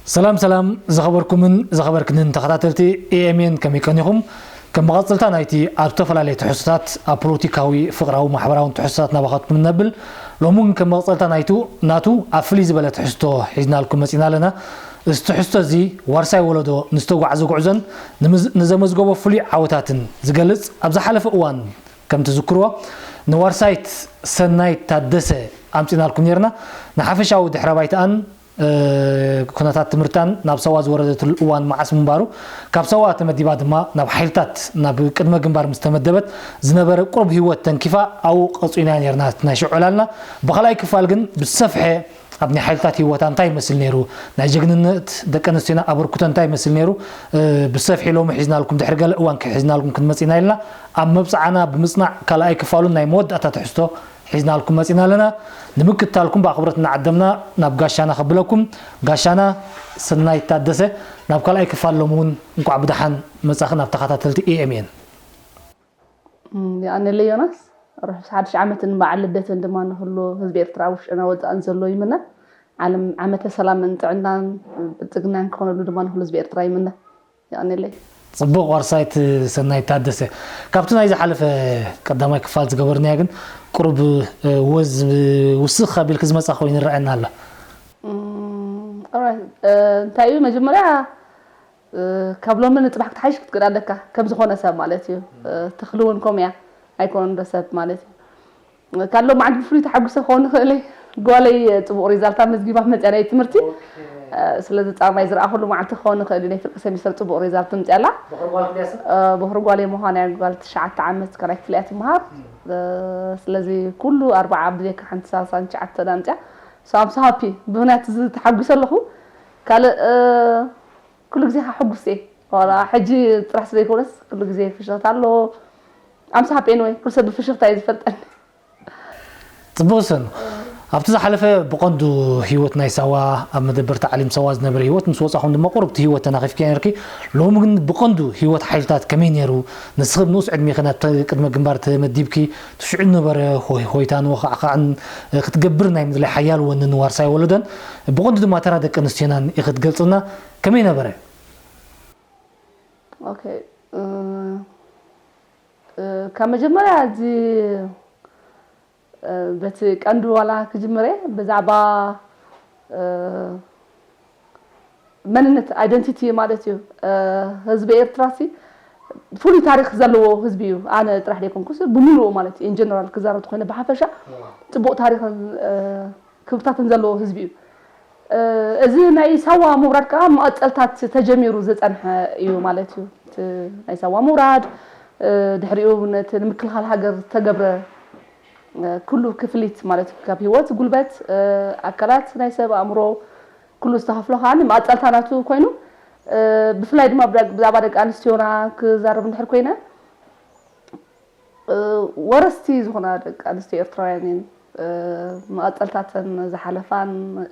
ሰላም ሰላም ዝኸበርኩምን ዝኸበርክንን ተኸታተልቲ ኤኤምኤን፣ ከመይ ቀኒኹም? ከም መቐጸልታ ናይቲ ኣብ ዝተፈላለየ ትሕዝቶታት፣ ኣብ ፖለቲካዊ፣ ፍቕራዊ፣ ማሕበራውን ትሕዝቶታት ናባኻትኩም እነብል። ሎሚ እውን ከም መቐጸልታ ናይቱ ናቱ ኣብ ፍልይ ዝበለ ትሕዝቶ ሒዝናልኩም መጺና ኣለና። እዚ ትሕዝቶ እዚ ዋርሳይ ወለዶ ንዝተጓዕዘ ጉዕዞን ንምዝ- ንዘመዝገቦ ፍሉይ ዓወታትን ዝገልጽ፣ ኣብ ዝሓለፈ እዋን ከም ትዝክርዎ ንዋርሳይት ሰናይት ታደሰ ኣምጺናልኩም ነርና። ንሓፈሻዊ ድሕረ ባይትኣን ኩነታት ትምህርታን ናብ ሰዋ ዝወረደትሉ እዋን መዓስ ምንባሩ፣ ካብ ሰዋ ተመዲባ ድማ ናብ ሓይልታት ናብ ቅድመ ግንባር ምስ ተመደበት ዝነበረ ቁሩብ ህይወት ተንኪፋ ኣብኡ ቀጺናያ ነርና ናይ ሽዑ ዕላልና። ብኻልኣይ ክፋል ግን ብዝሰፍሐ ኣብ ናይ ሓይልታት ህይወታ እንታይ ይመስል ነይሩ፣ ናይ ጀግንነት ደቂ ኣንስትዮና ኣበርክቶ እንታይ ይመስል ነይሩ፣ ብሰፍሒ ሎሚ ሒዝናልኩም፣ ድሕሪ ገለ እዋን ሒዝናልኩም ክንመጽእ ኢና ኢልና ኣብ መብጽዓና ብምጽናዕ ካልኣይ ክፋሉን ናይ መወዳእታ ትሕዝቶ ሒዝናልኩም መጺና ኣለና። ንምክትታልኩም ብኣኽብሮት እናዓደምና ናብ ጋሻና ከብለኩም። ጋሻና ሰናይት ታደሰ፣ ናብ ካልኣይ ክፋል ሎሚ እውን እንቋዕ ብደሓን መጻኺ ናብ ተኸታተልቲ ኤኤምኤን። የቐንየለይ ዮናስ። ርሑስ ሓድሽ ዓመትን በዓል ልደትን ድማ ንኹሉ ህዝቢ ኤርትራ ውሽጥና ወጻእን ዘሎ ይምነ። ዓለም ዓመተ ሰላምን ጥዕናን ብልጽግናን ክኾነሉ ድማ ንኹሉ ህዝቢ ኤርትራ ይምነ። የቐንየለይ። ጽቡቕ ዋርሳይት ሰናይት ታደሰ፣ ካብቲ ናይ ዝሓለፈ ቀዳማይ ክፋል ዝገበርናዮ ግን ቁሩብ ወዝ ውስኽ ኣቢልኪ ዝመጻ ኮይኑ ይረኣየና ኣሎ። እንታይ እዩ መጀመርያ ካብ ሎሚ ንጽባሕ ክትሓይሽ ክትክእል ኣለካ ከም ዝኾነ ሰብ ማለት እዩ። ተኽሊ እውን ከምኡ እያ ኣይኮነን ዶ ሰብ ማለት እዩ። ካብ ሎም መዓልቲ ብፍሉይ ተሓጒሰ ክኸውን ይኽእል እየ። ጓለይ ጽቡቕ ሪዛልት ኣመዝጊባ መጽያ ናይ ትምህርቲ ስለዚ ጻማይ ዝረኣኹሉ መዓልቲ ክኸውን ይኽእል እዩ። ናይ ፍርቂ ሰሚስተር ጽቡቕ ሪዛልት ምጽያ ኣላ። በኹሪ ጓለይ ምዃና እያ። ጓል ትሽዓተ ዓመት ካልኣይ ክፍሊ እያ ትመሃር። ስለዚ ኩሉ ኣርባዓ ኣብ ድሌካ ሓንቲ ሳልሳን ትሽዓተን ኣምጽያ። So I'm so happy ብምኽንያት እዚ ተሓጒሰ ኣለኹ። ካልእ ኩሉ ግዜ ከዓ ሕጉስ እየ። ዋላ ሕጂ ጥራሕ ስለይኮነስ ኩሉ ግዜ ፍሽኽታ ኣሎ። I'm so happy anyway። ኩሉ ሰብ ብፍሽኽታ እዩ ዝፈልጠኒ። ጽቡቕ ሰኑ፣ ኣብቲ ዝሓለፈ ብቐንዱ ህይወት ናይ ሳዋ፣ ኣብ መደበር ታዕሊም ሳዋ ዝነበረ ህይወት ምስ ወጻኹም ድማ ቁሩብ እቲ ህይወት ተናኺፍኪ ነርኪ። ሎሚ ግን ብቐንዱ ህይወት ሓይልታት ከመይ ነይሩ፣ ንስኺ ብንኡስ ዕድሜኺ ናብ ቅድመ ግንባር ተመዲብኪ፣ እቲ ሽዑ ዝነበረ ሆይ ሆይታን ወኻዕኻዕን ክትገብር ናይ ምድላይ ሓያል ወንን ዋርሳይ ወለዶን ብቐንዱ ድማ ተራ ደቂ ኣንስትዮናን ኢኺ ትገልጽልና፣ ከመይ ነበረ? ኦኬ፣ ካብ መጀመርያ እዚ በቲ ቀንዲ ዋላ ክጅምር እየ ብዛዕባ መንነት፣ ኣይደንቲቲ ማለት እዩ። ህዝቢ ኤርትራ ሲ ፍሉይ ታሪክ ዘለዎ ህዝቢ እዩ። ኣነ ጥራሕ ዘይኮንኩስ ብምሉኡ ማለት እዩ ኢንጀነራል ክዛረብ ተኮይነ ብሓፈሻ ጽቡቅ ታሪክን ክብርታትን ዘለዎ ህዝቢ እዩ። እዚ ናይ ሳዋ ምውራድ ከዓ መቐጸልታት ተጀሚሩ ዝጸንሐ እዩ ማለት እዩ። እቲ ናይ ሳዋ ምውራድ ድሕሪኡ ነቲ ንምክልኻል ሃገር ዝተገብረ ኩሉ ክፍሊት ማለት እዩ ካብ ህይወት፣ ጉልበት፣ ኣካላት ናይ ሰብ ኣእምሮ ኩሉ ዝተኸፍሎ ከዓ መቐጸልታ ናቱ ኮይኑ ብፍላይ ድማ ብዛዕባ ደቂ ኣንስትዮና ክዛረብ እንድሕር ኮይነ ወረስቲ ዝኾና ደቂ ኣንስትዮ ኤርትራውያን እየን። መቐጸልታተን ዝሓለፋን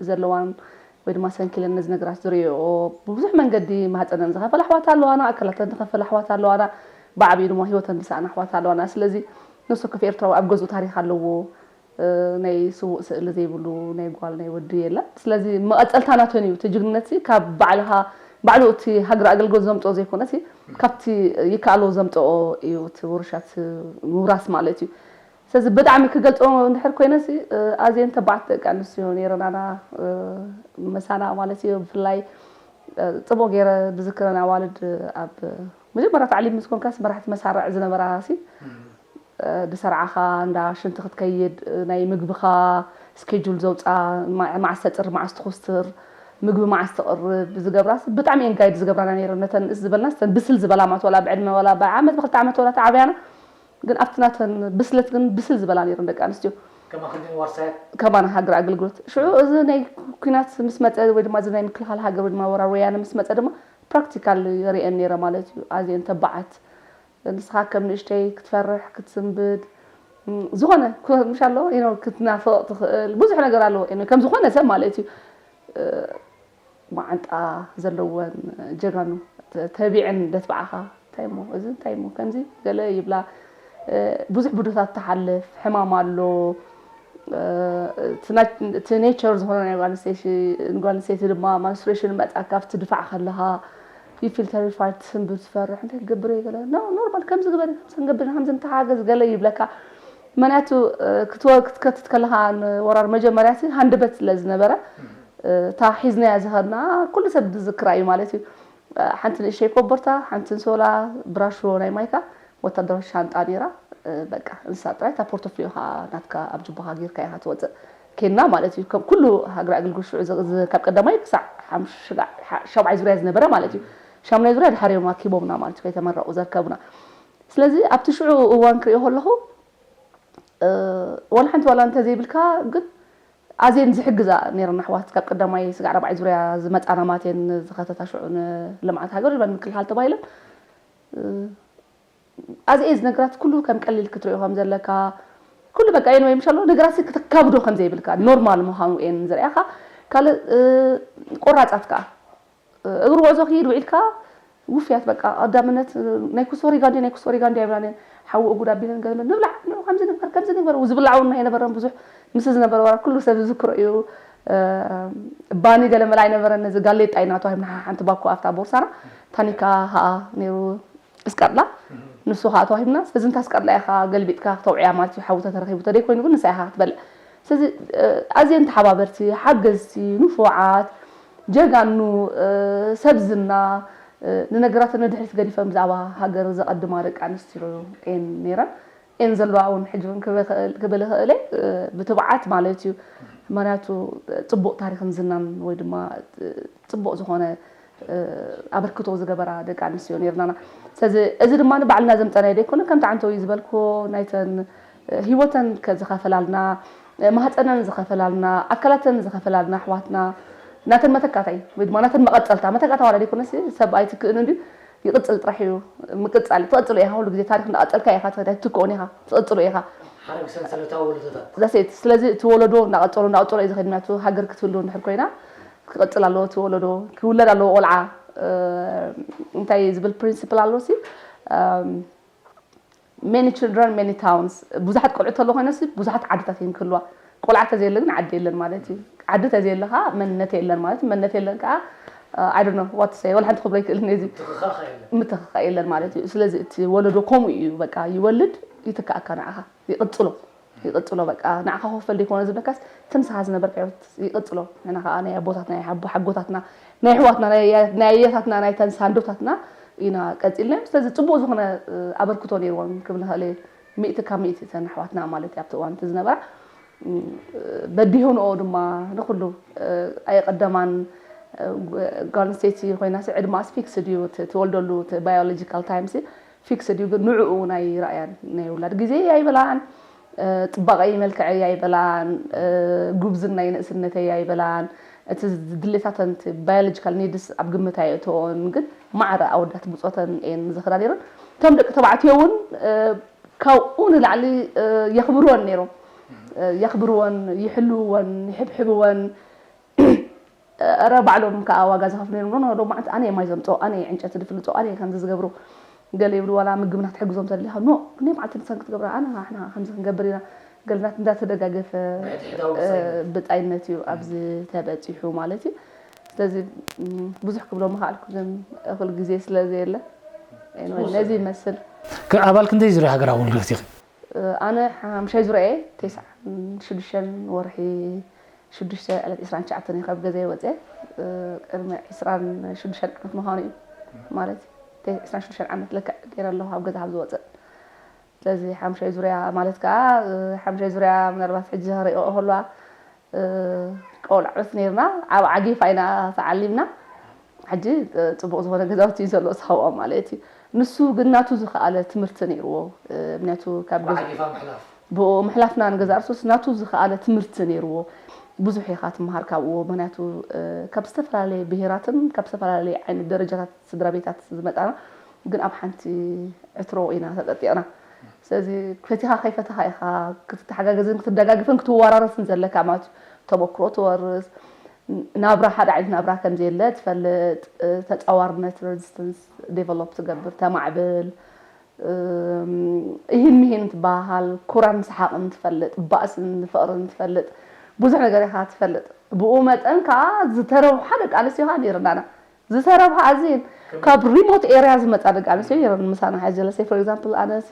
ዘለዋን ወይ ድማ ሰንኪለን ነዚ ነገራት ዝርእየኦ ብብዙሕ መንገዲ ማህፀነን ዝኸፈላ ኣሕዋት ኣለዋና፣ ኣካላተን ዝኸፈላ ኣሕዋት ኣለዋና፣ ብዓብዩ ድማ ህይወተን ዝሰኣና ኣሕዋት ኣለዋና። ስለዚ ነፍሲ ወከፍ ኤርትራዊ ኣብ ገዝኡ ታሪኽ ኣለዎ። ናይ ስዉእ ስእሊ ዘይብሉ ናይ ጓል ናይ ወዲ የለን። ስለዚ መቐጸልታ ናተን እዩ። እቲ ጅግንነት ካብ ባዕልኻ ባዕሉ እቲ ሃገር ኣገልግሎት ዘምፅኦ ዘይኮነሲ ካብቲ ይከኣሎ ዘምፅኦ እዩ እቲ ውርሻት ምውራስ ማለት እዩ። ስለዚ ብጣዕሚ ክገልፆ እንድሕር ኮይነሲ ኣዝየን ተባዕት ደቂ ኣንስትዮ ነይረናና መሳና ማለት እዩ። ብፍላይ ፅቡቅ ገይረ ዝዝክረን ኣዋልድ ኣብ መጀመርያ ታዕሊም ምስ ኮንካስ መራሕቲ መሳርዕ ዝነበራሲ ድሰርዓኻ እንዳ ሽንቲ ክትከይድ ናይ ምግብኻ ስኬጁል ዘውፃ ማዕስ ተፅር ማዕስ ትኹስትር ምግቢ ማዕስ ተቕርብ ዝገብራስ ብጣዕሚ እየን ጋይድ ዝገብራና ነይረን ነተን ንእስ ዝበልና ስተን ብስል ዝበላ ማለት ዋላ ብዕድመ ዋላ ብዓመት ብክልተ ዓመት ዋላ ተዓብያና ግን ኣብቲ ናተን ብስለት ግን ብስል ዝበላ ነይረን ደቂ ኣንስትዮ ከማና ሃገር ኣገልግሎት ሽዑ እዚ ናይ ኩናት ምስ መፀ ወይ ድማ እዚ ናይ ምክልኻል ሃገር ወይ ድማ ወራር ወያነ ምስ መፀ ድማ ፕራክቲካል የርእየን ነይረ ማለት እዩ ኣዝየን ተባዓት ንስኻ ከም ንእሽተይ ክትፈርሕ ክትስንብድ ዝኾነ ምሻሎ ክትናፍቕ ትኽእል ብዙሕ ነገር ኣለዎ ከም ዝኾነ ሰብ ማለት እዩ ማዓንጣ ዘለወን ጀጋኑ ተቢዐን ደትብዓኻ እንታይ ሞ እዚ እንታይ ሞ ከምዚ ገለ ይብላ ብዙሕ ብዶታት ትሓልፍ ሕማም ኣሎ እቲ ኔቸር ዝኾነ ናይ ጓል ኣንስተይቲ ድማ ማንስትሬሽን መፃ ካብቲ ድፋዕ ከለኻ you feel terrified ትስንብድ ትፈርሕ እንታይ ክገብር እየ ገለ ኖርማል ከምዚ ግበር ከምዚ ክንገብር ከምዚ ንተሓገዝ ገለ ይብለካ። ምክንያቱ ክትከትት ከለኻ ንወራር መጀመርያ ሃንደበት ስለ ዝነበረ እታ ሒዝናያ ዝኸድና ኩሉ ሰብ ዝዝክራ እዩ ማለት እዩ። ሓንቲ ንእሽተይ ኮቦርታ ሓንቲ ንሶላ ብራሾ ናይ ማይካ ወታደራዊ ሻንጣ ነይራ። በቃ እንሳ ጥራይ እታ ፖርቶፍሊዮኻ ናትካ ኣብ ጅቦኻ ጌርካ ኢኻ ትወፅእ። ኬንና ማለት እዩ ከም ኩሉ ሃገረ ኣገልግሎት ሽዑ ካብ ቀዳማይ ክሳዕ ሸብዓይ ዙርያ ዝነበረ ማለት እዩ። ሻሙናይ ዙርያ ድሓር እዮም ኣኪቦምና ማለት እዩ ከይተመረቑ ዘርከቡና። ስለዚ ኣብቲ ሽዑ እዋን ክሪኦ ከለኹ ዋላ ሓንቲ ዋላ እንተዘይብልካ ግን ኣዝየን ዝሕግዛ ነይረን ኣሕዋት ካብ ቀዳማይ ስጋዕ ራብዓይ ዙርያ ዝመፃና ማትየን ዝኸተታ ሽዑ ንልምዓት ሃገር ኢለን ምክልኻል ተባሂለን ኣዝየ ዝነግራት ኩሉ ከም ቀሊል ክትሪኦ ከም ዘለካ ኩሉ በቃ የን ወይ ምሻሎ ነገራት ከተካብዶ ከም ዘይብልካ ኖርማል ምዃኑ እየን ዝርያኻ ካልእ ቆራፃት ከዓ እግሪ ጉዕዞ ክይድ ውዒልካ ውፍያት በቃ ቀዳምነት ናይ ኩሶሪጋ እንዲ ናይ ኩሶሪጋ እንዲ ኣይብላን ሓዊ እጉድ ኣቢለን ገለ ንብላዕ ከምዚ ንግበር ከምዚ ንግበር ዝብላዕ እውን ኣይነበረን ብዙሕ ምስ ዝነበረ ወራ ኩሉ ሰብ ዝዝክሮ እዩ። ባኒ ገለ መላ ኣይነበረን ነዚ ጋሌጣ ኢና ተዋሂብና ሓንቲ ባኮ ኣብታ ቦርሳና ታኒካ ከዓ ነይሩ እስቀርላ ንሱ ከዓ ተዋሂብና ስለዚ እንታ እስቀርላ ኢኻ ገልቢጥካ ክተውዕያ ማለት እዩ ሓዊ ተተረኺቡ ተደይኮይኑ ግን ንሳ ኢኻ ክትበልዕ ስለዚ ኣዝየን ተሓባበርቲ ሓገዝቲ ንፉዓት ጀጋኑ ሰብ ዝና ንነገራት ንድሕሪት ገዲፈን ብዛዕባ ሃገር ዘቐድማ ደቂ ኣንስትዮ እየን ነይረን እየን ዘለዋ እውን ሕጂ እውን ክብል ይኽእል እየ ብትብዓት ማለት እዩ ምክንያቱ ፅቡቕ ታሪክን ዝናን ወይ ድማ ፅቡቕ ዝኾነ ኣበርክቶ ዝገበራ ደቂ ኣንስትዮ ነርናና ስለዚ እዚ ድማ ባዕልና ዘምፀናዮ ዘይኮነ ከምቲ ዓንተዊ ዝበልክዎ ናይተን ሂወተን ዝኸፈላልና ማህፀነን ዝኸፈላልና ኣካላተን ዝኸፈላልና ኣሕዋትና ናተን መተካታይ ወይ ድማ ናተን መቐፀልታ መተካታ ዋላ ዘይኮነ ሰብ ኣይትክእን እንዲ ይቕፅል ጥራሕ እዩ ምቅፃል ትቐፅሎ ኢኻ ኩሉ ግዜ ታሪክ እንዳቐፀልካ ኢኻ ትኸዳ ትትክኦን ኢኻ ትቐፅሎ ኢኻ ሓረግ ሰንሰለታዊ ወለዶታት ስለዚ እቲ ወለዶ እንዳቐፀሎ እንዳቐፀሎ እዩ ዝኸድ ምክንያቱ ሃገር ክትህሉ እንድሕር ኮይና ክቐፅል ኣለዎ እቲ ወለዶ ክውለድ ኣለዎ ቆልዓ እንታይ ዝብል ፕሪንስፕል ኣሎ ሲ many children many towns ብዙሓት ቆልዑ ተሎ ኮይነ ሲ ብዙሓት ዓድታት እየን ክህልዋ ቆልዓ ተዘየለ ግን ዓዲ የለን ማለት እዩ ዓዲ ተዘየለ ከዓ መንነት የለን ማለት እዩ መንነት የለን ከዓ I don't know what to say ወላ ሓንቲ ክብሎ ይክእል ነዚ ምትኽኻእ የለን ማለት እዩ ስለዚ እቲ ወለዶ ከምኡ እዩ በቃ ይወልድ ይትከኣካ ንዓኻ ይቕፅሎ ይቕፅሎ በቃ ንዓኻ ክወፈል ደይኮነ ዝብለካስ እቲ ንስኻ ዝነበርካዮ ይቕፅሎ ንሕና ከዓ ናይ ኣቦታትና ናይ ሓጎታትና ናይ ኣሕዋትና ናይ ኣያታትና ናይ ተንሳንዶታትና ኢና ቀፂልናዮም ስለዚ ፅቡቕ ዝኾነ ኣበርክቶ ነይርዎም ክብል ንኽእል እየ ሚእቲ ካብ ሚእቲ እተን ኣሕዋትና ማለት ኣብቲ እዋን እቲ ዝነበራ በዲሆንኦ ድማ ንኩሉ ኣየቀደማን ጓል ኣንስተይቲ ኮይና ሲ ዕድማኣስ ፊክስድ እዩ ትወልደሉ biological time ሲ ፊክስድ እዩ ግን ንዕኡ ናይ ረኣያን ናይ ውላድ ግዜ ኣይበላን ፅባቐይ መልክዐይ ኣይበላን ጉብዝናይ ንእስነተይ ኣይበላን እቲ ድሌታተን biological needs ኣብ ግምት ኣየእተኦን ግን ማዕረ ኣወዳት ብፆተን እየን ዝኽዳ ነይረን እቶም ደቂ ተባዕትዮ እውን ካብኡ ንላዕሊ የኽብርወን ነይሮም የኽብርወን ይሕልውወን ይሕብሕብወን እረ ባዕሎም ከዓ ዋጋ ዝኸፍሉ እዮም ኖ ሎማዓንቲ ኣነ ማይ ዘምፅኦ ኣነ ዕንጨቲ ዝፍልፆ ኣነ ከምዚ ዝገብሩ ገለ ይብሉ ዋላ ምግብና ክትሕግዞም ተደሊኻ ኖ ክንደይ መዓልቲ ንሰን ክትገብራ ኣነ ንሕና ከምዚ ክንገብር ኢና ገለናት እንዳተደጋገፈ ብፃይነት እዩ ኣብዚ ተበፂሑ ማለት እዩ ስለዚ ብዙሕ ክብሎ ምኽኣልኩ ግን እኹል ግዜ ስለ ዘየለ ነዚ ይመስል ኣባል ክንደይ ዙርያ ሃገራዊ ኣገልግሎት ኢኺ ኣነ ሓምሻይ ዙርያ እየ ተስዓን ሽዱሽተን ወርሒ ሽዱሽተ ዕለት ዕስራን ትሽዓተን እየ ካብ ገዛይ ወፅየ ቅድሚ ዕስራን ሽዱሽተን ዓመት ምዃኑ እዩ ማለት ዕስራን ሽዱሽተን ዓመት ለክዕ ገይረ ኣለኹ ካብ ገዛ ካብ ዝወፅእ ስለዚ ሓምሻይ ዙርያ ማለት ከዓ ሓምሻይ ዙርያ ምናልባት ሕጂ ክሪኦ ከልዋ ቆልዑት ነርና ኣብ ዓጊፋ ኢና ተዓሊምና ሕጂ ፅቡቅ ዝኮነ ገዛውቲ እዩ ዘሎ ሳዋ ማለት እዩ ንሱ ግን ናቱ ዝከኣለ ትምህርቲ ነይርዎ ምክንያቱ ካብ ብኡ ምሕላፍና ንገዛ እርሱስ ናቱ ዝከኣለ ትምህርቲ ነይርዎ ብዙሕ ኢኻ ትምሃር ካብኡ ምክንያቱ ካብ ዝተፈላለየ ብሄራትን ካብ ዝተፈላለየ ዓይነት ደረጃታት ስድራ ቤታት ዝመፃና ግን ኣብ ሓንቲ ዕትሮ ኢና ተጠጢቕና ስለዚ ፈቲኻ ከይፈተኻ ኢኻ ክትተሓጋገዝን ክትደጋግፍን ክትወራረስን ዘለካ ማለት እዩ ተመክሮ ትወርስ ናብራ ሓደ ዓይነት ናብራ ከም ዘየለ ትፈልጥ ተፃዋርነት resistance develop ትገብር ተማዕብል እም፣ ይህን ምሂን ትበሃል፣ ኩራን ሰሓቕን ትፈልጥ፣ ባእስን ፍቕርን ትፈልጥ፣ ብዙሕ ነገር ኢኻ ትፈልጥ። ብኡ መጠን ከዓ ዝተረብሓ ደቂ ኣንስትዮ ከዓ ነይርናና። ዝተረብሓ ኣዝየን ካብ ሪሞት ኤርያ ዝመፃ ደቂ ኣንስትዮ ነይረን ምሳና። ሕጂ ለሰይ ፎር ኤግዛምፕል ኣነ ሲ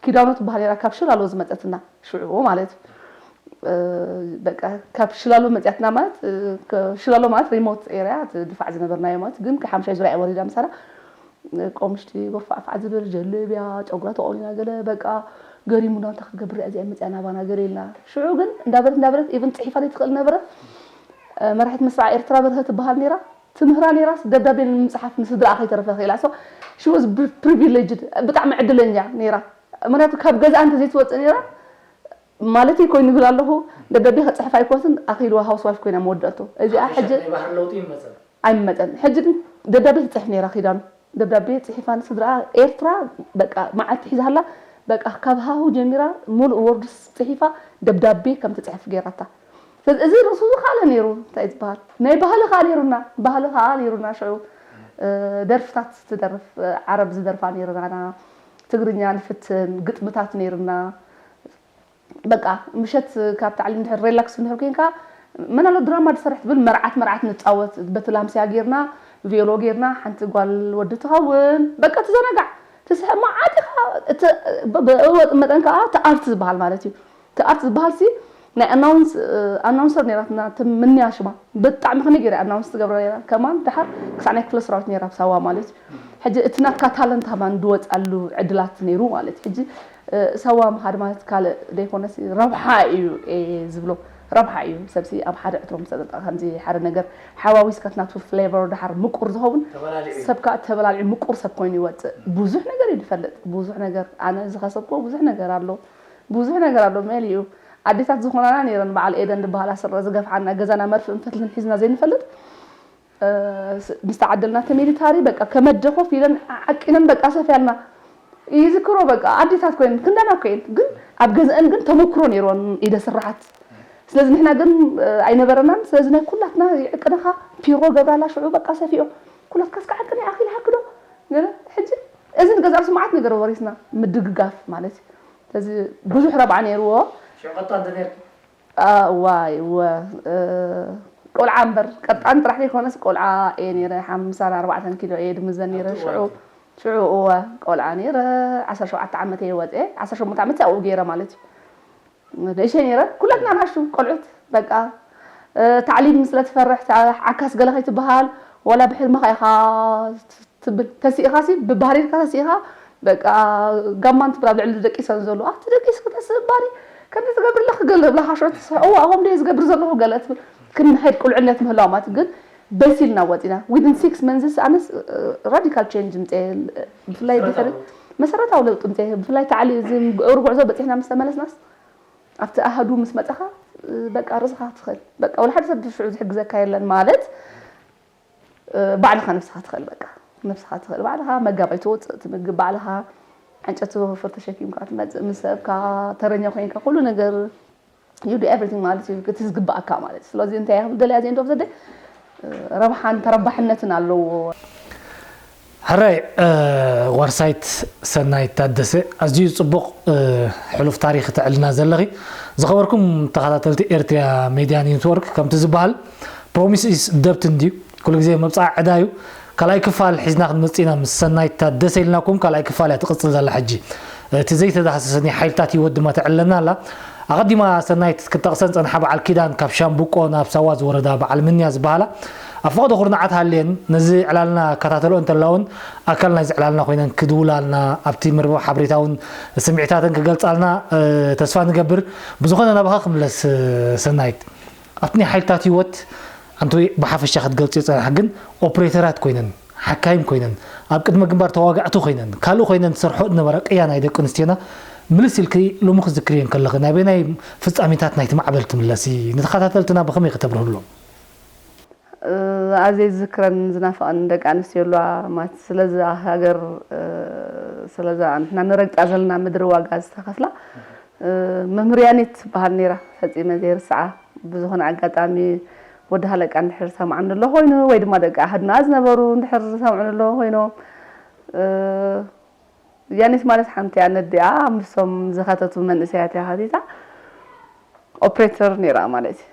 ኪዳኖ ትበሃል ነይራ ካብ ሽላሎ ዝመፀትና ሽዑ ማለት እዩ። እ፣ በቃ ካብ ሽላሎ መፅያትና ማለት እ፣ ከ- ሽላሎ ማለት ሪሞት ኤርያ ድፋዕ ዝነበርናዮ ማለት ግን ከሓምሻይ ዙርያ ወሪዳ ምሳና ቆምሽቲ ጎፋዕፋዕ ዝብል ጀለብያ ጨጉራ ተቆኒና ገለ በቃ ገሪሙና እንታይ ክትገብር እያ እዚኣ መፅያ ናባና ገለ ኢልና ሽዑ ግን እንዳበለት እንዳበለት ኢቭን ፅሒፋ ዘይትኽእል ነበረ። መራሒት መስራዕ ኤርትራ በርሀ ትበሃል ነይራ። ትምህራ ነይራስ ደብዳቤ ንምፅሓፍ ንስድራኣ ከይተረፈ ክኢላ so she was privileged ብጣዕሚ ዕድለኛ ነይራ። ምክንያቱ ካብ ገዛኣ እንተዘይትወፅእ ነይራ ማለት ኮይኑ ይብል ኣለኹ። ደብዳቤ ከፅሕፍ ኣይኮነትን ኣኺልዋ ሃውስ ዋይፍ ኮይና መወደእቶ እዚኣ ሕጂ ናይ ባህር ለውጢ ይመፀ ኣይመጠን ሕጂ ግን ደብዳቤ ትፅሕፍ ነይራ ኪዳኑ ደብዳቤ ፅሒፋ ንስድራ ኤርትራ በቃ መዓልቲ ሒዛላ በቃ ካብ ሃሁ ጀሚራ ሙሉእ ወርድስ ፅሒፋ ደብዳቤ ከም ትፅሕፍ ገይራታ። ስለዚ እዚ ርእሱ ዝኸኣለ ነይሩ እንታይ ዝበሃል ናይ ባህሊ ከዓ ነይሩና ባህሊ ከዓ ነይሩና ሽዑ ደርፍታት ትደርፍ ዓረብ ዝደርፋ ነይርና ትግርኛ ንፍትን ግጥምታት ነይርና በቃ ምሸት ካብ ታዕሊም ድሕር ሬላክስ ድሕር ኮንካ መናሎ ድራማ ዝሰርሕ ትብል መርዓት መርዓት ንፃወት በቲ ላምስያ ጌርና ቬሎ ጌርና ሓንቲ ጓል ወዲ ትኸውን በቃ ትዘናጋዕ ትስሕቅ መዓት ኢኻ ብእወጥ መጠን ከዓ እቲ ኣርት ዝበሃል ማለት እዩ እቲ ኣርት ዝበሃል ሲ ናይ ኣናውንሰር ነራትና ትምንያ ሽማ ብጣዕሚ ከመይ ገይረ ኣናውንስ ትገብሮ ነራ ከማን ድሓር ክሳዕ ናይ ክፍለ ሰራዊት ነራ ኣብ ሳዋ ማለት እዩ ሕጂ እቲ ናትካ ታለንት ሃማን ድወፅኣሉ ዕድላት ነይሩ ማለት እዩ ሕጂ ሳዋ ምኻድ ማለት ካልእ ዘይኮነስ ረብሓ እዩ ዝብሎ ረብሓ እዩ ሰብሲ ኣብ ሓደ ዕትሮ ምስ ከምዚ ሓደ ነገር ሓዋዊስካ ናቱ ፍሌቨር ድሓር ምቁር ዝኸውን ሰብ ከዓ ተበላልዑ ምቁር ሰብ ኮይኑ ይወፅእ ብዙሕ ነገር እዩ ዝፈልጥ ብዙሕ ነገር ኣነ ዝኸሰብክዎ ብዙሕ ነገር ኣሎ ብዙሕ ነገር ኣሎ መሊኡ ኣዴታት ዝኾናና ነይረን በዓል ኤደን ዝበሃላ ስረ ዝገፍሓና ገዛና መርፍእን ፈትልን ሒዝና ዘይንፈልጥ ምስ ተዓደልና እቲ ሚሊታሪ በቃ ከመደ ኮፍ ኢለን ዓቂነን በቃ ሰፍያልና ይዝክሮ በቃ ኣዴታት ኮይነን ክንዳና እኮ እየን ግን ኣብ ገዝአን ግን ተመክሮ ነይርወን ኢደ ስራሓት ስለዚ ንሕና ግን ኣይነበረናን ስለዚ ናይ ኩላትና ይዕቅንኻ ፒሮ ገብራላ ሽዑ በቃ ሰፊኦ ኩላትካ እስካ ዓቅን ኣኺልሃ ክዶ ገለ ሕጂ እዚ ንገዛ ርእሱ መዓት ነገር ወሪስና ምድግጋፍ ማለት እዩ ስለዚ ብዙሕ ረብዓ ነይርዎ ሽዑ ቀጣ እንተ ነርኪ ዋይ ወ ቆልዓ እምበር ቀጣን ጥራሕ ዘይኮነስ ቆልዓ እየ ነይረ ሓምሳን ኣርባዕተን ኪሎ እየ ድምዘን ነይረ ሽዑ ሽዑ እወ ቆልዓ ነይረ ዓሰርተ ሸውዓተ ዓመት እየ ወፅአ ዓሰርተ ሸሞንተ ዓመት ኣብኡ ገይረ ማለት እዩ ንእሸ ነይረ ኩላትና ናሹ ቆልዑት በቃ ታዕሊም ስለ ትፈርሕ ዓካስ ገለ ከይትበሃል ዋላ ብሕልምኻ ኢኻ ትብል ተሲእኻ ሲ ብባህሪርካ ተሲእኻ በቃ ጋማን ትብል ኣብ ልዕሊ ደቂሰን ዘሎ ኣቲ ደቂስ ክተስብ ባሪ ከምዚ ትገብር ኣለኺ ገለ ብላኻ ሽዑ ትስሕቅዋ ኣኹም ደየ ዝገብር ዘለኹ ገለ ትብል ክንድሕድ ቁልዕነት ምህላው ማለት ግን በሲልና ወፂና within six months ኣነስ radical change ምፀ ብፍላይ ድሕሪ መሰረታዊ ለውጢ ምፀ ብፍላይ ታዕሊ እዚ እግሪ ጉዕዞ በፂሕና ምስ ተመለስናስ ኣብቲ ኣሃዱ ምስ መፀኻ በቃ ርእስኻ ትኽእል በቃ ወላ ሓደ ሰብ ሽዑ ዝሕግዘካ የለን ማለት ባዕልኻ ነብስኻ ትኽእል በቃ ነብስኻ ትኽእል ባዕልኻ መጋባይ ትወፅእ ትምግብ ባዕልኻ ዕንጨቲ ወፈር ተሸኪምካ ትመፅእ ምስ ሰብካ ተረኛ ኮይንካ ኩሉ ነገር you do everything ማለት እዩ እቲ ዝግባኣካ ማለት እዩ ስለዚ እንታይ ኢኹም ደልያ ዘ end of the day ረብሓን ተረባሕነትን ኣለዎ ሕራይ ዋርሳይት ሰናይት ታደሰ ኣዝዩ ፅቡቕ ሕሉፍ ታሪክ ተዕልና ዘለኺ ዝኸበርኩም ተኸታተልቲ ኤርትራ ሜድያ ኔትወርክ ከምቲ ዝበሃል ፕሮሚስ ኢስ ደብት እንድዩ ኩሉ ግዜ መብፃዕ ዕዳ እዩ ካልኣይ ክፋል ሒዝና ክንመፅእ ኢና ምስ ሰናይት ታደሰ ኢልናኩም ካልኣይ ክፋል እያ ትቕፅል ዘላ ሕጂ እቲ ዘይተዳህሰሰ ናይ ሓይልታት ህይወት ድማ ተዕልለና ኣላ ኣቐዲማ ሰናይት ክጠቕሰን ፀንሓ በዓል ኪዳን ካብ ሻምቡቆ ናብ ሳዋ ዝወረዳ በዓል ምንያ ዝበሃላ ኣብ ፈቐዶ ኩርናዓት ሃልየን ነዚ ዕላልና ክከታተልኦ እንተላ እውን ኣካል ናይዚ ዕላልና ኮይነን ክድውላልና ኣብቲ መርበብ ሓበሬታ እውን ስምዒታተን ክገልፃልና ተስፋ ንገብር ብዝኾነ ናባኻ ክምለስ ሰናይት ኣብቲ ናይ ሓይልታት ህይወት ኣንተ ብሓፈሻ ክትገልፅዮ ፀናሕ ግን ኦፕሬተራት ኮይነን ሓካይም ኮይነን ኣብ ቅድመ ግንባር ተዋጋዕቲ ኮይነን ካልእ ኮይነን ዝሰርሖ ዝነበራ ቅያ ናይ ደቂ ኣንስትዮና ምልስ ኢልኪ ሎሚ ክዝክርየን ከለኺ ናበየናይ ፍፃሜታት ናይቲ ማዕበል ትምለሲ ንተኸታተልትና ብኸመይ ክተብርህሎም ኣዘይ ዝዝክረን ዝናፍቐን ደቂ ኣንስትዮ ኣለዋ ማለት ስለዛ ሃገር ስለዛ ንሕና ንረግፃ ዘለና ምድሪ ዋጋ ዝተኸፍላ መምህር ያኔት ትበሃል ነይራ ፈፂመ ዘይርስዓ ብዝኾነ ኣጋጣሚ ወዲ ሃለቃ እንድሕር ሰምዓኒ ኣሎ ኮይኑ ወይ ድማ ደቂ ኣህድና ዝነበሩ እንድሕር ዝሰምዑኒ ኣለዎ ኮይኖም ያኔት ማለት ሓንቲ እያ ነዲኣ ምስቶም ዝኸተቱ መንእሰያት እያ ከቲታ። ኦፕሬተር ነይራ ማለት እዩ።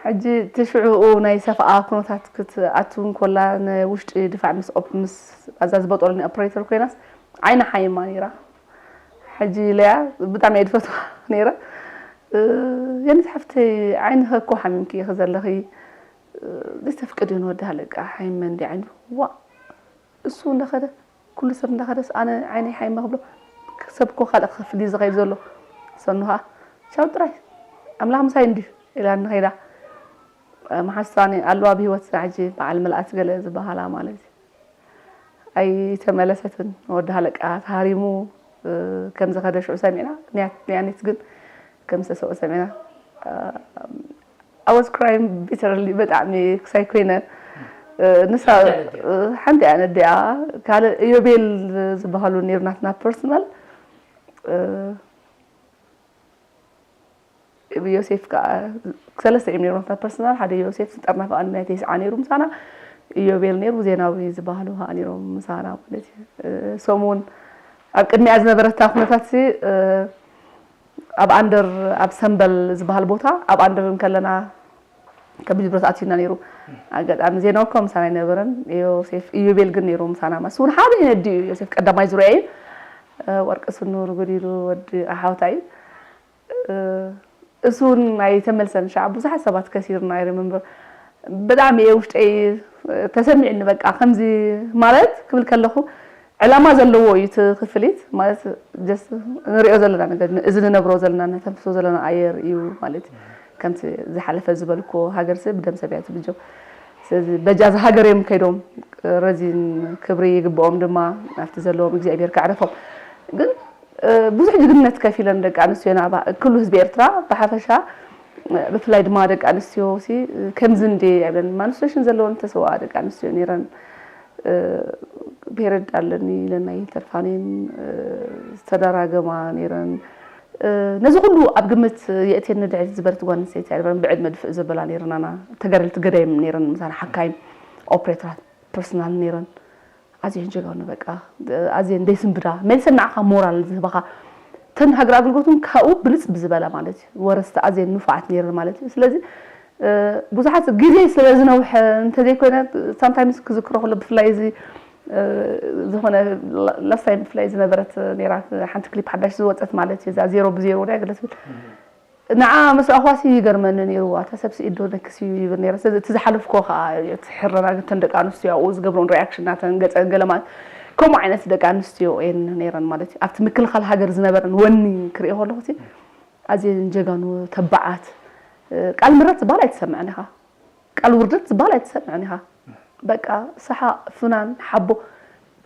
ሕጂ እቲ ሽዑኡ ናይ ሰፍኣ ኩነታት ክትኣቱ እንኮላ ንውሽጢ ድፋዕ ምስ ኦፕ ምስ ኣዛ ዝበጠሉኒ ኦፕሬተር ኮይናስ ዓይና ሓይማ ነይራ። ሕጂ ኢለያ ብጣዕሚ እየ ድፈትዋ ነይረ። የኔት ሓፍተይ ዓይንኸ እኮ ሓሚምኪ ኢኺ ዘለኺ፣ ዘይተፍቅድ እዩ ንወዲ ሃለቃ ሓይመ እንዲ ዓይኑ። ዋ እሱ እንዳኸደ ኩሉ ሰብ እንዳኸደስ ኣነ ዓይነይ ሓይመ ክብሎ ሰብ እኮ ካልእ ክኸፍል እዩ ዝኸይድ ዘሎ። ሰኑ ኸዓ ቻው ጥራይ ኣምላኽ ምሳይ እንድዩ ኢላኒ ኸይዳ። መሓስታኒ ኣለዋ ብህይወት ሕጂ በዓል መልኣት ገለ ዝበሃላ ማለት እዩ። ኣይተመለሰትን። ወዲ ሃለቃ ተሃሪሙ ከም ዝኸደ ሽዑ ሰሚዕና። ንያት- ንያኒት ግን ከም ዝተሰወ ሰሚዕና። I was crying bitterly ብጣዕሚ ክሳይ ኮይነ። ንሳ ሓንቲ እያ ነዲኣ። ካልእ ኢዮቤል ዝበሃሉ ነይሩ ናትና ፐርሰናል። ዮሴፍ ከዓ ሰለስተ እዮም ነይሮም ናትና ፐርሰናል። ሓደ ዮሴፍ ዝጠርና ከዓ ናይ ተስዓ ነይሩ ምሳና። ኢዮቤል ነይሩ ዜናዊ ዝበሃሉ ከዓ ነይሮም ምሳና ማለት እዩ። ሰሙን ኣብ ቅድሚያ ዝነበረታ ኩነታት ሲ ኣብ ኣንደር ኣብ ሰምበል ዝበሃል ቦታ ኣብ ኣንደር እንከለና ከቢድ ብረት ኣትዩና ነይሩ። ኣጋጣሚ ዜናዊ እኮ ምሳና ኣይነበረን። ዮሴፍ ኢዮቤል ግን ነይሩ ምሳና። ማስ እውን ሓደ ይነዲ እዩ ዮሴፍ ቀዳማይ ዙርያ እዩ። ወርቂ ስኑ ርጉድ ኢሉ ወዲ ኣሓውታ እዩ። እሱ እውን ኣይተመልሰን። ሻዕ ብዙሓት ሰባት ከሲርና ይርምምበር ብጣዕሚ እየ ውሽጠይ ተሰሚዕኒ። በቃ ከምዚ ማለት ክብል ከለኹ ዕላማ ዘለዎ እዩ እቲ ክፍሊት ማለት just ንሪኦ ዘለና ነገር እዚ ንነብሮ ዘለና ነተንፍሶ ዘለና ኣየር እዩ ማለት እዩ። ከምቲ ዝሓለፈ ዝበልኩ ሃገርሲ ብደም ሰብ እያ ትብጀው። ስለዚ በጃ እዚ ሃገር እዮም ከይዶም ረዚን ክብሪ ይግብኦም ድማ ኣብቲ ዘለዎም እግዚኣብሔር ከዕረፎም። ግን ብዙሕ ጅግንነት ከፊለን ደቂ ኣንስትዮና ኩሉ ህዝቢ ኤርትራ ብሓፈሻ ብፍላይ ድማ ደቂ ኣንስትዮ ሲ ከምዚ እንዴ ኣይብለን ማንስትሬሽን ዘለዎን ተሰዋ ደቂ ኣንስትዮ ነይረን። ፔረድ ኣለኒ ኢለን ኣይተርፋኔን ዝተደራገማ ነይረን። ነዚ ኩሉ ኣብ ግምት የእቴን ንድሕሪት ዝበለት ጓል ኣንስተይቲ ኣይነበረን ብዕድመ ድፍእ ዘበላ ነይረናና ተጋደልቲ ገዳይም ነይረን ምሳና ሓካይም ኦፕሬተራት ፐርሰናል ነይረን። ኣዝየን ጀጋኑ በቃ ኣዝየን ደይስንብዳ መልሰን ንዓኻ ሞራል ዝህባኻ ተን ሃገር ኣገልግሎትን ካብኡ ብልፅ ብዝበለ ማለት እዩ ወረስቲ ኣዝየን ንፉዓት ነይረን ማለት እዩ። ስለዚ ብዙሓት ግዜ ስለ ዝነውሐ እንተዘይኮይነ ሳምታይምስ ክዝክሮ ከሎ ብፍላይ እዚ ዝኾነ ላስት ታይም ብፍላይ ዝነበረት ነይራ ሓንቲ ክሊፕ ሓዳሽ ዝወፀት ማለት እዩ እዛ ዜሮ ብዜሮ ዳ ገለ ትብል ንዓ ምስ ኣኳሲ ይገርመኒ ነይሩ ኣታ ሰብ ስኢዶ ነክስ እዩ ይብል ነይረ። ስለዚ እቲ ዝሓለፍኮ ከዓ ትሕረና ግተን ደቂ ኣንስትዮ ኣብኡ ዝገብሮን ሪያክሽን ናተን ገፀን ገለ ማለት ከምኡ ዓይነት ደቂ ኣንስትዮ እየን ነይረን ማለት እዩ። ኣብቲ ምክልኻል ሃገር ዝነበረን ወኒ ክሪኦ ከለኹ ኣዝየን ጀጋኑ ተባዓት ቃል ምረት ዝበሃል ኣይትሰምዕን ኢኻ። ቃል ውርደት ዝበሃል ኣይትሰምዕን ኢኻ። በቃ ሰሓቕ ፍናን ሓቦ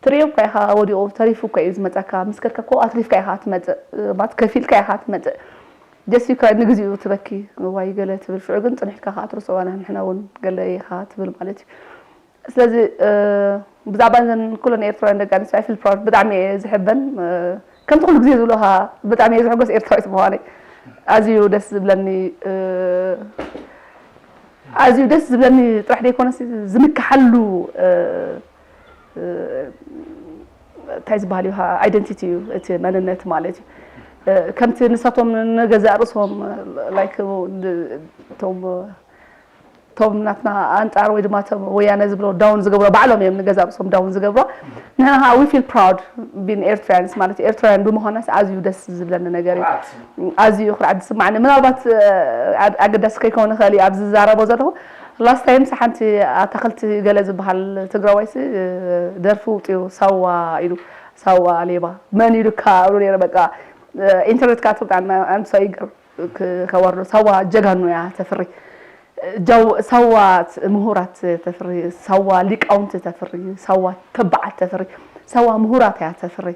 ትርእዮ እኳ ኢኻ ወዲቑ ተሪፉ እኳ እዩ ዝመፀካ ምስ ከድካ እኮ ኣትሪፍካ ኢኻ ትመፅእ ማለት ከፊልካ ኢኻ ትመፅእ። ጀስት ክራይ ንግዚኡ ትበኪ ዋይ ገለ ትብል ሽዑ ግን ፅንሕካ ከዓ ትርስዋ ንሕና እውን ገለ ኢኻ ትብል ማለት እዩ። ስለዚ ብዛዕባ እዘን ኩለን ኤርትራውያን ደቂ ኣንስትዮ I feel proud ብጣዕሚ እየ ዝሕበን። ከምቲ ኩሉ ግዜ ዝብሎ ከዓ ብጣዕሚ እየ ዝሕጎስ ኤርትራዊት ምዃነይ። ኣዝዩ ደስ ዝብለኒ ኣዝዩ ደስ ዝብለኒ ጥራሕ ዘይኮነስ ዝምክሓሉ እንታይ ዝበሃል እዩ identity እዩ እቲ መንነት ማለት እዩ። ከምቲ ንሳቶም ንገዛእ ርእሶም like እቶም እቶም ናትና ኣንጻር ወይ ድማ እቶም ወያነ ዝብሎ down ዝገብሮ ባዕሎም እዮም ንገዛእ ርእሶም down ዝገብሮ። ንሕና ከዓ we feel proud being Eritreans ማለት ኤርትራውያን ብምዃናስ ኣዝዩ ደስ ዝብለኒ ነገር እዩ። ኣዝዩ ኩርዓት ዝስማዕኒ ምናልባት ኣገዳሲ ከይከውን ይኽእል እዩ ኣብዚ ዝዛረቦ ዘለኹ last time ሓንቲ ኣታኽልቲ ገለ ዝበሃል ትግራዋይሲ ደርፊ ውፅኡ ሳዋ ኢሉ ሳዋ ሌባ መን ኢሉካ እብሉ ነይረ በቃ ኢንተርኔት ከዓ ትብጣ ኣምሳ ይገር ከወርዶ ሳዋ ጀጋኑ እያ ተፍሪ ሳዋ ምሁራት ተፍሪ ሳዋ ሊቃውንቲ ተፍሪ ሳዋ ተባዓት ተፍሪ ሳዋ ምሁራት እያ ተፍሪ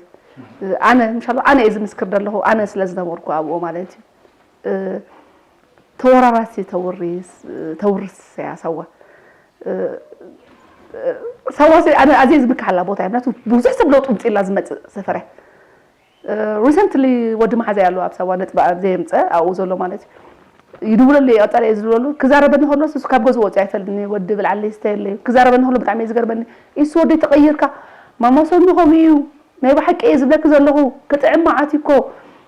ኣነ ምሻሎ ኣነ እየ ዝምስክር ዘለኹ ኣነ ስለ ዝነበርኩ ኣብኡ ማለት እዩ ተወራራሲ ተውርስ ተውርስ እያ ሳዋ ሳዋ ኣነ ኣዝየ ዝምክሓላ ቦታ እያ ምክንያቱ ብዙሕ ሰብ ለውጢ ምፅላ ዝመፅእ ሰፈር እያ recently ወዲ መሓዛይ ኣሎ ኣብ ሳዋ ነጥቢ ኣብ ዘየምፀ ኣብኡ ዘሎ ማለት እዩ ይድውለሉ እየ ቀፃሊ እየ ዝድውለሉ ክዛረበኒ ከሎ እሱ ካብ ገዝኡ ወፂኡ ኣይፈልጥን እዩ ወዲ ብልዓለይ ስተ የለዩ ክዛረበኒ ከሎ ብጣዕሚ እዩ ዝገርመኒ እሱ ወደይ ተቐይርካ ማማ ሰኑ ከምኡ እዩ ናይ ብሓቂ እየ ዝብለኪ ዘለኹ። ክጥዕም መዓት እኮ።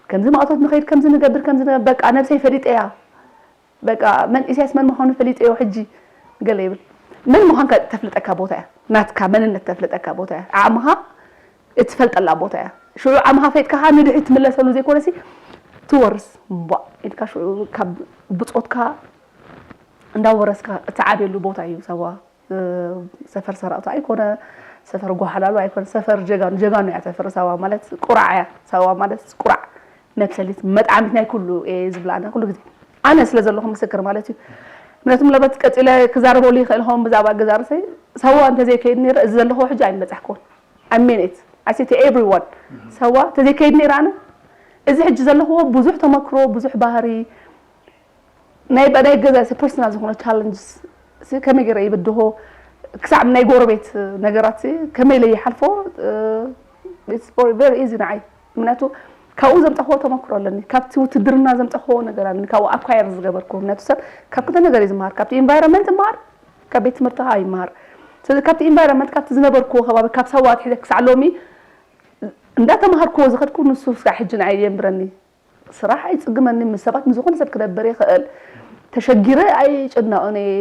ከምዚ ማእቶት ንኸይድ፣ ከምዚ ንገብር፣ ከምዚ ንገብር፣ በቃ ነብሰይ ፈሊጠያ። በቃ መንእሰያስ መን ምዃኑ ፈሊጠዮ ሕጂ። ገለ ይብል። መን ምዃንካ ተፍልጠካ ቦታ እያ። ናትካ መንነት ተፍልጠካ ቦታ እያ። ዓቕምኻ እትፈልጠላ ቦታ እያ። ሽዑ ዓቕምኻ ፈሊጥካ ኸዓ ንድሕሪት ትምለሰሉ ዘይኮነሲ ትወርስ። እምቧእ ኢልካ ሽዑ ካብ ብጾትካ እንዳወረስካ እትዓብየሉ ቦታ እዩ ሳዋ። እ፣ ሰፈር ሰራቕቱ ኣይኮነ፣ ሰፈር ጓሓላሉ ኣይኮነ፣ ሰፈር ጀጋኑ፣ ጀጋኑ እያ ሰፈር። ሳዋ ማለት ቁራዕ እያ። ሳዋ ማለት ቁራዕ መብሰሊት መጥዓሚት ናይ ኩሉ እየ ዝብላ ኣነ ኩሉ ግዜ። ኣነ ስለ ዘለኹ ምስክር ማለት እዩ። ምክንያቱ ምናልባት ቀጺለ ክዛረበሉ ይኽእል ኸውን ብዛዕባ ገዛ ርእሰይ። ሳዋ እንተዘይከይድ ነይረ እዚ ዘለኹዎ ሕጂ ኣይምበጻሕኩዎን። I mean it. I say to everyone. ሳዋ እንተዘይከይድ ነይረ ኣነ እዚ ሕጂ ዘለኹዎ ብዙሕ ተመክሮ፣ ብዙሕ ባህሪ፣ ናይ ናይ ገዛ ሲ ፐርሰናል ዝኾነ ቻለንጅስ ሲ ከመይ ገይረ ይብድሆ፣ ክሳዕ ናይ ጎረቤት ነገራት ሲ ከመይ ኢለ ይሓልፎ፣ እ፣ it's very, very easy ንዓይ። ምክንያቱ ካብኡ ዘምጻኽዎ ተመክሮ ኣለኒ፣ ካብቲ ውትድርና ዘምጻኽዎ ነገር ኣለኒ፣ ካብኡ ኣኳየር ዝገበርኩዎ። ምክንያቱ ሰብ ካብ ክልተ ነገር እዩ ዝመሃር፣ ካብቲ ኢንቫይሮንመንት ይመሃር፣ ካብ ቤት ትምህርቲ ከዓ ይመሃር። ስለዚ ካብቲ ኢንቫይሮንመንት፣ ካብቲ ዝነበርኩዎ ከባቢ፣ ካብ ሳዋ ኣትሒዘ ክሳዕ ሎሚ እንዳተማሃርኩዎ ዝኸድኩ ንሱ ክሳዕ ሕጂ ንዓይ የንብረኒ። ስራሕ ኣይጽግመኒ፣ ምስ ሰባት፣ ምስ ዝኾነ ሰብ ክነብር ይኽእል። ተሸጊረ ኣይጭነቕን እየ።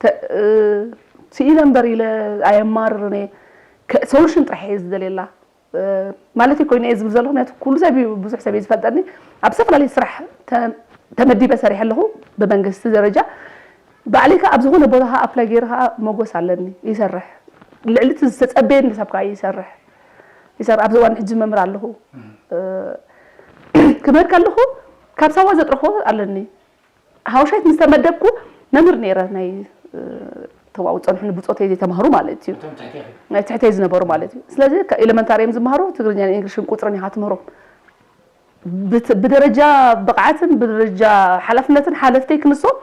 ተ-፣ እ፣ ስኢነ እምበር ኢለ ኣየማርርን እየ። ከ-፣ ሶሉሽን ጥራሕ እየ ዝደልየላ። እ፣ ማለተይ ኮይኑ እየ ዝብል ዘለኹ፣ ምክንያቱ ኩሉ ሰብ እዩ፣ ብዙሕ ሰብ እዩ ዝፈልጠኒ። ኣብ ዝተፈላለየ ስራሕ ተ-፣ ተመዲበ ሰሪሐ ኣለኹ፣ ብመንግስቲ ደረጃ። ባዕለይ ከኣ ኣብ ዝኾነ ቦታ ከኣ ኣፕላይ ገይረ ከኣ መጎስ ኣለኒ፣ ይሰርሕ። ልዕሊ እቲ ዝተጸበየኒ ሰብ ከኣ ይሰርሕ። ይሰርሕ። ኣብዚ እዋን ሕጂ መምህር ኣለኹ። እ፣ ክምህር ከለኹ ካብ ሳዋ ዘጥረኽቦ ኣለኒ። ሃውሻይት ምስ ተመደብኩ መምህር ነይረ፣ ናይ፣ እ፣ ተዋው ጸንሑኒ ብጾተይ ዘይተማህሩ ማለት እዩ። እቶም ትሕቴኺ? ናይ ትሕተይ ዝነበሩ ማለት እዩ። ስለዚ ከ-፣ ኤሌመንታሪ እዮም ዝመሃሩ፣ ትግርኛን ኢንግሊሽን ቁጽርን ኢኻ ትምህሮም። ብት-፣ ብደረጃ ብቕዓትን ብደረጃ ሓላፍነትን ሓለፍተይ ክንሶም፣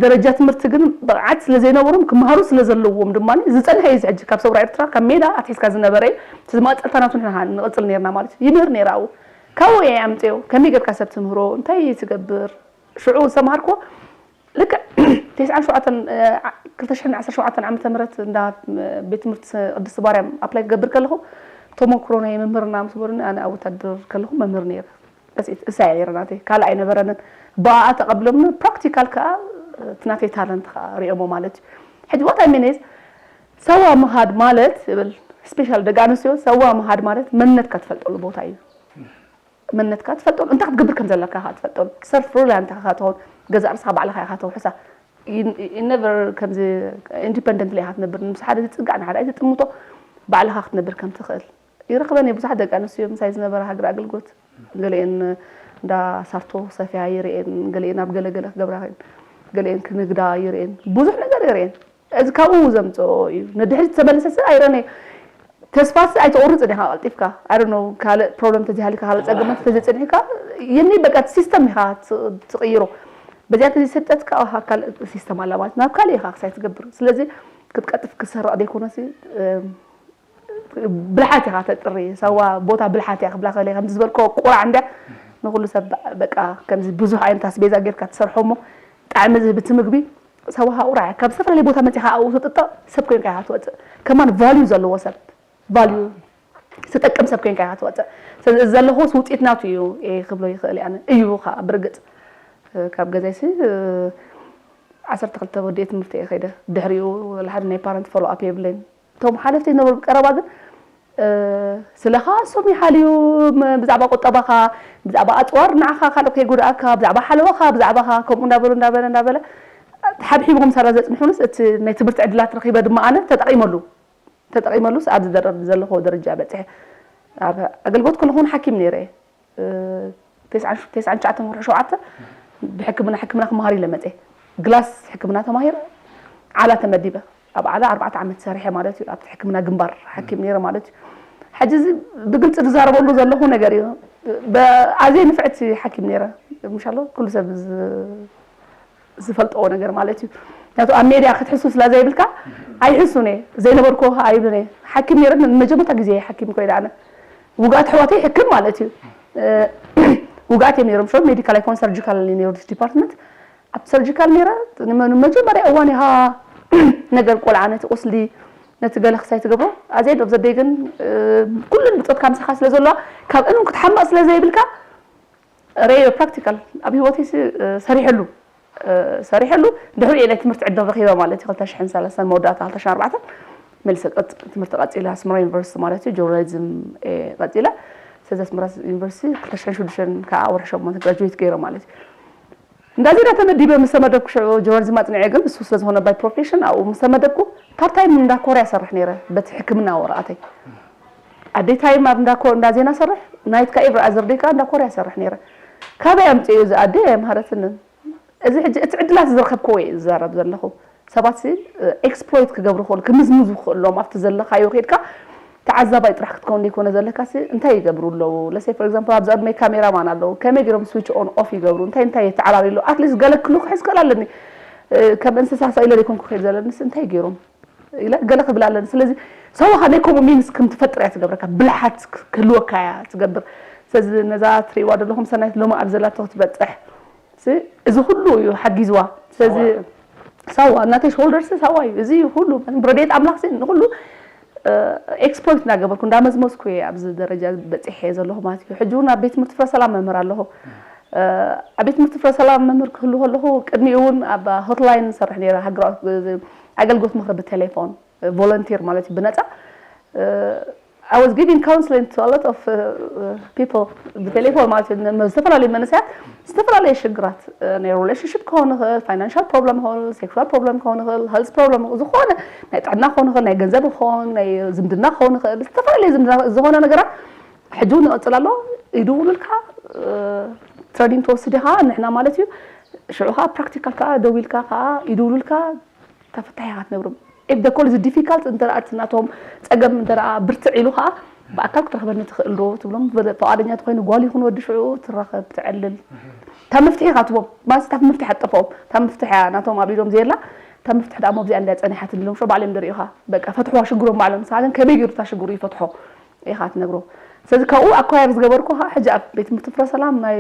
ደረጃ ትምህርቲ ግን ብቕዓት ስለ ዘይነበሮም፣ ክመሃሩ ስለ ዘለዎም ድማ ዝጸንሐ እዩ። እዚ ሕጂ ካብ ሰውራ ኤርትራ ካብ ሜዳ ኣትሒዝካ ዝነበረ እዩ። እቲ መቐጸልታ ናቱ ንሕና ንቕጽል ነይርና ማለት እዩ። ይምህር ነይረ ኣብኡ። ካብኡ እየ ኣምጽዮ። ከመይ ጌርካ ሰብ ትምህሮ? እንታይ እዩ ትገብር? ሽዑ ዝተምሃርኩዎ ልክዕ ተስዓን ሸውዓተን፣ እ፣ ዓ-፣ ክልተ ሽሕን ዓሰርተ ሸውዓተን ዓመተ ምህረት እንዳ፣ እ፣ ቤት ትምህርቲ ቅድስቲ ማርያም ኣፕላይ ክገብር ከለኹ ተመክሮ ናይ መምህርና ምስ በሉኒ፣ ኣነ ኣብ ወታደር ከለኹ መምህር ነይረ። በስ እሳ እያ ነይረ ናተይ፣ ካልእ ኣይነበረንን። ብኣኣ ተቐብሎምኒ፣ ፕራክቲካል ከኣ እቲ ናተይ ታለንት ከኣ ሪኦሞ ማለት እዩ። ሕጂ what I mean is፣ ሳዋ ምኻድ ማለት፣ ይብል፣ ስፔሻል ደቂ ኣንስትዮ፣ ሳዋ ምኻድ ማለት መንነትካ ትፈልጠሉ ቦታ እዩ። መንነትካ ትፈልጠሉ፣ እንታይ ክትገብር ከም ዘለካ ከኣ ትፈልጠሉ። ሰልፍ ሪላያንት ኢኻ ትኸውን፣ ገዛእ ርእስኻ ባዕልኻ ኢኻ ተውሕሳ። You, you never ከምዚ ኢንዲፐንደንትሊ ኢኻ ትነብር። ምስ ሓደ ዝጽጋዕ ንሓደ ኣይትጥምቶ፣ ባዕልኻ ክትነብር ከም ትኽእል። ይረኽበን እየ ብዙሓት ደቂ ኣንስትዮ ምሳይ ዝነበራ ሃገር ኣገልግሎት፣ ገሊኤን እንዳ ሳርቶ ሰፍያ ይርእየን፣ ገሊኤን ኣብ ገለ ገለ ክገብራ ይኽእለን፣ ገሊኤን ክንግዳ ይርእየን፣ ብዙሕ ነገር ይርእየን። እዚ ካብኡ ዘምጽኦ እዩ። ንድሕሪት ተመልሰ ስእ ኣይረኔ ተስፋ ስእ ኣይተቑርጽን ኢኻ ቀልጢፍካ። I don't know፣ ካልእ ፕሮብለም ተዘይሃሊካ፣ ካልእ ጸገማት ተዘይጸኒሕካ፣ የኒ በቃ ሲስተም ኢኻ ት-፣ ትቕይሮ። በዚኣ እንተዘይሰልጠትካ፣ ኣሃ፣ ካልእ ሲስተም ኣላ ማለት ናብ ካልእ ኢኻ ክሳይ ትገብር። ስለዚ ክትቀጥፍ ክሰርቕ ዘይኮነሲ፣ እም፣ ብልሓት ኢኻ ተጥሪ። ሳዋ ቦታ ብልሓት እያ ክብላ ከለ፣ ከምዚ ዝበልኮ ቁራዕ እንድያ ንኹሉ ሰብ በቃ ከምዚ ብዙሕ ዓይነት ኣስቤዛ ጌርካ ትሰርሖ እሞ ጣዕሚ ዝህብ እቲ ምግቢ ሳዋ ቁራዕ እያ። ካብ ዝተፈላለየ ቦታ መጺኻ ኣብኡ ትጥጠቕ ሰብ ኮይንካ ኢኻ ትወጽእ። ከማን ቫልዩ ዘለዎ ሰብ፣ ቫልዩ ዝጠቅም ሰብ ኮይንካ ኢኻ ትወጽእ። ስለዚ እዚ ዘለኹስ ውጽኢት ናቱ እዩ እየ ክብሎ ይኽእል እየ ኣነ። እዩ ኸኣ ብርግጽ። እ፣ ካብ ገዛይሲ፣ እ፣ ዓሰርተ ክልተ ወዲኤ ትምህርቲ እየ ከይደ። ድሕሪኡ ወላ ሓደ ናይ ፓረንት ፎሎ ኣፕ የብለይን። እቶም ሓለፍቲ ዝነበሩ ቀረባ ግን፣ እ፣ ስለኻ እሶም ይሓልዩ፣ ም-፣ ብዛዕባ ቁጠባኻ፣ ብዛዕባ ኣጽዋር ንዓኻ ካልእ ከይጎድኣካ፣ ብዛዕባ ሓለዋኻ፣ ብዛዕባኻ ከምኡ እንዳበሉ፣ እንዳበለ፣ እንዳበለ፣ ሓብሒቦም ሳላ ዘጽንሑንስ እቲ ናይ ትምህርቲ ዕድላት ረኺበ ድማ ኣነ ተጠቒመሉ። ተጠቒመሉስ ኣብዚ ደረ-፣ ዘለኹዎ ደረጃ በጺሐ። ኣብ ኣገልግሎት ከለኹ እውን ሓኪም ነይረ እየ። እ፣ ተስዓን፣ ተስዓን ትሽዓተን ወርሒ ሸውዓተ ብሕክምና፣ ሕክምና ክመሃር ኢለ መጸ። ግላስ ሕክምና ተማሂረ፣ ዓላ ተመዲበ። ኣብ ዓላ ኣርባዕተ ዓመት ሰሪሐ ማለት እዩ። ኣብቲ ሕክምና ግንባር ሓኪም ነይረ ማለት እዩ። ሕጂ እዚ ብግልጺ ዝዛረበሉ ዘለኹ ነገር እዩ። ብ-፣ ኣዝየ ንፍዕቲ ሓኪም ነይረ። ምሻሎ ኩሉ ሰብ ዝ-፣ ዝፈልጥዎ ነገር ማለት እዩ። ምክንያቱ ኣብ ሜድያ ክትሕሱ ስለ ዘይብልካ ኣይሕሱን እየ። ዘይነበርኩ ኣይብልን እየ። ሓኪም ነይረ፣ ንመጀመርታ ግዜ እየ ሓኪም ኮይነ ኣነ። ውግኣት ኣሕዋተይ ይሕክም ማለት እዩ። እ፣ ውግኣት እዮም ነይሮም፣ ሾ ሜዲካል ኣይኮነ ሰርጂካል እዩ ነይሩ እቲ ዲፓርትመንት። ኣብ ሰርጂካል ነይረ፣ ንመ-፣ ንመጀመርያ እዋን ኢኻ ነገር ቆልዓ ነቲ ቁስሊ፣ ነቲ ገለ ክሳይ ትገብሮ ኣዜድ ኦፍ ዘደይ ግን ኩሉን ብፆትካ ምሳኻ ስለ ዘለዋ ካብ እንም ክትሓማቕ ስለ ዘይብልካ ረዮ ፕራክቲካል ኣብ ህይወተይ ሰሪሐሉ ሰሪሐሉ ድሕሪኡ ናይ ትምህርቲ ዕድል ረኺበ ማለት እዩ። ክልተ ሽሕን ሰለስተን መወዳእታ ክልተ ሽሕን ኣርባዕተን መልሰ ትምህርቲ ቀፂለ ኣስመራ ዩኒቨርሲቲ ማለት እዩ ጆርናሊዝም ቀፂለ። ስለዚ ኣስመራ ዩኒቨርሲቲ ክልተ ሽሕን ሽዱሽተን ከዓ ወርሒ ሸሞንተ ግራጁዌት ገይረ ማለት እዩ። እንዳዜና ተመዲበ ምስ ተመደብኩ ሽዑ ጆርናሊዝም ኣፅኒዐ ግን እሱ ስለዝኾነ ባይ ፕሮፌሽን ኣብኡ ምስ ተመደብኩ ፓርታይም እንዳ ኮርያ ሰርሕ ነይረ በቲ ሕክምና ወረቐተይ ኣደይ ታይም ኣብ እንዳ ዜና ሰርሕ ናይት ከኣ ኤቭሪ ኣዘር ደይ ከኣ እንዳ ኮርያ ሰርሕ ነይረ። ካበይ ኣምፅኡ እዚ ኣደ ኣየምሃረትንን። እዚ ሕጂ እቲ ዕድላት ዝረኸብክዎ እየ ዝዛረብ ዘለኹ። ሰባት ሲ ኤክስፕሎይት ክገብሩ ክኽእሉ ክምዝምዙ ክኽእሎም ኣብቲ ዘለኻዮ ከድካ ተዓዛባይ ጥራሕ ክትከውን ዘይኮነ ዘለካ ሲ እንታይ ይገብሩ ኣለዉ ለሴ for example ኣብዚ ቅድመይ ካሜራ ማን ኣለዉ ከመይ ገይሮም ስዊች ኦን ኦፍ ይገብሩ እንታይ እንታይ የተዓላሉ ኣለዉ ኣትሊስት ገለ ክሉ ክሕዝ ክእል ኣለኒ ከም እንስሳ ሰ ኢለ ዘይኮንኩ ክሄድ ዘለኒ ሲ እንታይ ገይሮም ኢለ ገለ ክብል ኣለኒ። ስለዚ ሳዋ ከኣ ናይ ከምኡ ሚንስ ከም ትፈጥር እያ ትገብረካ፣ ብልሓት ክህልወካ እያ ትገብር። ስለዚ ነዛ ትርእይዋ ዘለኹም ሰናይት ሎሚ ኣብ ዘላቶ ክትበጽሕ እዚ ኩሉ እዩ ሓጊዝዋ። ስለዚ ሳዋ እናተይ ሾልደርስ ሳዋ እዩ እዚ ኩሉ ረድኤት ኣምላኽ ንኩሉ ኤክስፕሎይት እናገበርኩ እንዳመዝመዝኩ እየ ኣብዚ ደረጃ በፂሐ ዘለኹ ማለት እዩ። ሕጂ እውን ኣብ ቤት ትምህርቲ ፍረ ሰላም መምህር ኣለኹ። ኣብ ቤት ትምህርቲ ፍረ ሰላም መምህር ክህሉ ከለኹ ቅድሚኡ እውን ኣብ ሆትላይን ሰርሕ ነረ ሃገራዊ ኣገልግሎት ምኽሪ ብቴሌፎን ቮለንቲር ማለት እዩ ብነፃ I was giving counseling to a lot of uh, uh, people ብቴሌፎን ማለት እዩ ዝተፈላለዩ መንእሰያት ዝተፈላለዩ ሽግራት ናይ ሪሌሽንሽፕ ክኸውን ይኽእል ፋይናንሻል ፕሮብለም ይኽእል ሴክሹዋል ፕሮብለም ክኸውን ይኽእል ሄልዝ ፕሮብለም ዝኾነ ናይ ጥዕና ክኸውን ይኽእል ናይ ገንዘብ ክኸውን ናይ ዝምድና ክኸውን ይኽእል ዝተፈላለዩ ዝምድና ዝኾነ ነገራት ሕጂ እውን ይቕፅል ኣሎ ይድውሉልካ ትሬኒንግ ትወስድ ኢኻ ንሕና ማለት እዩ ሽዑ ከዓ ፕራክቲካል ከዓ ደው ኢልካ ከዓ ይድውሉልካ ተፈታሒ ኢኻ ትነብርም if the call is difficult እንተ እቲ ናቶም ፀገም እንተ ብርትዕ ኢሉ ከዓ ብኣካል ክትረኽበኒ ትኽእል ዶ ትብሎም ፍቓደኛ ተኮይኑ ጓል ይኹን ወዲ ሽዑ ትራኸብ ትዕልል እታ መፍትሒ ኢኻ ትቦም ማለት እታ መፍትሒ ኣጠፈኦም እታ መፍትሒ እያ ናቶም ኣብ ኢዶም ዘየላ እታ መፍትሒ ደኣ መብዚኣ እንድያ ፀኒሓትኒ ኢሎም ሽዑ ባዕሎም ደሪኡኻ በቃ ፈትሕዋ ሽግሮም ባዕሎም ንስኻ ግን ከመይ ገይሩ እታ ሽግሩ ይፈትሖ ኢኻ ትነግሮ ስለዚ ካብኡ ኣኳየር ዝገበርኩ ከዓ ሕጂ ኣብ ቤት ትምህርቲ ፍረ ሰላም ናይ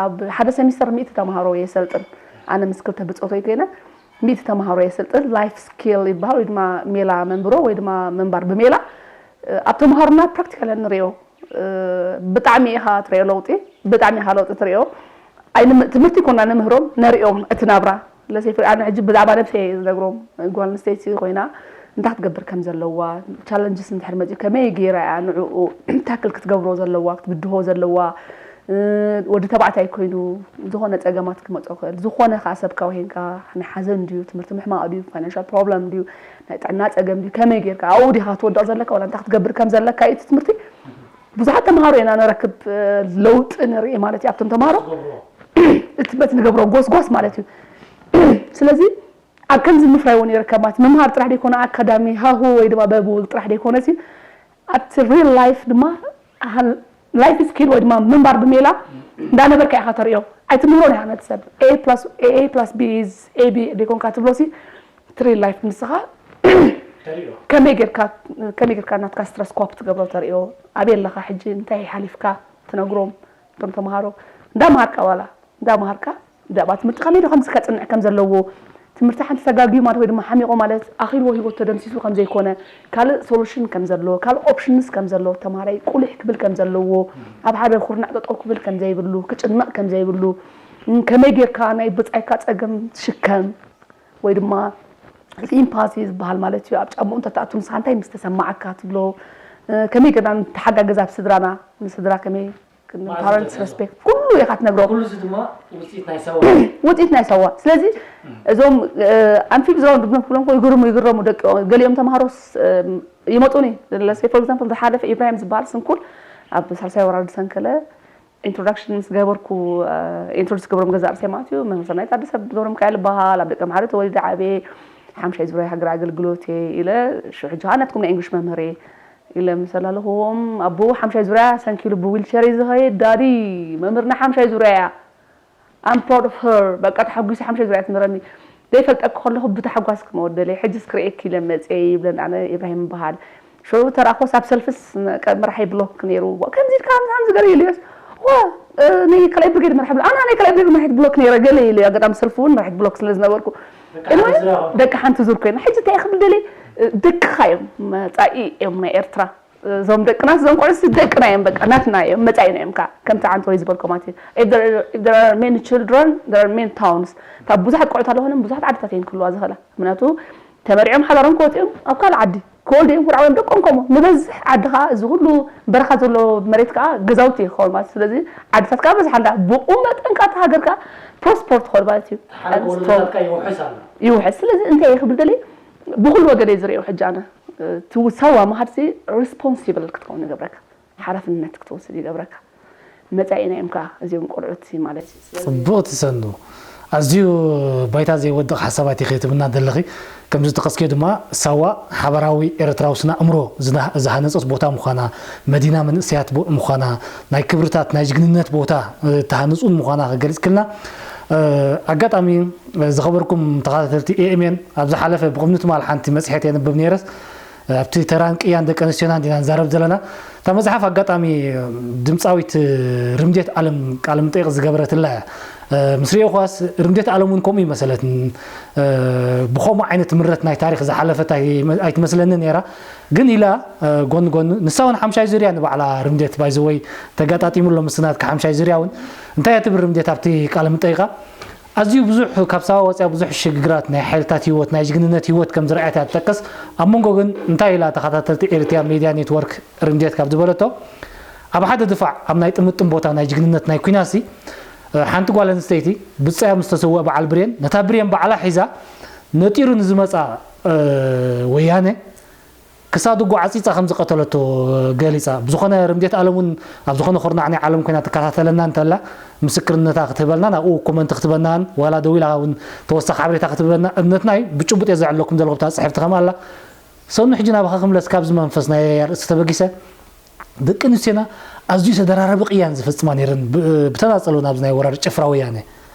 ኣብ ሓደ ሰሚስተር ሚእቲ ተምሃሮ የሰልጥን ኣነ ምስ ክልተ ብፆተይ ኮይነ ሚእቲ ተምሃሮ የሰልጥን ላይፍ ስኪል ይበሃል ወይ ድማ ሜላ መንብሮ ወይ ድማ ምንባር ብሜላ ኣብ ተምሃሮና ፕራክቲካል ንሪኦ ብጣዕሚ ኢኻ ትሪኦ ለውጢ ብጣዕሚ ኢኻ ለውጢ ትሪኦ ትምህርቲ ኮና ንምህሮም ነሪኦም እቲ ናብራ ለሴ ኣነ ሕጂ ብዛዕባ ነብሰ እየ ዝነግሮም ጓል ኣንስተይቲ ኮይና እንታይ ክትገብር ከም ዘለዋ ቻለንጅስ እንድሕር መፂኡ ከመይ ገይራ እያ ንዕኡ ታክል ክትገብሮ ዘለዋ ክትብድሆ ዘለዋ ወዲ ተባዕታይ ኮይኑ ዝኾነ ፀገማት ክመፆ ክእል ዝኾነ ከዓ ሰብ ካውሄንካ ናይ ሓዘን ድዩ ትምህርቲ ምሕማቅ ድዩ ፋይናንሻል ፕሮብለም ድዩ ናይ ጥዕና ፀገም ድዩ ከመይ ጌርካ ኣብኡ ዲካ ክትወድቕ ዘለካ ወላ እንታይ ክትገብር ከም ዘለካ እዩ እቲ ትምህርቲ ብዙሓት ተምሃሮ ኢና ነረክብ ለውጢ ንርኢ ማለት እዩ ኣብቶም ተምሃሮ እቲ በቲ ንገብሮ ጎስጓስ ማለት እዩ ስለዚ ኣብ ከምዚ ምፍራይ እውን ይርከብ ማለት ምምሃር ጥራሕ ደይኮነ ኣካዳሚ ሃሁ ወይ ድማ በብውል ጥራሕ ደይኮነ ኣብቲ ሪል ላይፍ ድማ ላይፍ ስኪል ወይ ድማ ምንባር ብሜላ እንዳነበርካ ኢኻ ተርእዮ ኣይትምህሮን ኢኻ ነቲ ሰብ A plus A plus B is A B ደይኮንካ ትብሎ ሲ ትሪ ላይፍ ንስኻ ከመይ ጌርካ ከመይ ጌርካ ናትካ ስትረስ ኮፕ ትገብሮ ተርእዮ ኣበይ ኣለኻ ሕጂ እንታይ ሓሊፍካ ትነግሮም እቶም ተምሃሮ እንዳምሃርካ ዋላ እንዳምሃርካ ብዛዕባ ትምህርቲ ከመይ ዶ ከምዚ ከፅንዕ ከም ዘለዎ ትምህርቲ ሓንቲ ተጋግዩ ማለት ወይ ድማ ሓሚቑ ማለት ኣኺልዎ ህይወት ተደምሲሱ ከም ዘይኮነ ካልእ ሶሉሽን ከም ዘሎ ካልእ ኦፕሽንስ ከም ዘሎ ተምሃራይ ቁሊሕ ክብል ከም ዘለዎ ኣብ ሓደ ኩርናዕ ጠጠው ክብል ከም ዘይብሉ ክጭነቕ ከም ዘይብሉ ከመይ ጌርካ ናይ ብፃይካ ፀገም ትሽከም ወይ ድማ ኢምፓሲ ዝበሃል ማለት እዩ ኣብ ጫምኡ እንተትኣቱ ንስኻ እንታይ ምስ ተሰማዓካ ትብሎ ከመይ ጌርና ንተሓጋገዝ ኣብ ስድራና ንስድራ ከመይ ፓረንትስ ሬስፔክት ኩሉ ኢኻ ትነግሮ ኩሉ እዚ ድማ ውፅኢት ናይ ሰዋ ውፅኢት ናይ ሰዋ ስለዚ እዞም ኣንፊብ ዝራውን ድብሎም ክብሎም ይግርሙ ይግረሙ ደቂ ገሊኦም ተምሃሮስ ይመፁኒ ለሴ ፎር ኤግዛምፕል ዝሓለፈ ኢብራሂም ዝበሃል ስንኩል ኣብ ሳልሳይ ወራዲ ሰንከለ ኢንትሮዳክሽን ምስ ገበርኩ ኢንትሮዲስ ክገብሮም ገዛ ርእሰይ ማለት እዩ መምህር ሰናይት ኣዲስ ኣበባ ገብረ ሚካኤል ይበሃል ኣብ ደቂ ኣምሓሩ ተወሊደ ዓብየ ሓምሻይ ዙርያ ሃገር ኣገልግሎት እየ ኢለ ሽዑ ሕጂ ከዓ ናትኩም ናይ እንግሊሽ መምህር እየ ኢለ ምስ ኣላለኹዎም ኣቦኡ ሓምሻይ ዙርያ ሰንኪሉ ብዊልቸር እዩ ዝኸይድ ዳዲ መምህርና ሓምሻይ ዙርያ እያ I'm proud of her በቃ ተሓጒሰ ሓምሻይ ዙርያ ትምህረኒ ዘይፈልጠኪ ከለኹ ብታሕጓስ ክመወደለይ ሕጅስ ክርእየኪ ኢለ መፅየ ይብለን ኣነ ኢብራሂም ይበሃል ሽዑ ተራእኾስ ኣብ ሰልፍስ መራሒ ብሎክ ነይሩ ከምዚ ኢልካ ምሳምዚ ገለ ኢሉስ ዋ ናይ ካልኣይ ብርጌድ መራሒ ብሎክ ኣና ናይ ካልኣይ ብርጌድ መራሒት ብሎክ ነይረ ገለ ኢሉ ኣጋጣሚ ሰልፊ እውን መራሒት ብሎክ ስለ ዝነበርኩ ደቂ ሓንቲ ዙር ኮይና ሕጂ እንታይ ክብል ደልየ ደቅኻ እዮም፣ መጻኢ እዮም ናይ ኤርትራ። እዞም ደቅና፣ እዞም ቆልዑ ደቅና እዮም፣ በቃ ናትና እዮም፣ መጻኢና እዮም። ከ ከምቲ ዓንተ ወይ ዝበልኮ ማለት እዩ። If there are many children, there are many towns. ካብ ብዙሓት ቆልዑት ኣለኾነ ብዙሓት ዓድታት እየን ክህልዋ ዝኽእላ። ምክንያቱ ተመሪዖም ሓዳሮም ክወጡ እዮም፣ ኣብ ካልእ ዓዲ ክወልዱ እዮም፣ ክርዓው እዮም። ደቆም ከምኡ ንበዝሕ ዓዲ ከዓ፣ እዚ ኩሉ በረኻ ዘሎ መሬት ከዓ ገዛውቲ ይኸውን ማለት እዩ። ስለዚ ዓድታት ከዓ በዝሓ ኣላ። ብኡ መጠን ከዓ እታ ሃገር ከዓ ፕሮስፐር ትኸውን ማለት እዩ። ይውሕስ። ስለዚ እንታይ ክብል ደሊ፣ ብኩሉ ወገን እየ ዝርእዮ ሕጂ ኣነ። እቲ ሳዋ ምኻድሲ ሪስፖንሲብል ክትከውን ይገብረካ፣ ሓላፍነት ክትወስድ ይገብረካ። መጻኢና እዮም ከዓ እዚኦም ቆልዑት ማለት እዩ። ስለዚ ጽቡቕ ትሰኑ። ኣዝዩ ባይታ ዘይወድቕ ሓሳባት ኢኺ ትብልና ዘለኺ። ከምዚ ዝጠቐስክዮ ድማ ሳዋ ሓባራዊ ኤርትራዊ ስነ ኣእምሮ ዝና- ዝሃነጸት ቦታ ምዃና፣ መዲና መንእሰያት ቦ- ምዃና፣ ናይ ክብርታት ናይ ጅግንነት ቦታ እ፣ እተሃነጹን ምዃና ክገልጽክልና። እ፣ ኣጋጣሚ እ፣ ዝኸበርኩም ተኸታተልቲ ኤ ኤም ኤን ኣብ ዝሓለፈ ብቕድሚ ትማል ሓንቲ መጽሔት የንብብ ነይረስ ኣብቲ ተራን ቅያን ደቂ ኣንስትዮና እንዲና ንዛረብ ዘለና። እታ መጽሓፍ ኣጋጣሚ ድምጻዊት ርምዴት ኣለም ቃለ መጠይቕ ዝገበረትላ እያ። ምስ ርእየኳስ ርምዴት ኣለም እውን ከምኡ ይመሰለትኒ። ብኸምኡ ዓይነት ምረት ናይ ታሪኽ ዝሓለፈት ኣይ- ኣይትመስለኒ ነይራ። ግን ኢላ ጎኒ ጎኒ ንሳ እውን ሓምሻይ ዙርያ ንባዕላ ርምዴት ባይዘወይ ተጋጣጢሙ ኣሎ ምስ ናትካ ሓምሻይ ዙርያ እውን። እንታይ እያ ትብል ርምዴት ኣብቲ ቃለ መጠይቓ? ኣዝዩ ብዙሕ ካብ ሳዋ ወፂኣ ብዙሕ ሽግግራት ናይ ሓይልታት ህይወት ናይ ጅግንነት ህይወት ከም ዝረኣየት እያ ትጠቅስ። ኣብ መንጎ ግን እንታይ ኢላ ተኸታተልቲ ኤርትያ ሜድያ ኔትወርክ ርምዴት ካብ ዝበለቶ ኣብ ሓደ ድፋዕ ኣብ ናይ ጥምጥም ቦታ ናይ ጅግንነት ናይ ኩናሲ ሓንቲ ጓል ኣንስተይቲ ብፀያ ምስ ተሰወአ በዓል ብሬን ነታ ብሬን ባዕላ ሒዛ ነጢሩ ንዝመፃ ወያነ ክሳዱ ጓዓፂፃ ከም ዝቐተለቶ ገሊፃ። ብዝኾነ ርምዴት ኣለም እውን ኣብ ዝኾነ ኩርናዕ ናይ ዓለም ኮይና ትከታተለና እንተላ ምስክርነታ ክትህበልና ናብኡ ኮመንት ክትበናን ዋላ ደዊላ እውን ተወሳኺ ሓበሬታ ክትበና እምነትና እዩ። ብጭቡጥ እየ ዘዕለኩም ዘለኹ ብታ ፅሕፍቲ ከም ኣላ ሰኑ ሕጂ ናባኻ ክምለስ ካብዚ መንፈስ ናይ ኣርእስቲ ተበጊሰ ደቂ ኣንስትዮና ኣዝዩ ተደራረቢ ቅያን ዝፍፅማ ነይረን ብተናፀሎ ናብዚ ናይ ወራር ጭፍራ ወያነ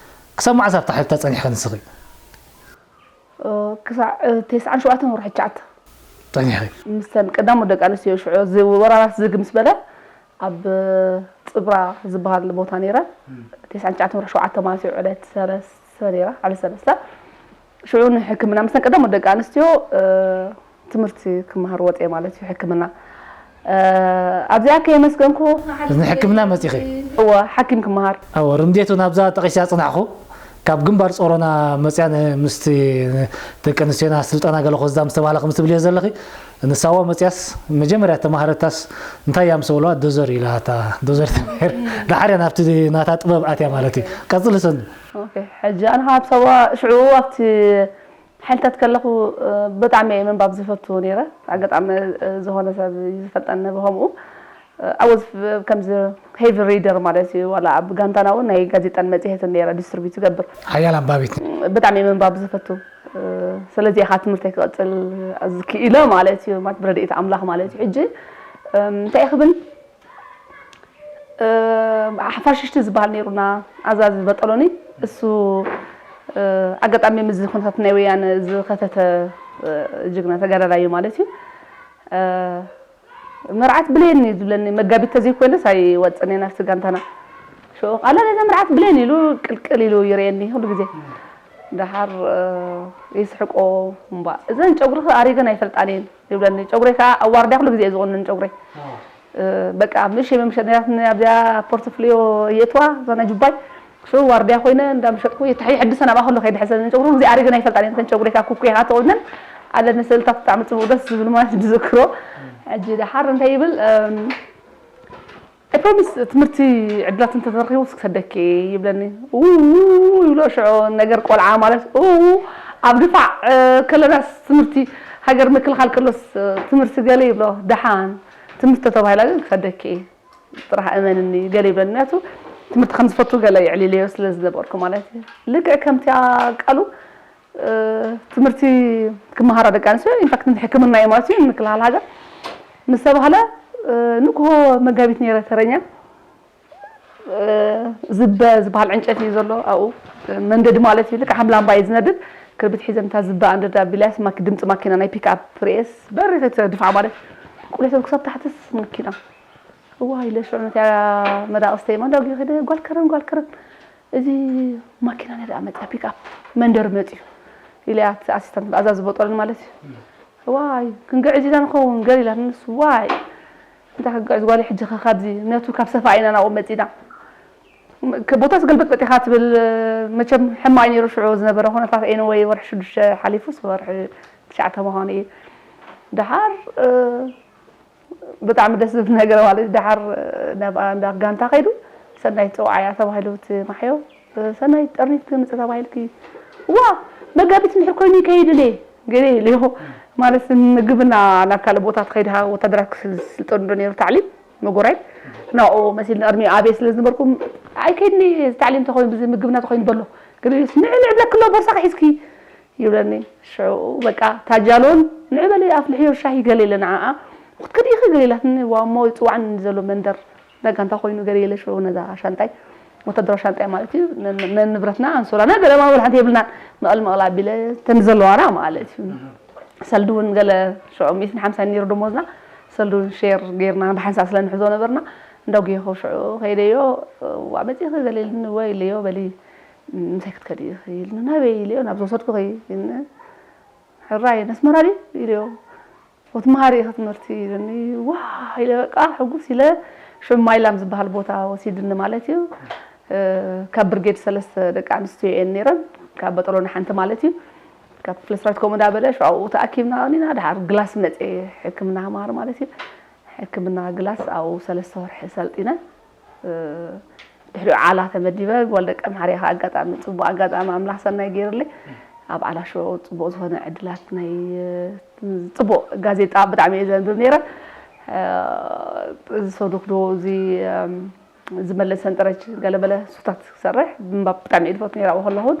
ክሳብ መዓስ ኣብታ ሓይልታ ፀኒሕካ ንስኺ? ክሳዕ ተስዓን ሸውዓተን ወርሒ ትሽዓተ ጠኒሐ ምስተን ቀዳሞት ደቂ ኣንስትዮ ሽዑ እዚ ወራራት ዝግ ምስ በለ ኣብ ፅብራ ዝበሃል ቦታ ነይረ። ተስዓን ትሽዓተን ወርሒ ሸውዓተ ማለት እዩ ዕለት ሰለስተ ነይራ ዕለት ሰለስተ ሽዑ ንሕክምና ምስተን ቀዳሞት ደቂ ኣንስትዮ ትምህርቲ ክመሃር ወፅየ ማለት እዩ ሕክምና ኣብዚኣ ከየመስገንኩ ንሕክምና መፂኺ እወ ሓኪም ክመሃር ኣዎ ርምዴቱ ናብዛ ጠቂስያ ፅናዕኹ ካብ ግንባር ፆሮና መፅያ ምስቲ ደቂ ኣንስትዮና ስልጠና ገለ ክወስዳ ምስ ተባህላ ከም ትብልዮ ዘለኺ ንሳዋ መፅያስ መጀመርያ ተማሃረታስ እንታይ እያ ምስ በልዋ ዶዘር ኢላታ ዶዘር ተማሂር ዳሓር እያ ናብቲ ናታ ጥበብ ኣትያ ማለት እዩ ቀፅሊ ሰኑ ሕጂ ኣነ ካብ ሳዋ ሽዑ ኣብቲ ሓይልታት ከለኹ ብጣዕሚ እየ ምንባብ ዝፈቱ ነይረ ኣጋጣሚ ዝኾነ ሰብ ዝፈልጠኒ ብከምኡ ኣወዝ ከምዚ ሄቪ ሪደር ማለት እዩ ዋላ ኣብ ጋንታና እውን ናይ ጋዜጣን መፅሄትን ነይረ ዲስትሪቢዩት ዝገብር ሓያል ኣንባቢት ብጣዕሚ እየ ምንባብ ዝፈቱ ስለዚ ኢኻ ትምህርተይ ክቐፅል ዝክኢለ ማለት እዩ ማለት ብረድኤት ኣምላኽ ማለት እዩ ሕጂ እንታይ ክብል ፋሽሽቲ ዝበሃል ነይሩና ኣዛዚ በጠሎኒ እሱ ኣጋጣሚ ምዚ ኩነታት ናይ ወያነ ዝኸተተ ጅግና ተጋዳላይ እዩ ማለት እዩ መርዓት ብሌን እዩ ዝብለኒ መጋቢት ተዘይኮይነስ ኣይወፅን እየ ናብቲ ጋንታና ሽዑ ኣላ ነዛ መርዓት ብሌን ኢሉ ቅልቅል ኢሉ ይርእየኒ ኩሉ ግዜ ደሓር ይስሕቆ እምባ እዘን ጨጉርኺ ኣሪገን ኣይፈልጣን እየን ይብለኒ ጨጉረይ ከዓ ኣዋርድያ ኩሉ ግዜ እየ ዝቆንን ጨጉረይ በቃ ኣብ ንእሽተይ መምሸጥ ነይራትኒ ኣብዚኣ ፖርትፍልዮ የእትዋ እዛ ናይ ጁባይ ሽዑ ዋርድያ ኮይነ እንዳምሸጥኩ ይሕድሰን ኣብኣ ከሎ ከይድሕሰን ጨጉሪ ግዜ ኣሪገን ኣይፈልጣን እየን ከን ጨጉረይ ከዓ ኩኩ ኢኻ ትቆነን ኣለኒ ስእልታት ብጣዕሚ ፅቡቅ ደስ ዝብል ማለት ዝዝክሮ ሕጂ ደሓር እንታይ ይብል I promise ትምህርቲ ዕድላት እንተተረኺቡ ክሰደኪ ይብለኒ ው ይብሎ ሽዑ ነገር ቆልዓ ማለት ው ኣብ ድፋዕ ከለናስ ትምህርቲ ሃገር ምክልኻል ከሎስ ትምህርቲ ገለ ይብሎ ደሓን ትምህርቲ ተባሂላ ግን ክሰደኪ ጥራሕ እመንኒ ገለ ይብለኒ ምክንያቱ ትምህርቲ ከም ዝፈቱ ገለ የዕሊለዮ ስለ ዝነበርኩ ማለት እዩ ልክዕ ከምቲያ ቃሉ ትምህርቲ ክመሃራ ደቂ ኣንስትዮ ኢንፋክት ሕክምና እዩ ማለት እዩ ምክልኻል ሃገር ምስ ተባህለ ንግሆ መጋቢት ነይረ ተረኛ ዝበ ዝበሃል ዕንጨይቲ እዩ ዘሎ ኣብኡ መንደዲ ማለት እዩ ልክዕ ከም ላምባ እዩ ዝነድድ ክርቢት ሒዘ ነታ ዝበ ኣንደድ ኣቢላስ ማኪ ድምፂ ማኪና ናይ ፒክ ኣፕ ርኤስ በሪኸ ድፋዕ ማለት ቁሌተ ክሳብ ታሕትስ ማኪና እዋ ኢለ ሽዑ ነቲያ መዳቕስተይ ማንዳ ጊ ከደ ጓል ከረን ጓል ከረን እዚ ማኪና ነዳ መፅያ ፒክ ኣፕ መንደር መፅዩ ኢለያ ኣሲስታንት ኣዛ ዝበጦልን ማለት እዩ ዋይ ክንግዕዝ ኢና ንኸውን ገለ ኢላትኒ። ንስ ዋይ እንታይ ክግዕዝ ጓለይ ሕጂ ኸ ካብዚ ምክንያቱ ካብ ሰፋ ኢና ናብኡ መፂና። ከ- ቦታ ስገልበጥ በጢኻ ትብል። መቸም ሕማቕ ነይሩ ሽዑ ዝነበረ ኩነታት ኤንወይ ወርሒ ሽዱሽተ ሓሊፉ ወርሒ ትሽዓተ ምዃኑ እዩ። ደሓር ብጣዕሚ ደስ ዝብል ነገር ማለት ደሓር ናብ እንዳ ጋንታ ከይዱ ሰናይት ፀውዓያ ተባሂሉ እቲ ማሕዮ ሰናይት ጠርኒፍ ክምፅእ ተባሂልኪ ዋ መጋቢት እንድሕር ኮይኑ ይከይድ እለ ገለ ኢለዮ ማለት ምግብና ናብ ካልእ ቦታ ትኸይድካ ወታደራት ክስልጠኑ ዶ ነይሩ ታዕሊም መጎራይ ናብኡ መሲል ንቅድሚ ኣበይ ስለ ዝነበርኩም ኣይከይድኒ ታዕሊም ተኮይኑ ብዚ ምግብና ተኮይኑ በሎ ገለ ንዕብለክሎ ቦርሳኺ ሒዝኪ ይብለኒ። ሽዑ በቃ ታጃሎን ንዕበሊ ኣፍልሕዮ ሻሂ ገለ ኢለ ንዓኣ ክትከዲ ኢኺ ገለ ኢላትኒ። ዋ እሞ ይፅዋዕኒ ዘሎ መንደር ነጋ እንታይ ኮይኑ ገለ ኢለ ሽዑ ነዛ ሻንጣይ ወታደራዊ ሻንጣይ ማለት እዩ ነ- ነ- ንብረትና ኣንሶላና ገለ ማወል ሓንቲ የብልናን መቐል መቐል ኣቢለ ተን ዘለዋና ማለት እዩ። ሰልዲ እውን ገለ ሽዑ ሚእትን ሓምሳን ነይሩ ደሞዝና ሰልዲ እውን ሼር ጌርና ብሓንሳእ ስለ ንሕዞ ነበርና እንዳጉየኹ ሽዑ ከይደዮ ዋ መፂኺ ገለ ኢልኒ ወይ ኢለዮ በሊ ምሳይ ክትከዲ ኢኺ ኢልኒ ናበይ ኢለዮ ናብ ዝወሰድኩኺ ኢልኒ ሕራይ ነስመራ ድዩ ኢለዮ ወትመሃሪ ኢኺ ትምህርቲ ኢልኒ ዋ ኢለ በቃ ሕጉስ ኢለ ሽም ማይላም ዝበሃል ቦታ ወሲድኒ ማለት እዩ ካብ ብርጌድ ሰለስተ ደቂ ኣንስትዮ እየን ነይረን ካብ በጠሎና ሓንቲ ማለት እዩ ካብ ክፍለ ሰራዊት ከምኡ እንዳበለ ሽዑ ተኣኪብና ኢና ድሓር ግላስ መፀ ሕክምና ክመሃር ማለት እዩ ሕክምና ግላስ ኣብኡ ሰለስተ ወርሒ ሰልጢነ ድሕሪኡ ዓላ ተመዲበ ጓል ደቂ ኣምሓርያ ከዓ ኣጋጣሚ ፅቡቅ ኣጋጣሚ ኣምላኽ ሰናይ ገይርለይ ኣብ ዓላ ሽዑ ፅቡቅ ዝኮነ ዕድላት ናይ ፅቡቅ ጋዜጣ ብጣዕሚ እየ ዘንብብ ነይረ ዝሰዱክ ዶ እዚ ዝመለስ ሰንጠረጅ ገለበለ ሱታት ክሰርሕ ምንባብ ብጣዕሚ እየ ዝፈቱ ነይረ ኣብኡ ከለኹን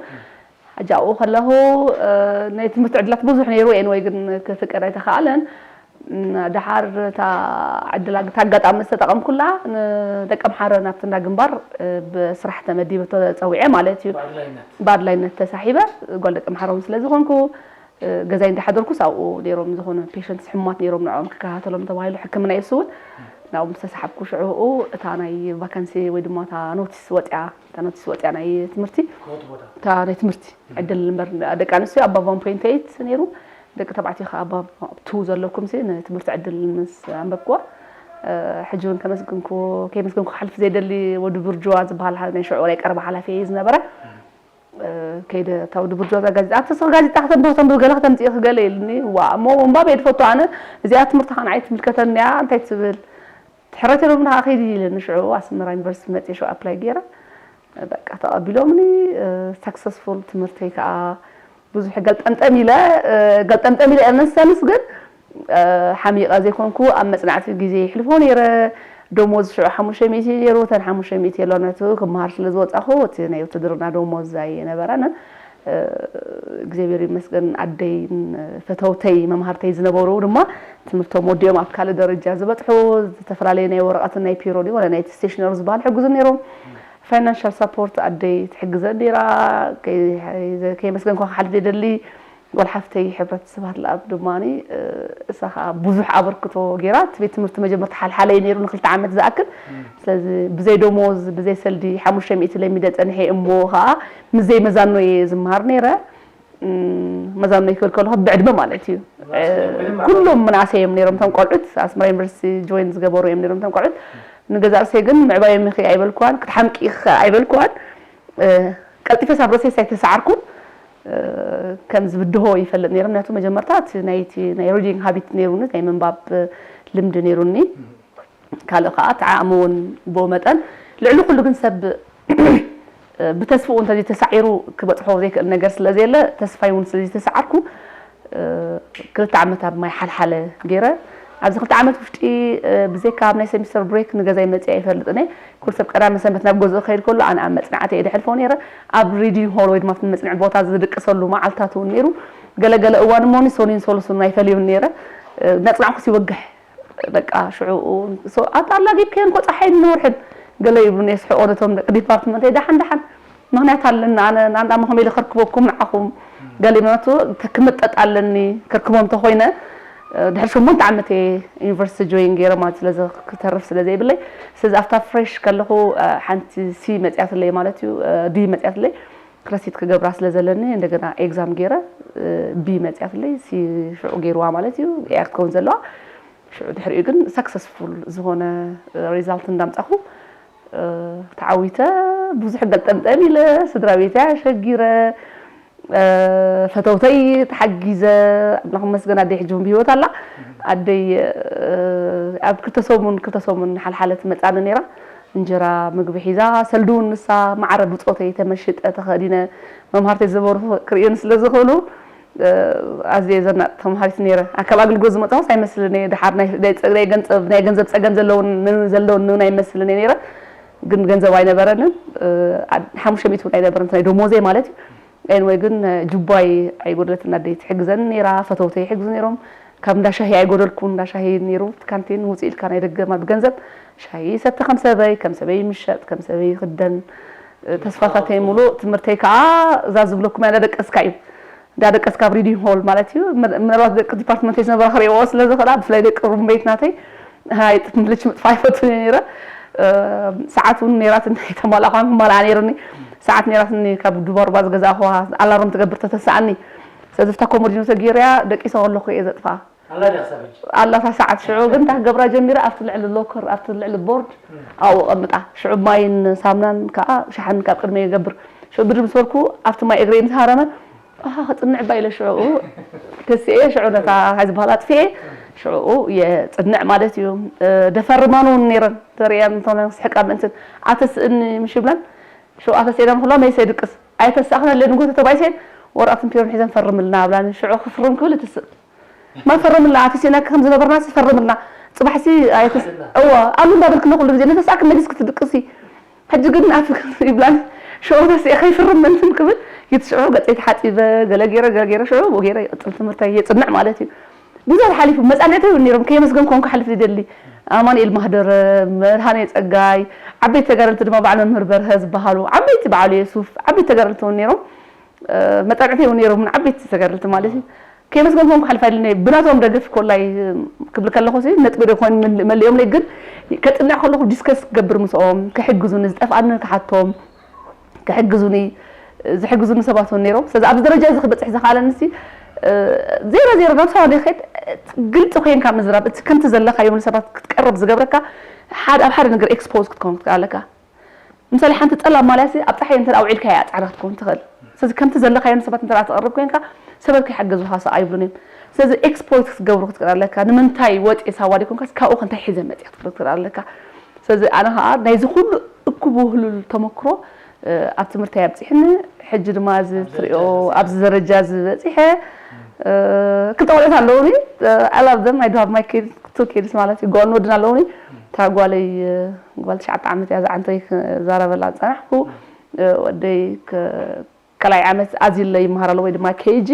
ሕጂ ኣብኡ ከለኹ ናይ ትምህርቲ ዕድላት ብዙሕ ነይሩ ኤንወይ ግን ክፍቀድ ኣይተኻኣለን ድሓር እታ ዕድል እታ ኣጋጣሚ ዝተጠቐምኩላ ንደቂ ኣምሓረ ናብቲ እንዳ ግንባር ብስራሕ ተመዲበ ተፀዊዐ ማለት እዩ ብኣድላይነት ተሳሒበ ጓል ደቂ ኣምሓረ እውን ስለ ዝኾንኩ ገዛይ እንዳሓደርኩስ ኣብኡ ነይሮም ዝኾነ ፔሸንትስ ሕሙማት ነይሮም ንዕኦም ክከታተሎም ተባሂሉ ሕክምና እዩ እሱ እውን ናብኡ ምስ ተሳሓብኩ ሽዑ እታ ናይ ቫካንሲ ወይ ድማ እታ ኖቲስ ወፅያ እታ ኖቲስ ወፅያ ናይ ትምህርቲ እታ ናይ ትምህርቲ ዕድል እምበር ደቂ ኣንስትዮ ኣባብ ዋን ፖይንት ኤይት ነይሩ ደቂ ተባዕትዮ ከዓ ኣባብ ቱ ዘለኩም ሲ ንትምህርቲ ዕድል ምስ ኣንበብክዋ ሕጂ እውን ከመስግንኩ ከይመስገንኩ ክሓልፍ ዘይደሊ ወዲ ብርጅዋ ዝበሃል ናይ ሽዑ ናይ ቀረባ ሓላፊ እዩ ዝነበረ ከይደ እታ ወዲ ብርጅዋ እዛ ጋዜጣ ኣቲ ስኽ ጋዜጣ ከተንብብ ከተንብብ ገለ ከተምፅኢ ክገለ ኢልኒ ዋ እሞ ምንባብ እየ ዝፈቱ ኣነ እዚኣ ትምህርቲ ከዓ ንዓይ ትምልከተኒ እያ እንታይ ትብል ትሕረት ኢሎም ንዓ ከይዲ ኢለኒ ሽዑ ኣስመራ ዩኒቨርሲቲ መፅየ ሽዑ ኣፕላይ ገይረ በቃ ተቐቢሎምኒ ሰክሰስፉል ትምህርተይ ከዓ ብዙሕ ገልጠምጠም ኢለ ገልጠምጠም ኢለ ኤርነስተንስ ግን ሓሚቐ ዘይኮንኩ ኣብ መፅናዕቲ ግዜ ይሕልፎ ነይረ ደሞዝ ሽዑ ሓሙሽተ ሚእቲ ነይሩ እተን ሓሙሽተ ሚእቲ የሎነቱ ክመሃር ስለ ዝወፃኹ እቲ ናይ ውትድርና ደሞዝ ኣይነበረንን እግዚኣብሔር ይመስገን ኣደይን ፈተውተይ መምሃርተይ ዝነበሩ ድማ ትምህርቶም ወዲኦም ኣብ ካልእ ደረጃ ዝበፅሑ ዝተፈላለዩ ናይ ወረቐትን ናይ ፒሮ ድዩ ወላ ናይ ስቴሽነሪ ዝበሃል ሕግዙ ነይሮም ፋይናንሻል ሳፖርት ኣደይ ትሕግዘ ነይራ ከየመስገንኳ ክሓልፍ ዘይደሊ ጓል ሓፍተይ ሕብረት ስብሃት ለኣብ ድማ እሳ ከዓ ብዙሕ ኣበርክቶ ገይራ እቲ ቤት ትምህርቲ መጀመርታ ሓልሓለ እዩ ነይሩ ንክልተ ዓመት ዝኣክል ስለዚ ብዘይ ደሞዝ ብዘይ ሰልዲ ሓሙሽተ ሚእቲ ለሚደ ፀንሐ እሞ ከዓ ምስ ዘይመዛኖ እየ ዝመሃር ነይረ መዛኖ ይክብል ከለኹ ብዕድመ ማለት እዩ ኩሎም መናእሰይ እዮም ነይሮም እቶም ቆልዑት ኣስመራ ዩኒቨርሲቲ ጆይን ዝገበሩ እዮም ነይሮም እቶም ቆልዑት ንገዛእ ርእሰይ ግን ምዕባዮም ኢኺ ኣይበልክዋን ክትሓምቂ ኢኺ ኣይበልክዋን ቀልጢፈ ሳብ ርእሰይ ሳይተሰዓርኩን ከም ዝብድሆ ይፈልጥ ነይረ ምክንያቱ መጀመርታ እቲ ናይቲ ናይ ሪዲንግ ሃቢት ነይሩኒ ናይ ምንባብ ልምዲ ነይሩኒ ካልእ ከዓ እቲ ዓቕሚ እውን ብኡ መጠን ልዕሊ ኩሉ ግን ሰብ ብተስፍኡ እንተዘይተሳዒሩ ክበፅሖ ዘይክእል ነገር ስለዘየለ ተስፋይ እውን ስለዘይተሰዓርኩ ክልተ ዓመት ኣብ ማይ ሓልሓለ ገይረ ኣብዚ ክልተ ዓመት ውሽጢ ብዘይካ ኣብ ናይ ሰሚስተር ብሬክ ንገዛይ መፅእ ኣይፈልጥን እየ ኩሉ ሰብ ቀዳመ ሰንበት ናብ ገዝኡ ክኸይድ ከሎ ኣነ ኣብ መፅናዕቲ እየ ደሕልፎ ነይረ ኣብ ሪዲንግ ሆል ወይ ድማ መፅንዒ ቦታ ዝድቅሰሉ መዓልታት እውን ነይሩ ገለገለ እዋን እሞኒ ሶኒን ሶሉስን ኣይፈልዩን ነይረ ነፅናዕኩስ ይወግሕ በቃ ሽዑ ኣላጊብከየን ኮ ፀሓይን ንወርሕን ገለ ይብሉኒ የስሕቆ ነቶም ደቂ ዲፓርትመንተይ ደሓን ደሓን ምኽንያት ኣለና ኣነ ናንዳ መኸመ ኢለ ከርክበኩም ንዓኹም ገለ ምክንያቱ ክምጠጥ ኣለኒ ከርክቦም ተኮይነ ድሕሪ ሸሞንተ ዓመት እየ ዩኒቨርሲቲ ጆይን ገይረ ማለት ስለዚ ክተርፍ ስለ ዘይብለይ ስለዚ ኣብታ ፍሬሽ ከለኹ ሓንቲ ሲ መፅያትለይ ማለት እዩ ዲ መፅያትለይ ክረሲት ክገብራ ስለ ዘለኒ እንደገና ኤግዛም ገይረ ቢ መፅያትለይ። ሽዑ ገይርዋ ማለት እዩ። ኤኣ ክትከውን ዘለዋ። ሽዑ ድሕሪኡ ግን ሰክሰስፉል ዝኾነ ሪዛልት እንዳምፃኹ ተዓዊተ። ብዙሕ ገልጠምጠም ኢለ፣ ስድራ ቤተይ ኣሸጊረ፣ ፈተውተይ ተሓጊዘ። ኣምላኽ መስገን ኣደይ ሕጂ እውን ብህይወት ኣላ። ኣደይ ኣብ ክልተ ሰሙን ክልተ ሰሙን ሓልሓለ ትመፃኒ ነይራ። እንጀራ ምግቢ ሒዛ፣ ሰልዲ እውን ንሳ ማዕረ ብፆተይ ተመሽጠ ተኸዲነ። መምሃርተይ ዝበሩ ክርእዮን ስለ ዝኽእሉ ኣዝየ ዘናጥ ተምሃሪት ነይረ። ኣካብ ኣገልግሎት ዝመፅኹስ ኣይመስልን እየ። ድሓር ናይ ገንዘብ ፀገም ዘለውን ዘለውን እውን ኣይመስልን እየ ነይረ። ግን ገንዘብ ኣይነበረንን። ሓሙሽተ ሚእቲ እውን ኣይነበረን ናይ ደሞዘይ ማለት እዩ። ኤንወይ ግን ጁባይ ኣይጎደለትን ኣደይ ትሕግዘን ነይራ። ፈተውተይ ይሕግዙ ነይሮም። ካብ እንዳ ሻሂ ኣይጎደልኩን። እንዳ ሻሂ ነይሩ ካንቲን ውፅእ ኢልካ ናይ ደገ ማለት ብገንዘብ ሻሂ ይሰቲ ከም ሰበይ ከም ሰበይ ምሸጥ ከም ሰበይ ይኽደን። ተስፋታተይ ሙሉእ ትምህርተይ ከዓ እዛ ዝብለኩም እያ እንዳደቀስካ እዩ። እንዳደቀስካ ኣብ ሪዲንግ ሆል ማለት እዩ። ምናልባት ደቂ ዲፓርትመንተይ ዝነበራ ክሪእዎ ስለ ዝኽእላ ብፍላይ ደቂ ሩምሜት ናተይ ሃይ ምልች ምጥፋ ይፈቱ ነይረ። ሰዓት እውን ነይራትኒ ኣይተማላእኳን ክማልኣ ነይርኒ። ሰዓት ነይራትኒ ካብ ዱባሩባ ዝገዛእኹዋ ኣላርም ትገብር ተተስኣኒ። ስለዚ ብታ ኮሞዲኖ ተገይረያ ደቂሰ ከለኹ እየ ዘጥፍኣ። ኣላ ድያ ክሳብ ሕጂ? ኣላ እታ ሰዓት ሽዑ ግን እንታይ ክገብራ ጀሚረ ኣብቲ ልዕሊ ሎከር ኣብቲ ልዕሊ ቦርድ ኣብኡ ቀምጣ። ሽዑ ማይን ሳምናን ከዓ ሻሕን ካብ ቅድመ ይገብር። ሽዑ ብድር ምስ በልኩ ኣብቲ ማይ እግረይ ምስ ሃረመ ኣሃ ክፅንዕ እባ ኢለ ሽዑኡ ተስኤ ሽዑ ነታ ታይ ዝበሃል ኣጥፍኤ ሽዑኡ የፅንዕ ማለት እዩ። ደፈርማን እውን ነይረን ተርእያን እንተኾነ ስሕቃ ምእንትን ኣተስእኒ ምሽ ይብላን። ሽዑ ኣተስኤ ዳም ኩላ መይሰ ድቅስ ኣይተሳእኽን ኣለ ንጎተ ተባይሰን ወረቐትን ፒሮን ሒዘን ፈርምልና ኣብላኒ። ሽዑ ክፍርም ክብል ትስእ ማፈረምላ ኣተሲእናካ ከም ዝነበርና ሲ ፈርምልና። ፅባሕሲ ኣይተስ እዋ ኣሉ እንዳበልክና ኩሉ ግዜ ነተስኣክ መሊስ ክትድቅሲ። ሕጂ ግን ኣፍ ይብላን ሸው ተስኤ ከይፍርም እንትን ክብል ይትሽዑ ገፀይ ተሓፂበ ገለ ገይረ ገለ ገይረ ሽዑ ገይረ ይቅፅል ትምህርተይ የፅንዕ ማለት እዩ። ብዙሕ ሓሊፉ መፃንዕተይ እውን ነይሮም ከየመስገን ኮን ክሓልፍ ይደሊ። ኣማኑኤል ማህደረ፣ መድሃኔ ፀጋይ፣ ዓበይቲ ተጋደልቲ ድማ በዓል መምህር በርሀ ዝበሃሉ ዓበይቲ በዓሉ የሱፍ ዓበይቲ ተጋደልቲ እውን ነይሮም። መጣቅዕቲ እውን ነይሮም ዓበይቲ ተጋደልቲ ማለት እዩ። ከየመስገንኩም ክሓልፍ ኣይደልን እየ። ብናቶም ደገፍ ኮላይ ክብል ከለኹ ሲ ነጥቢ ዶ ኮን መሊኦም ለይ ግን ከፅንዕ ከለኹ ዲስከስ ክገብር ምስኦም ክሕግዙኒ ዝጠፍኣኒ ክሓቶም ክሕግዙኒ ዝሕግዙኒ ሰባት እውን ነይሮም። ስለዚ ኣብዚ ደረጃ እዚ ክበፅሕ ዝኸኣለኒ ሲ ዜሮ ዜሮ ናብ ሰባ ዶ ይኸድ ግልፂ ኮይንካ ምዝራብ እቲ ከምቲ ዘለካዮም ንሰባት ክትቀርብ ዝገብረካ ሓደ ኣብ ሓደ ነገር ኤክስፖዝ ክትከውን ክትክእል ኣለካ። ምሳሌ ሓንቲ ጸላም ማልያ ሲ ኣብ ጸሓይ እንተ ኣውዒልካያ ጻዕዳ ክትከውን ትኽእል። ስለዚ ከምቲ ዘለካዮ ንሰባት እንተ ተቕርብ ኮይንካ ሰባት ከይሓገዙኻ ስቕ ኣይብሉን እዮም። ስለዚ ኤክስፕሎይት ክትገብሩ ክትክእል ኣለካ። ንምንታይ ወጽየ ሳዋ ደይኮንካስ ካብኡ ከ እንታይ ሒዘ መጽየ ክትብል ክትክእል ኣለካ። ስለዚ ኣነ ኸኣ ናይዚ ኩሉ እኩብ ውህሉል ተመክሮ ኣብ ትምህርተይ ኣብጺሕኒ። ሕጂ ድማ እዚ ትሪኦ ኣብዚ ደረጃ እዚ በጺሐ። ክልተ ቆልዑት ኣለውኒ። I love them. I do have my kids, two kids ማለት እዩ። ጓልን ወድን ኣለውኒ። እታ ጓለይ ጓል ትሽዓተ ዓመት እያ ዝዓንተይ ክዛረበላ ዝጸናሕኩ። ወደይ ካልኣይ ዓመት ኣዚለ ይመሃር ኣሎ ወይ ድማ ኬጂ።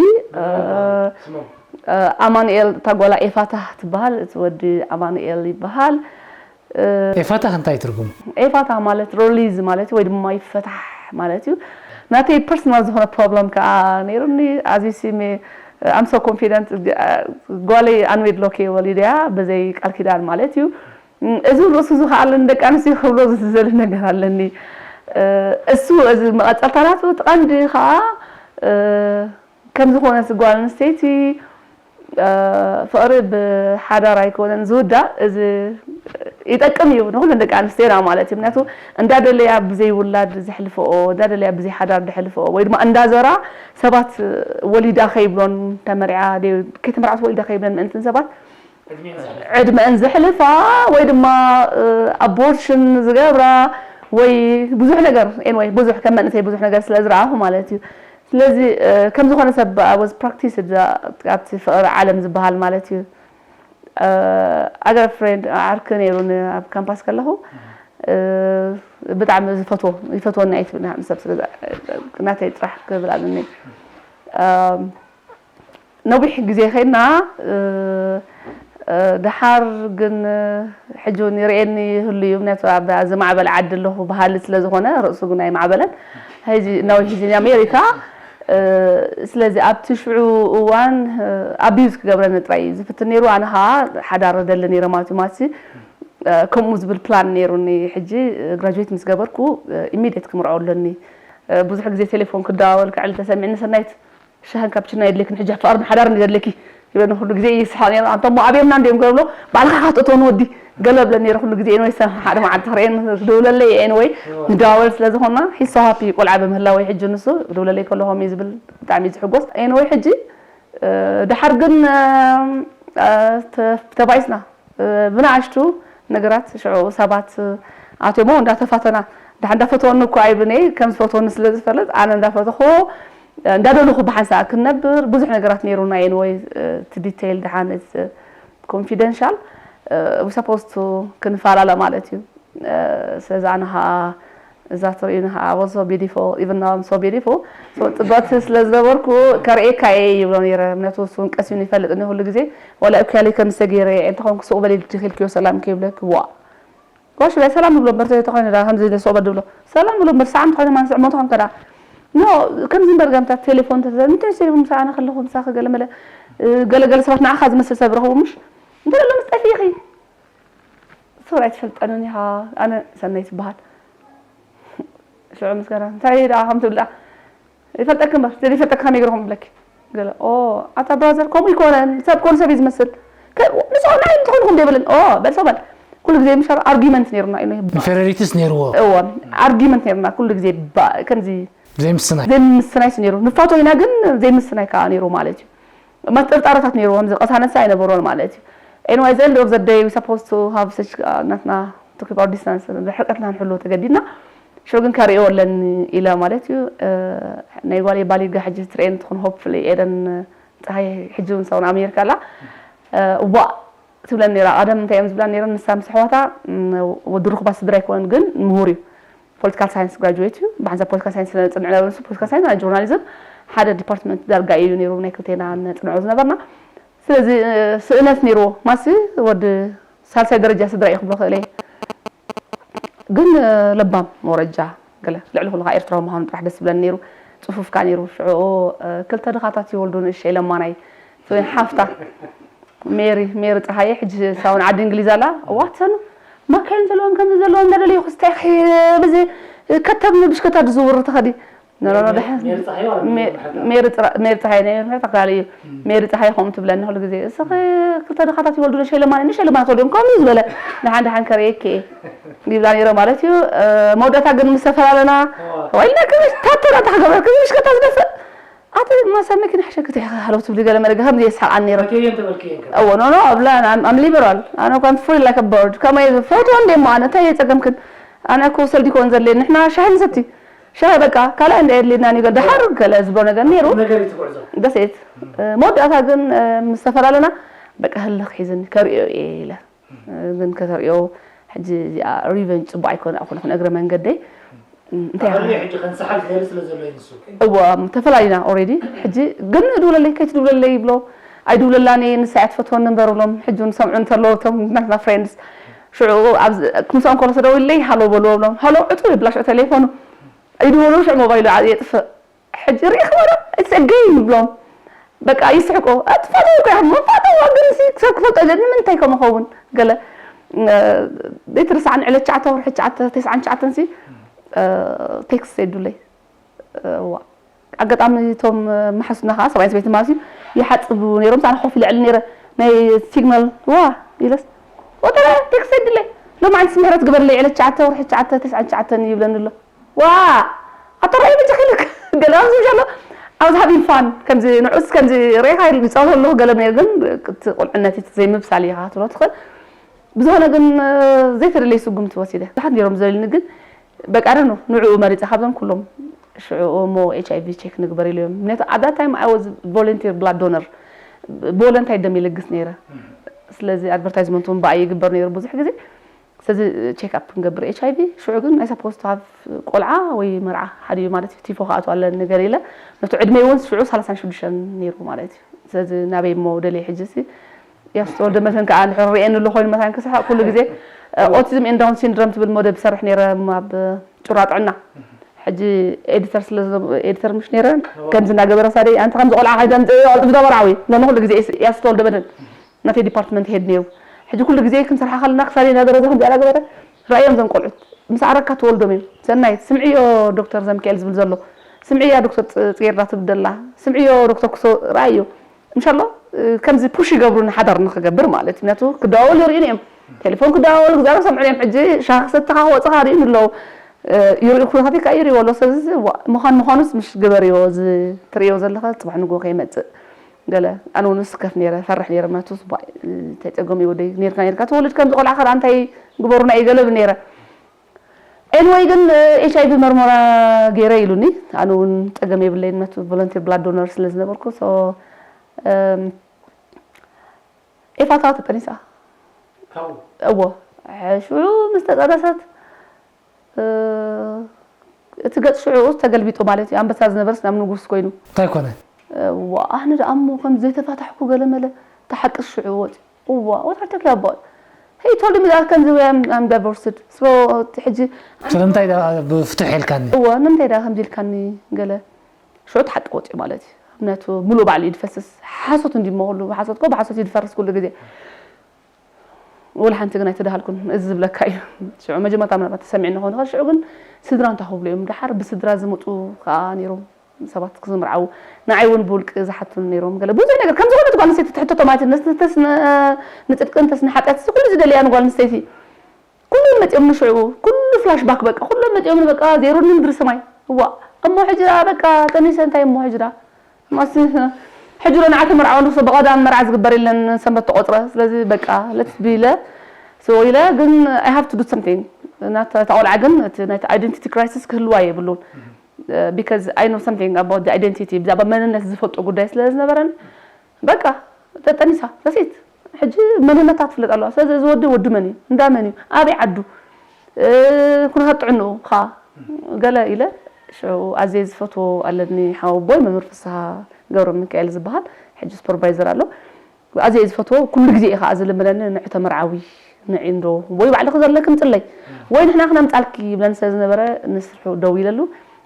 ኣማኑኤል እታ ጓላ ኤፋታ ትበሃል፣ እቲ ወዲ ኣማኑኤል ይበሃል። ኤፋታ እንታይ ትርጉም? ኤፋታ ማለት ሮሊዝ ማለት ወይ ድማ ይፈታሕ ማለት እዩ። ናተይ ፐርሰናል ዝኾነ ፕሮብለም ከዓ ነይሩኒ። ኣዝዩ ሲሜ ኣምሶ ኮንፊደንት ጓለይ ኣንዌድ ሎኬ ወሊደያ በዘይ ቃል ኪዳን ማለት እዩ። እዚ ርእሱ ዝኸኣለን ደቂ ኣንስትዮ ክብሎ ዝዘሊ ነገር ኣለኒ። እሱ እዚ መቐፀልታ ናቱ እቲ ቀንዲ ከዓ ከም ዝኾነት ጓል ኣንስተይቲ ፍቕሪ ብሓዳር ኣይኮነን ዝውዳእ። እዚ ይጠቅም እዩ ንኩለን ደቂ ኣንስትዮና ማለት እዩ። ምክንያቱ እንዳደለያ ብዘይ ውላድ ዘሕልፈኦ እንዳደለያ ብዘይ ሓዳር ዘሕልፈኦ ወይ ድማ እንዳዘራ ሰባት ወሊዳ ከይብሎን ተመርዓ ከይተመርዓት ወሊዳ ከይብለን ምእንትን ሰባት ዕድመአን ዘሕልፋ ወይ ድማ ኣቦርሽን ዝገብራ ወይ ብዙሕ ነገር ኤንወይ ብዙሕ ከም መንእሰይ ብዙሕ ነገር ስለ ዝረኣኹ ማለት እዩ። ስለዚ ከም ዝኾነ ሰብ I was practice ኣብቲ ፍቕሪ ዓለም ዝበሃል ማለት እዩ። ኣገረ ፍሬንድ ዓርኪ ነይሩኒ ኣብ ካምፓስ ከለኹ ብጣዕሚ ዝፈትዎ ይፈትወኒ ኣይትብል ንዓም ሰብ ስለ ናተይ ጥራሕ ክብል ኣለኒ። ነዊሕ ግዜ ኸይድና ድሓር ግን ሕጂ እውን ይርእየኒ ይህሉ እዩ ምክንያቱ ኣብ ዝማዕበለ ዓዲ ኣለኹ በሃሊ ስለ ዝኾነ ርእሱ ግን ኣይማዕበለን ሕጂ ነዊሕ ሕጂ ኣሜሪካ ስለዚ ኣብቲ ሽዑ እዋን ኣቢዩዝ ክገብረኒ ጥራይ እዩ ዝፍትን ነይሩ ኣነ ከዓ ሓዳር ደሊ ነይረ ማለት እዩ ማለት ከምኡ ዝብል ፕላን ነይሩኒ ሕጂ ግራጁዌት ምስ ገበርኩ ኢሚድየት ክምርዖ ኣለኒ ብዙሕ ግዜ ቴሌፎን ክደዋወል ክዕል ተሰሚዕኒ፣ ሰናይት ሻህን ካፕችኖ የድልየክን፣ ሕጂ ፍቕርን ሓዳርን እዩ ዘድልየኪ ይብለኒ ኩሉ ግዜ። ይስሓቕ ነይሩ። ኣንታ እሞ ኣብዮምና እንዲዮም ገለ ብሎ፣ ባዕልኻ ኢኻ ክትእትዎ ንወዲ ገለ ብለኒ ነይሩ ኩሉ ግዜ። ኤንወይ ሓደ መዓልቲ ክርእየን ክድውለለይ፣ ኤንወይ ንደዋወል ስለ ዝኾንና he's so happy ቆልዓ ብምህላወይ። ሕጂ ንሱ ክድውለለይ ከሎ ከምኡ እዩ ዝብል፣ ብጣዕሚ እዩ ዝሕጎስ። ኤንወይ ሕጂ ድሓር ግን ተባኢስና ብንኣሽቱ ነገራት ሽዑ ሰባት ኣትዮሞ እንዳተፋተና፣ ድሓ እንዳፈተወኒ እኮ ኣይብኔ ከም ዝፈተወኒ ስለ ዝፈልጥ ኣነ እንዳፈተኹ እንዳደለኹ ብሓንሳእ ክንነብር ብዙሕ ነገራት ነይሩና። ኤንወይ እቲ ዲቴይል ድሓን ኮንፊደንሻል ዊ ሰፖዝ ቱ ክንፈላለ ማለት እዩ። ስለዚ ኣነ ኸዓ እዛ ትርእዩኒ ኸዓ was so beautiful, even now I'm so beautiful. So ጽብቕቲ ስለ ዝነበርኩ ከርእየካ እየ ይብሎ ነይረ። ምክንያቱ እሱ እውን ቀሲኑ ይፈልጥኒ ኩሉ ግዜ። ዋላ እኮ ያለይ ከም ዝተገይረ እንተኾንኩ ሱቕ በሊ ድኺልክዮ ሰላም ከይብለኪ ዋ። ጎሽ በይ ሰላም ንብሎ እምበር ተኾይኑ ዳ ከምዚ ኢለ ሱቕ በል ድብሎ። ሰላም ንብሎ እምበር ሰዓም ተኾይኑ ማንስዕ ሞት ኾንከ ዳ። ኖ ከምዚ እምበር ጋምታ ቴሌፎን ተዘ-፣ እንታይ ቴሌፎን ምሳዕ ኣነ ከለኹ ምሳኺ ገለ መለ፣ እ፣ ገለ ገለ ሰባት ንዓኻ ዝመስል ሰብ ረኽቡ ምሽ? እንታይ ኣሎ ምስ ጠፊእኺ? ሶሪ ኣይትፈልጠንን ኢኻ። ኣነ ሰናይት ይበሃል። ሽዑ ምስጋና እንታይ ደኣ ከም ትብል ደኣ ይፈልጠኪ እምበር ዘይፈልጠኪ ከመይ ገይረ ከም ብለኪ ገለ ኦ ኣታ ብራዘር ከምኡ ይኮነን ሰብ ኮን ሰብ እዩ ዝመስል። ከ-፣ ንስኹም ናይ እንትኾንኩም ደይብልን ኦ በል ሰው በል። ኩሉ ግዜ ምሻር ኣርጊመንት ነይሩና እዩ። ኢንፌሪሪቲስ ነይርዎ። እዎ ኣርጊመንት ነይሩና ኩሉ ግዜ ባ-፣ ከምዚ ዘይምስናይ ዘይምስናይስ ነይሩ። ንፋቶ ኢና ግን ዘይምስናይ ከዓ ነይሩ ማለት እዩ። መጥርጣረታት ነይሩ ከምዚ ቀሳነሳ ኣይነበሮን ማለት እዩ። Anyway, at the end of the day, we supposed to have such ናትና to keep our distance ርሕቀትና ንሕልዎ ተገዲድና። ሽዑ ግን ከርእዮ ኣለኒ ኢለ ማለት እዩ። ናይ ጓለይ ባሊጋ ሕጂ ትርእየን ትኹን hopefully ኤደን ፀሃይ ሕጂ እውን ሳውን ኣሜሪካ ኣላ። እዋእ ትብለን ነይራ። ቀደም እንታይ እዮም ዝብላ ነይረን ንሳ ምስ ኣሕዋታ፣ ወዲ ርኹባት ስድራ ኣይኮነን ግን ምሁር እዩ። ፖለቲካል ሳይንስ ግራጁዌት እዩ። ብሓንሳብ ፖለቲካል ሳይንስ ስለ ዘፅንዕ ነበር ንሱ ፖለቲካል ሳይንስ ናይ ጆርናሊዝም ሓደ ዲፓርትመንት ዳርጋ እዩ ነይሩ ናይ ክልቴና ነፅንዖ ዝነበርና። ስለዚ ስእነት ነይርዎ ማሲ ወዲ ሳልሳይ ደረጃ ስድራ እዩ ክብሎ ክእል እየ። ግን ለባም መውረጃ ገለ ልዕሊ ኩሉ ከዓ ኤርትራዊ ምዃኑ ጥራሕ ደስ ዝብለኒ ነይሩ። ፅፉፍ ከዓ ነይሩ። ሽዑ ክልተ ድኻታት ይወልዱ ንእሸይ ለማናይ ሓፍታ ሜሪ ሜሪ ፀሃየ ሕጂ ሳውን ዓዲ እንግሊዝ ኣላ። ዋትሰን ማካይን ዘለዎም ከምዚ ዘለዎም እንዳደለዩ ክስታይ በዚ ከተብ ብሽከታ ዝዝውር ተኸዲ ነሮኖ ደሓን ሜሪ ፀሃይ ናይ ምሕረት ኣክላሊ እዩ። ሜሪ ፀሃይ ከምኡ ትብለኒ ኩሉ ግዜ እስኺ ክልተ ድኻታት ይወልዱ ንሸለማኒ ንሸለማኒ ተወልዮም ከምኡ ዝበለ ደሓን ደሓን ከርእየኪ እየ ይብላ ነይረ ማለት እዩ። መወዳእታ ግን ምስ ተፈላለና ወይ ኢልና ክብሽ ታተና ተክገበረ ክብሽ ከታ ዝደፍእ ኣቲ ማሳ መኪና ሕሸክቲ ኢኻ ሃለው ትብሊ ገለ መለ ከምዚ የስሓቃኒ ነይረ። እዎ ኖ ኖ ኣብላ ኣም ሊበራል ኣነ እኳ ፍሪ ላይክ አ በርድ ከመይ ፎቶ እንደ ሞ ኣነ እንታይ የጸገምክን ኣነ እኮ ሰልዲ ኮን ዘለ ንሕና ሻሂ ንሰቲ ሻሂ በቃ ካልኣይ እንደ የድልየና ኒገ ደሓር ገለ ዝብሎ ነገር ነይሩ። ደሴት መወዳእታ ግን ምስ ተፈላለና በቃ ህልኽ ሒዝኒ ከርእዮ እየ ኢለ ግን ከተርእዮ ሕጂ እዚኣ ሪቨንጅ ፅቡቅ ኣይኮነ ኣይኮነኹን እግረ መንገደይ እንታይ ኣኸሊ ሕጂ ከንሰሓል ክእል ስለ ዘሎ እዩ ንሱ እዋ ተፈላሊና ኦሬዲ ሕጂ ግን ድውለለይ ከይትድውለለይ ይብሎ ኣይድውለላን እየ ንሳ እያ ትፈትወኒ እምበር ብሎም ሕጂ ንሰምዑ እንተለዉ እቶም ናትና ፍሬንድስ ሽዑ ምስኦም ከሎ ተደዊለይ ሃሎ በልዎ ብሎም ሃሎ ዕፁ ይብላሽዑ ቴሌፎኑ ኣይድወሉ ሽዑ ሞባይሉ የጥፍእ ሕጂ ሪኢኽዎ ዶ it's a game ይብሎም በቃ ይስሕቁ ትፈትዎ እኮ ኢኹም መፋተዋ ግን ሲ ሰብ ክፈልጦ ዘድሊ ንምንታይ ከም ኸውን ገለ ዘይትርስዓኒ ዕለት ትሽዓተ ወርሒ ትሽዓተ ተስዓን ትሽዓተን ሲ ቴክስት የዱለይ ዋ ኣጋጣሚ እቶም መሓሱና ከዓ ሰብኣይን ሰበይቲ ማለት እዩ ይሓፅቡ ነይሮም ሳና ኮፍ ኢለ ዕሊ ነይረ ናይ ሲግናል ዋ ኢለስ ወተረ ቴክስት የዱለይ ሎማዓንቲ ምሕረት ግበርለይ ዕለት ትሽዓተ ወርሒ ትሽዓተ ተስዓን ትሽዓተን ይብለኒ ኣሎ ዋ ኣተራይ በጃኺ ኢልክ ገለ ኣብዚ ዘሎ I was having fun ከምዚ ንዑስ ከምዚ ሬኻ ይፃወት ኣለኹ ገለ ነይሩ ግን እቲ ቁልዕነት እቲ ዘይምብሳል ኢኻ ክትብሎ ትኽእል ብዝኾነ ግን ዘይተደለየ ስጉምቲ ወሲደ ብዙሓት ነይሮም ዘልኒ ግን በቃ ደ ንዕኡ መሪፀ ካብዞም ኩሎም ሽዑ እሞ ኤች ኣይቪ ቼክ ንግበር ኢሉ እዮም ምክንያቱ at that time I was volunteer blood donor ብቮለንታይ ደም ይልግስ ነይረ ስለዚ ኣድቨርታይዝመንት እውን ብኣይ ይግበር ነይሩ ብዙሕ ግዜ ስለዚ ቸክ ኣፕ ክንገብር ኤች ኣይቪ ሽዑ ግን ናይ ሳፖስት ሃፍ ቆልዓ ወይ መርዓ ሓደ እዩ ማለት እዩ ቲፎ ክኣትው ኣለኒ ገለ ኢለ ነቲ ዕድመይ እውን ሽዑ ሰላሳን ሽዱሽተን ነይሩ ማለት እዩ ስለዚ ናበይ እሞ ደልየ ሕጂ ሲ ያስ ተወልደ መድህን ከዓ እንድሕር ርእየኒ ኣሎ ኮይኑ መታን ክስሓቅ ኩሉ ግዜ ኦቲዝም ኤንድ ዳውን ሲንድረም ትብል መደብ ዝሰርሕ ነይረ ኣብ ጩራ ጥዕና ሕጂ ኤዲተር ስለ ኤዲተር ምሽ ነይረ ከምዚ እናገበረ ሳደይ ኣንተ ከምዚ ቆልዓ ከይተምፅእ ቅልጥፍ ዶ መርዓዊ ሎሚ ኩሉ ግዜ ያስ ተወልደ መድህን ናተይ ዲፓርትመንት ሄድ ነይሩ ሕጂ ኩሉ ግዜ ክንሰርሓ ከለና ክሳደይ እናገረዘ ከምዚ ኣላገበረ ራእዮም ዘም ቆልዑት ምስ ኣረካ ትወልዶም እዮም። ሰናይት ስምዕዮ ዶክተር ዘሚካኤል ዝብል ዘሎ፣ ስምዕያ ዶክተር ጽ- ጽጌረዳ ትብል ዘላ፣ ስምዕዮ ዶክተር ክሶ፣ ረኣዮ። እንሻሎ ከምዚ ፑሽ ይገብሩ ንሓዳር ንክገብር ማለት እዩ። ምክንያቱ ክደዋወሉ ይርእዩን እዮም። ቴሌፎን ክደዋወሉ ክዛረብ ሰምዑን እዮም። ሕጂ ሻሂ ክሰቲ ከኣ ክወጽእ ከኣ ይርእዩን ኣለዉ። ይርእዩ ኩነታት ከኣ ይርእይዎ ኣለዉ። ስለዚ ምዃን ምዃኑስ ምሽ ግበርዮ እዚ ትርእዮ ዘለኻ ጽባሕ ንግሆ ከይመጽእ ገለ ኣነ እውን ስከፍ ነይረ ፈርሕ ነይረ ምክንያቱ እንታይ ጸገም እዩ ወደይ ነርካ ነርካ ተወልድ ከምዚ ቆልዓ ከኣ እንታይ ግበሩና እዩ ገለ ብል ነይረ። Anyway ግን ኤች ኣይ ቪ መርመራ ገይረ ኢሉኒ። ኣነ እውን ጸገም የብለይን ምክንያቱ ቮለንቲር ብላድ ዶነር ስለ ዝነበርኩ። So ኤፋታ ተጠኒሳ። እዎ። ሽዑ ምስ ተጠነሰት እቲ ገጽ ሽዑ ተገልቢጡ ማለት እዩ። ኣንበሳ ዝነበርስ ናብ ንጉስ ኮይኑ። እንታይ ኮነ? ዋ ኣነ ደኣ እሞ ከም ዘይተፋታሕኩ ገለ መለ ተሓቅስ ሽዑ ወጺ እዋ ወታደር ያባል He told me that ከምዚ I'm divorced so ሕጂ ስለምንታይ ብፍትሕ ኢልካኒ? እዋ ንምንታይ ደኣ ከምዚ ኢልካኒ ገለ ሽዑ ተሓቂ ወጺኡ ማለት እዩ። እምነቱ ሙሉእ ባዕሉ እዩ ዝፈስስ ሓሶት እንዲሞ ኩሉ ሓሶት ኮ ብሓሶት እዩ ዝፈርስ ኩሉ ግዜ። ወላ ሓንቲ ግን ኣይተደሃልኩን እዚ ዝብለካ እዩ። ሽዑ መጀመርታ ምናልባት ተሰሚዕኒ ክኸውን ይኽእል ሽዑ ግን ስድራ እንታይ ክብሉ እዮም ደሓር ብስድራ ዝመፁ ከዓ ነይሮም ሰባት ክዝምርዓው ንዓይ እውን ብውልቂ ዝሓቱን ነይሮም ገለ ብዙሕ ነገር ከም ዝኾነት ጓል ኣንስተይቲ ትሕተቶ ማለት እዩ ንጽድቅን ተስ ንሓጢኣት ኩሉ ዝደልያ ንጓል ኣንስተይቲ ኩሎም መፂኦም ንሽዑ ኩሉ ፍላሽ ባክ በቃ ኩሎም መፂኦም በቃ ዜሮ ንምድሪ ሰማይ እዋ እሞ ሕጂ ደኣ በቃ ጠኒሰ እንታይ እሞ ሕጂ ደኣ ማሲ ሕጂ ዶ ንዓ ተመርዓወሉ ሰብ ብቐዳም መርዓ ዝግበር የለን ሰንበት ተቆፅረ ስለዚ በቃ let's be ኢለ so ኢለ ግን I have to do something ናታ ቆልዓ ግን እቲ ናይቲ identity crisis ክህልዋ የብሉን because I know something about the identity ብዛዕባ መንነት ዝፈልጦ ጉዳይ ስለ ዝነበረን በቃ ተጠኒሳ that's it ሕጂ መንነታ ትፍለጥ ኣለዋ ስለዚ እዚ ወዲ ወዲ መን እዩ እንዳ መን እዩ ኣበይ ዓዱ ኩነታት ጥዕንኡ ከዓ ገለ ኢለ ሽዑ ኣዝየ ዝፈትዎ ኣለኒ ሓወቦይ መምህር ፍስሃ ገብረሚካኤል ዝበሃል ሕጂ ሱፐርቫይዘር ኣሎ ኣዝየ ዝፈትዎ ኩሉ ግዜ እዩ ከዓ ዝልምነኒ ንዒ ተመርዓዊ ንዒ እንዶ ወይ ባዕልኺ ዘለኪ ምፅለይ ወይ ንሕና ክነምፃልኪ ይብለኒ ስለ ዝነበረ ንስርሑ ደው ኢለሉ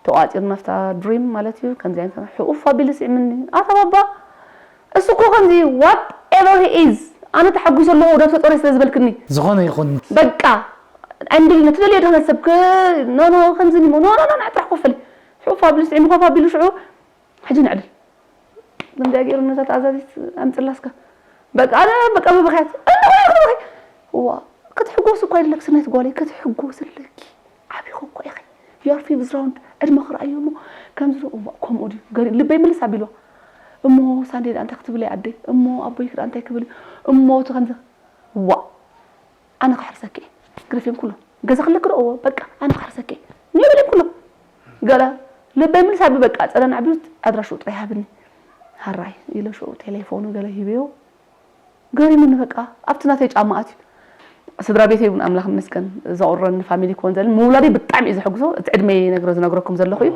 ተቋፂርና ኣብታ ድሪም ማለት እዩ ከምዚ ዓይነት ሕኡፍ ኣቢሉ ስዒምኒ ኣታ ባባ እሱ እኮ ከምዚ what ever he is ኣነ ተሓጒሰ ኣለኹ ወዳብ ተፀርዮ ስለ ዝበልክኒ ዝኾነ ይኹን በቃ ዕንድል ንትደልዮ ድኽነት ሰብ ኖ ኖ ከምዚ ኒሞ ኖ ኖ ኖ ጥራሕ ኮፈል ሕኡፍ ኣቢሉ ስዒሙ ኮፍ ኣቢሉ ሽዑ ሕጂ ንዕልል ከምዚኣ ገይሩ ነዛ ተኣዛዚት ኣምፅላ እስከ በቃ ኣነ በቃ ብብኽያት እንዳ ክትሕጎስ እኳ የድለክ ስነት ጓለይ ክትሕጎስ ኣለኪ ዓቢኹ እኳ ኢኺ you are fifth round ዕድመ ክረኣዮ እሞ ከምዚ ዶ እዋ ከምኡ ድዩ ገሪ ልበይ ምልስ ኣቢልዋ እሞ ሳንዴ ደኣ እንታይ ክትብል እያ ኣደይ እሞ ኣቦይ ክኣ እንታይ ክብል እዩ እሞ እቲ ከምዚ ዋ ኣነ ክሕርሰኪ እየ ግደፍዮም ኩሎም ገዛ ክልክ ዶ እዎ በቃ ኣነ ክሕርሰኪ እየ ንበልዮም ኩሎም ገለ ልበይ ምልስ ኣቢ በቃ ጸለና ዕብዩት ኣድራሽኡ ጥራይ ሃብኒ ሃራይ ኢለ ሽኡ ቴሌፎኑ ገለ ሂበዮ ገሪሙኒ በቃ ኣብቲ ናተይ ጫማ ኣትዩ ስድራ ቤተይ እውን ኣምላኽ ይመስገን ዘቑረኒ ፋሚሊ ክኾን ዘልን ምውላደይ ብጣዕሚ እዩ ዘሐጉሶ እቲ ዕድመይ ነግሮ ዝነግረኩም ዘለኹ እዩ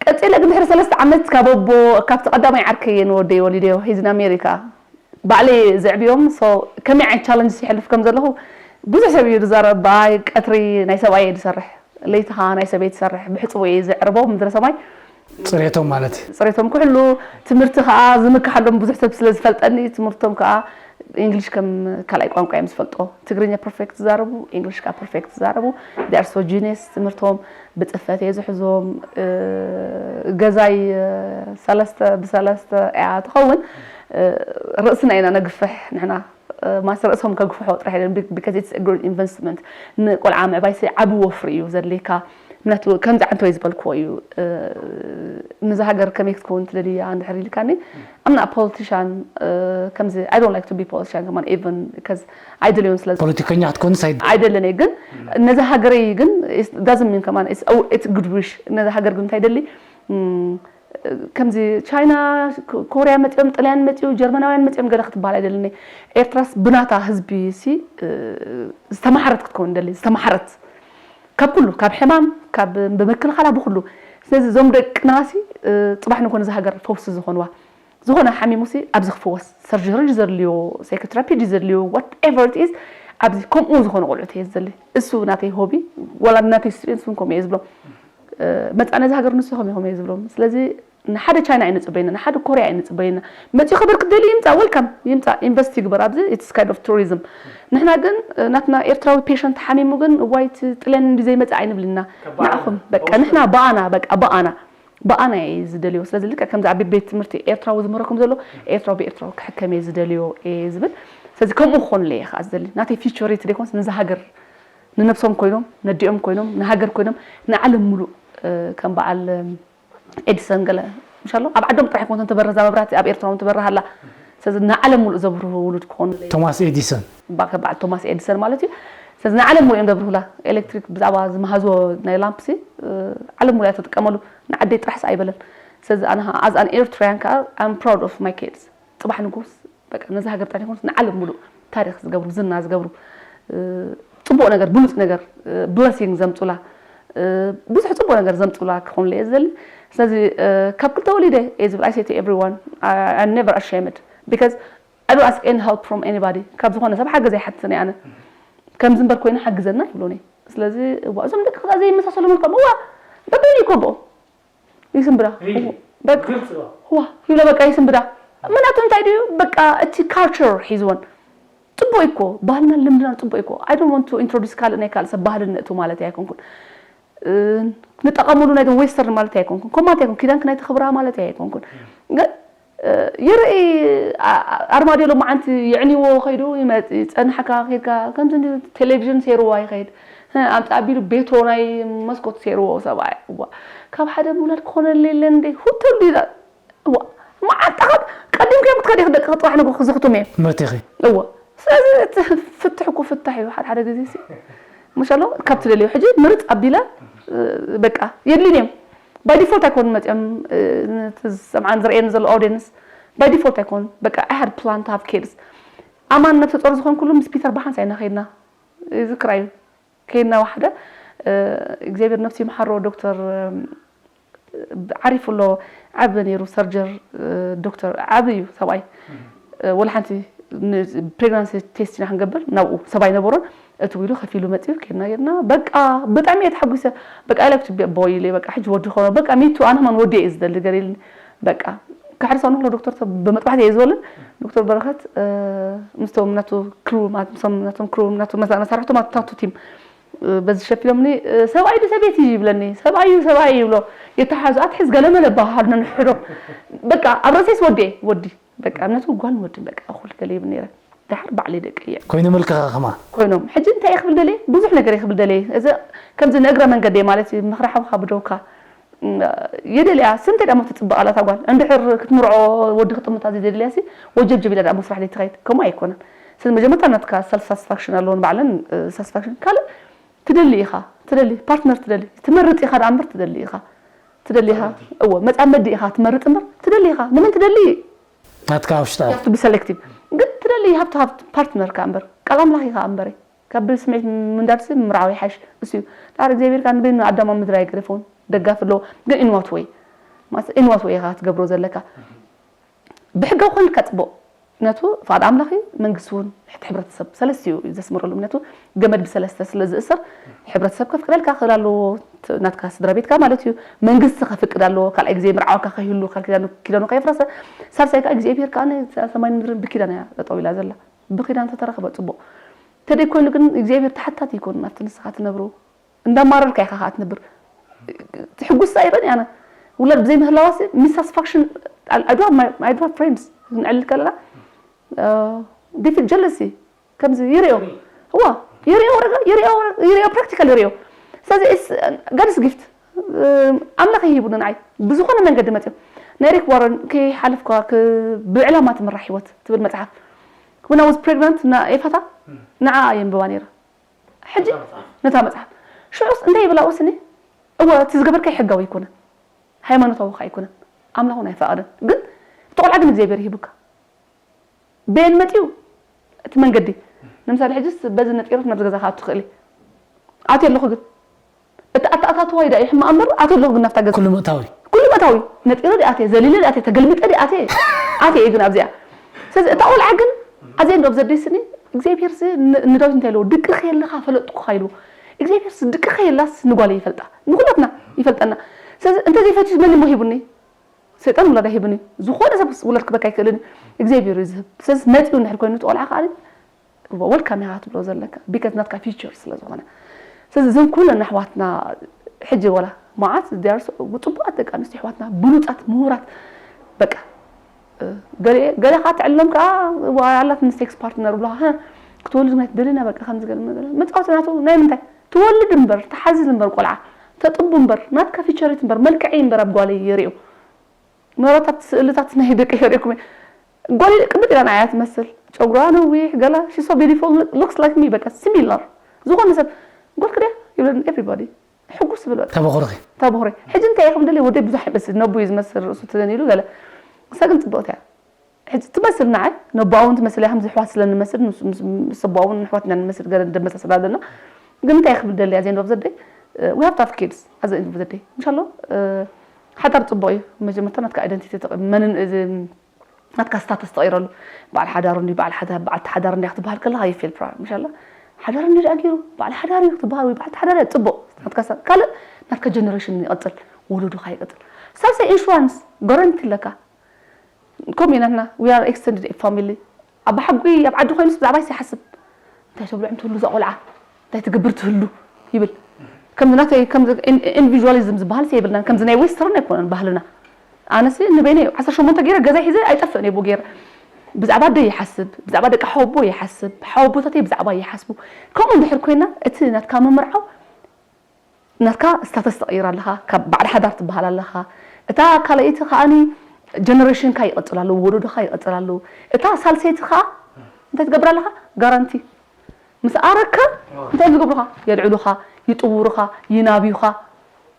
ቀፂለ ግን ድሕሪ ሰለስተ ዓመት ካብ ኣቦ ካብቲ ቀዳማይ ዓርከየ ንወደይ ወሊደዮ ሒዝን ኣሜሪካ ባዕለይ ዘዕብዮም so ከመይ ዓይነት ቻለንጅ ይሕልፍ ከም ዘለኹ ብዙሕ ሰብ እዩ ዝዛረብ ብኣይ ቀትሪ ናይ ሰብኣይ እየ ዝሰርሕ ለይቲ ከዓ ናይ ሰበይ ትሰርሕ ብሕፅቦ እየ ዘዕርቦ ምድረ ሰማይ ፅሬቶም ማለት እዩ ፅሬቶም ክሕሉ ትምህርቲ ከዓ ዝምክሓሎም ብዙሕ ሰብ ስለ ዝፈልጠኒ ትምህርቶም ከዓ English ከም ካልኣይ ቋንቋ እዮም ዝፈልጦ ትግርኛ perfect ዝዛረቡ English ከዓ perfect ዝዛረቡ they are so genius ትምህርቶም ብፅፈት እየ ዝሕዞም ገዛይ ሰለስተ ብሰለስተ እያ ትኸውን ርእስና ኢና ነግፍሕ ንሕና ማስ ርእሶም ከግፍሖ ጥራሕ ኢለን because it's a good investment ንቆልዓ ምዕባይ ሲ ዓቢ ወፍሪ እዩ ዘድልየካ ምክንያቱ ከምዚ ዓንተወይ ዝበልክዎ እዩ ንዛ ሃገር ከመይ ክትከውን ትደልያ እንድሕር ኢልካኒ I'm not a politician ከምዚ I don't like to be politician ከማን even because ኣይደልዮን ስለ ፖለቲከኛ ክትኮንስ ኣይ ኣይደልን እየ ግን ነዛ ሃገረይ ግን doesn't mean ከማን it's good wish ነዛ ሃገር ግን እንታይ ደሊ ከምዚ ቻይና ኮርያ መፂኦም ጥልያን መፂኡ ጀርመናውያን መፂኦም ገለ ክትበሃል ኣይደልን እየ ኤርትራስ ብናታ ህዝቢ ሲ ዝተማሓረት ክትከውን ደሊ ዝተማሓረት ካብ ኩሉ ካብ ሕማም ካብ ብምክልኻላ ብኩሉ ስለዚ እዞም ደቅና ሲ ፅባሕ ንኮነ እዛ ሃገር ፈውሲ ዝኾንዋ ዝኾነ ሓሚሙ ሲ ኣብዚ ክፍወስ ሰርጀሪ ድዩ ዘድልዮ ሳይኮትራፒ ድዩ ዘድልዮ whatever it is ኣብዚ ከምኡ ዝኾነ ቆልዑት እየ ዝደሊ እሱ ናተይ ሆቢ ወላ ናተይ ስቤን ስም ከምኡ እየ ዝብሎ መፃ ነዚ ሃገር ንስኹም ኢኹም እየ ዝብሎም። ስለዚ ንሓደ ቻይና ኣይንፅበይና፣ ንሓደ ኮርያ ኣይንፅበይና። መፂኡ ክብር ክደሊ ይምፃ፣ ወልካም ይምፃ፣ ኢንቨስት ይግበር ኣብዚ። It's kind of tourism። ንሕና ግን ናትና ኤርትራዊ ፔሸንት ሓሚሙ ግን እዋይ እቲ ጥልያን እንዲ ዘይመፃ ኣይንብልና። ንዓኹም በቃ ንሕና ብኣና በቃ ብኣና ብኣና እየ ዝደልዮ። ስለዚ ልክዕ ከምዚ ኣብ ቤት ትምህርቲ ኤርትራዊ ዝምህረኩም ዘሎ ኤርትራዊ ብኤርትራዊ ክሕከም እየ ዝደልዮ እየ ዝብል። ስለዚ ከምኡ ክኾንለ እየ ከዓ ዝደሊ። ናተይ ፊቸሪቲ ደይኮንስ ነዚ ሃገር ንነብሶም ኮይኖም ነዲኦም ኮይኖም ንሃገር ኮይኖም ንዓለም ሙሉእ ከም በዓል ኤዲሰን ገለ ምሻሎ ኣብ ዓዶም ጥራሕ ይኮን ትበርህ እዛ መብራህቲ ኣብ ኤርትራ እውን ትበርህ ኣላ። ስለዚ ንዓለም ሙሉእ ዘብርሁ ውሉድ ክኾኑ ቶማስ ኤዲሰን በዓል ቶማስ ኤዲሰን ማለት እዩ። ስለዚ ንዓለም ሙሉእ እዮም ዘብርሁላ። ኤሌክትሪክ ብዛዕባ ዝመሃዝዎ ናይ ላምፕሲ ዓለም ሙሉእ እያ ትጥቀመሉ። ንዓደይ ጥራሕስ ኣይበለን። ስለዚ ኣነ as an Eritrean ከዓ I'm proud of my kids። ፅባሕ ንጉስ በቃ ነዚ ሃገር ጥራሕ ይኮንስ ንዓለም ሙሉእ ታሪክ ዝገብሩ ዝና ዝገብሩ ፅቡቅ ነገር ብሉፅ ነገር ብለሲንግ ዘምፁላ ብዙሕ ፅቡቅ ነገር ዘምፁላ ክኾንለ እየ ዝደሊ። ስለዚ ካብ ክልተ ወሊደ እየ ዝብል I say to everyone, I'm never ashamed because I don't ask any help from anybody። ካብ ዝኾነ ሰብ ሓገዝ ኣይሓትትን እየ ኣነ። ከምዚ እምበር ኮይኑ ሓግዘና ይብሉኒ። ስለዚ እዋ እዞም ደቂ ከዛ ዘይመሳሰሉ መልክዖም እዋ በበይኑ ይኮብኦም ይስንብዳ በቃ ዋ ይብሎ በቃ ይስንብዳ። ምክንያቱ እንታይ ድዩ በቃ እቲ ካልቸር ሒዝወን ፅቡቅ እኮ ባህልና ልምድና ፅቡቅ እኮ I don't want to introduce ካልእ ናይ ካልእ ሰብ ባህልን ነእቱ ማለት ኣይኮንኩን። ንጠቐሙሉ ናይ ዌስተርን ማለት ኣይኮንኩን ኮማት ኣይኮን ኪዳንክ ናይ ተኽብራ ማለት ኣይኮንኩን። ግን ይርኢ ኣርማድዮ ሎማዓንቲ የዕንይዎ ከይዱ ይመፅ ይፀንሓካ ከድካ ከምዚ ቴሌቪዥን ሴርዋ ይኸይድ ኣምፃ ኣቢሉ ቤቶ ናይ መስኮት ሴርዎ ሰብኣይ እዋ ካብ ሓደ ምውላድ ክኾነለ የለን እንደ ሁተሉ ይላል እዋ መዓልጣ ካብ ቀዲምካ እዮም ክትከዲ ደቂ ክጥራሕ ንግሆ ክዝኽቱም እዮም መቲኺ እዋ ስለዚ እቲ ፍትሕ እኮ ፍታሕ እዩ ሓደ ሓደ ግዜ ሲ ምሻሎ ካብ ትደልዮ ሕጂ ምርፅ ኣቢላ በቃ የድልን እዮም by default ኣይኮኑን መፂኦም ዝሰምዓን ዝርእየን ዘሎ audience by default ኣይኮኑን በቃ I had plan to have kids ኣማን ነብሰ ፆር ዝኾንኩሉ ምስ ፒተር ብሓንሳ ኢና ከይድና ይዝክራ እዩ ከይድና ዋሓደ እግዚኣብሔር ነብሱ ይምሓሮ ዶክተር ዓሪፉ ኣሎ ዓቢ ነይሩ ሰርጀር ዶክተር ዓቢ እዩ ሰብኣይ ወላ ሓንቲ pregnancy test ኢና ክንገብር ናብኡ ሰብ ኣይነበሮን እቲ ዊሉ ከፊሉ መፅኡ ከድና ጌርና በቃ ብጣዕሚ እየ ተሓጒሰ በቃ I like to be a boy ኢለ በቃ ሕጂ ወዲ ክኾኖ በቃ me too ኣነ ከማን ወዲ እየ ዝደሊ ገር ኢልኒ በቃ ከሕርሳ ንክሎ ዶክተር ብመጥባሕቲ እየ ዝበልን ዶክተር በረኸት ምስቶም ናቱ ክሩ ምስቶም ናቶም ክሩ ናቱ መሳርሕቶም ናቱ ቲም በዚ ሸፊኖምኒ ሰብኣይ ዶ ሰበይቲ ይብለኒ ሰብኣይ እዩ ሰብኣይ ይብሎ የተሓዙ ኣትሕዝ ገለመለ በሃሉ ነንሕዶ በቃ ኣብ ርእሰይስ ወዲ ወዲ በቃ እምነቱ ጓል ወድን በቃ እኹል ገለ ይብል ነይረ ድሓር ባዕለይ ደቂ እየ ኮይኑ ምልክኻ ከማ ኮይኖም ሕጂ እንታይ ክብል ደልየ ብዙሕ ነገር ክብል ደልየ እዚ ከምዚ ንእግረ መንገደይ ማለት እዩ ምኽሪ ሓውካ ብደውካ የደልያ ስንተ ደሞ ትፅበቕ ኣላ እታ ጓል እንድሕር ክትምርዖ ወዲ ክጥምታ ዘይደልያ ሲ ወጀብጀብ ኢላ ደሞ ስራሕ ዘይትኸይድ ከምኡ ኣይኮነን ስለዚ መጀመርታ ናትካ ሰልፍ ሳትስፋክሽን ኣለዎ ንባዕለን ሳትስፋክሽን ካልእ ትደሊ ኢኻ ትደሊ ፓርትነር ትደሊ ትመርፅ ኢኻ ደኣ እምበር ትደሊ ኢኻ ትደሊ ኢኻ እወ መፃመዲ ኢኻ ትመርፅ እምበር ትደሊ ኢኻ ንመን ትደሊ ናትካ ውሽጣ you have to be selective ግን ትደሊ you have to have partner ካ እምበር ቃል ኣምላኽ ኢኻ እምበረ ካብ ብስምዒት ምንዳድሲ ምምርዓው ይሓይሽ እሱ እዩ ዳር እግዚኣብሔር ካ ንበይኑ ኣዳም ኣብ ምድሪ ኣይገደፈውን ደጋፊ ኣለዎ ግን in what way ማለት in what way ኢኻ ትገብሮ ዘለካ ብሕጋዊ ኮንካ ፅቡቅ ምክንያቱ ፍቓድ ኣምላኽ እዩ መንግስቲ እውን ሕቲ ሕብረተሰብ ሰለስቲኡ እዩ ዘስምረሉ ምክንያቱ ገመድ ብሰለስተ ስለ ዝእሰር ሕብረተሰብ ከፍቅደልካ ክእል ኣለዎ ናትካ ስድራ ቤትካ ማለት እዩ መንግስቲ ከፍቅድ ኣለዎ ካልኣይ ግዜ ምርዓወካ ከይህሉ ካል ኪዳኑ ኪዳኑ ከየፍረሰ ሳልሳይ ከዓ እግዚኣብሔር ከዓ ሰማይ ምድርን ብኪዳን እያ ጠጠው ኢላ ዘላ ብኪዳን ተተረኸበ ፅቡቅ ተደይ ኮይኑ ግን እግዚኣብሔር ተሓታቲ ይኮን ኣብቲ ንስኻ ትነብሩ እንዳማረርካ ኢኻ ከዓ ትነብር ትሕጉስ ኣይረን ያነ ውላድ ብዘይ ምህላዋሲ ሚሳስፋክሽን I don't have friends ንዕልል ከለና they feel jealousy ከምዚ ይሪኦ እዋ ይሪኦ ረጋ ይሪኦ ይሪኦ ፕራክቲካል ይሪኦ ስለዚ God's gift ኣምላኽ ይሂቡ ንዓይ ብዝኾነ መንገዲ መፅኦም ናይ ሪክ ዋረን ከይሓለፍኳ ብዕላማ ትምራሕ ህይወት ትብል መፅሓፍ when I was pregnant ና ኤፋታ ንዓ የንብባ ነይረ ሕጂ ነታ መፅሓፍ ሽዑስ እንታይ ይብላ ወስኒ እወ እቲ ዝገበርካይ ሕጋዊ ኣይኮነን ሃይማኖታዊ ከዓ ኣይኮነን ኣምላኽ እውን ኣይፈቐደን ግን እቲ ቆልዓ ግን እግዚኣብሔር ይሂቡካ በየን መፅኡ እቲ መንገዲ ንምሳሌ ሕጅስ በዚ ነጢሮት ናብዚ ገዛ ክኣቱ ትኽእሊ ኣትየ ኣለኹ ግን እቲ ኣተኣታትዋይ ዳ ይሕማቕ እምበር ኣትየ ኣለኹ ግን ናብታ ገዛ ኩሉ ምእታዊ ኩሉ ምእታዊ ነጢረ ዲ ኣትየ ዘሊለ ዲ ኣትየ ተገልቢጠ ዲ ኣትየ ኣትየ እየ ግን ኣብዚኣ ስለዚ እታ ቆልዓ ግን ኣዘ እንዶ ዘደይስኒ እግዚኣብሔር ንዳዊት እንታይ ኣለዎ ድቅኸ የለኻ ፈለጥኩኻ ኢልዎ እግዚኣብሔር ድቅኸ የላስ ንጓለይ ይፈልጣ ንኩላትና ይፈልጠና። ስለዚ እንተዘይፈትዩስ መን እሞ ሂቡኒ? ሰይጣን ውላድ ኣይህብን እዩ። ዝኾነ ሰብ ውላድ ክበካ ኣይክእልን እዩ። እግዚኣብሔር እዩ ዝህብ። ስለዚ መፂኡ እንድሕር ኮይኑ እቲ ቆልዓ ከዓ ወልካም ኢኻ ትብሎ ዘለካ because ናትካ future ስለ ዝኾነ። ስለዚ እዘን ኩለን ኣሕዋትና ሕጂ ወላ መዓት there are so- ፅቡቃት ደቂ ኣንስትዮ ኣሕዋትና ብሉፃት ምሁራት በቃ ገለ ገለ ከዓ ትዕልሎም ከዓ ኣላት ን sex partner ብሎ ክትወልድ ናይ ደሊና በቃ ከምዚ ገለ መገለ መፃወቲ ናቱ ናይ ምንታይ ትወልድ እምበር ትሓዝል እምበር ቆልዓ ተጥቡ እምበር ናትካ future እምበር መልክዐይ እምበር ኣብ ጓለይ የሪኡ መረታት ስእልታት ናይ ደቂ የሪኩም ጓል ቅብጥ ኢላ ንዓያ ትመስል ጨጉራ ነዊሕ ገላ she's so beautiful looks like me በቃ similar ዝኾነ ሰብ ጓል ክድያ ይብለኒ everybody ሕጉስ ዝብል በቃ ተበኹርኺ ተበኹሪ ሕጂ እንታይ ኢኹም ደልየ ወደይ ብዙሕ ይመስል ነቡ እዩ ዝመስል ርእሱ ትዘን ኢሉ ገለ ንሳ ግን ፅብቕቲ እያ ሕጂ ትመስል ንዓይ ነቦኣ እውን ትመስል እያ ከምዚ ኣሕዋት ስለ ንመስል ምስ ኣቦኣ እውን ኣሕዋት ኢና ንመስል ገለ እንደመሳሰል ኣለና ግን እንታይ ኢኹም ደልያ at the end of the day we have to have kids at the end of the day እንሻሎ ሓዳር ፅቡቕ እዩ መጀመርታ ናትካ identity መንን ናትካ status ትቐይረሉ በዓል ሓዳር እንዲ በዓል ሓዳር በዓልቲ ሓዳር እንዲያ ክትበሃል ከለካ you feel proud ምሻላ ሓዳር እንዲ ደኣ ገይሩ በዓል ሓዳር እዩ ክትበሃል ወይ በዓልቲ ሓዳር እያ ፅቡቕ ናትካ ካልእ ናትካ generation ይቐፅል ወለዶካ ይቐፅል ሳልሳይ insurance guarantee ኣለካ ከምኡ ኢና ንሕና we are extended family ኣብ ሓጉይ ኣብ ዓዲ ኮይኑስ ብዛዕባይስ ይሓስብ እንታይ ተብልዖም ትህሉ እዛ ቆልዓ እንታይ ትገብር ትህሉ ይብል ከምዚ ናተይ ከምዚ individualism ዝበሃል ሲ የብልናን ከምዚ ናይ western ኣይኮነን ባህልና ኣነሲ ንበይነይ ዓሰርተ ሸሞንተ ገይረ ገዛይ ሒዘ ኣይጠፍእን እየ ብኡ ገይረ ብዛዕባ ኣደይ ይሓስብ ብዛዕባ ደቂ ሓወቦ ይሓስብ ሓወቦታተይ ብዛዕባ ይሓስቡ ከምኡ እንድሕር ኮይና እቲ ናትካ ምምርዓው ናትካ status ትቕይር ኣለኻ ካብ በዓል ሓዳር ትበሃል ኣለኻ እታ ካልኣይቲ ከዓኒ generation ካ ይቐፅል ኣሎ ወለዶኻ ይቐፅል ኣሎ እታ ሳልሰይቲ ከኣ እንታይ ትገብር ኣለኻ guarantee ምስ ኣረካ እንታይ እዮም ዝገብሩኻ የልዕሉኻ ይጥውሩኻ ይናብዩኻ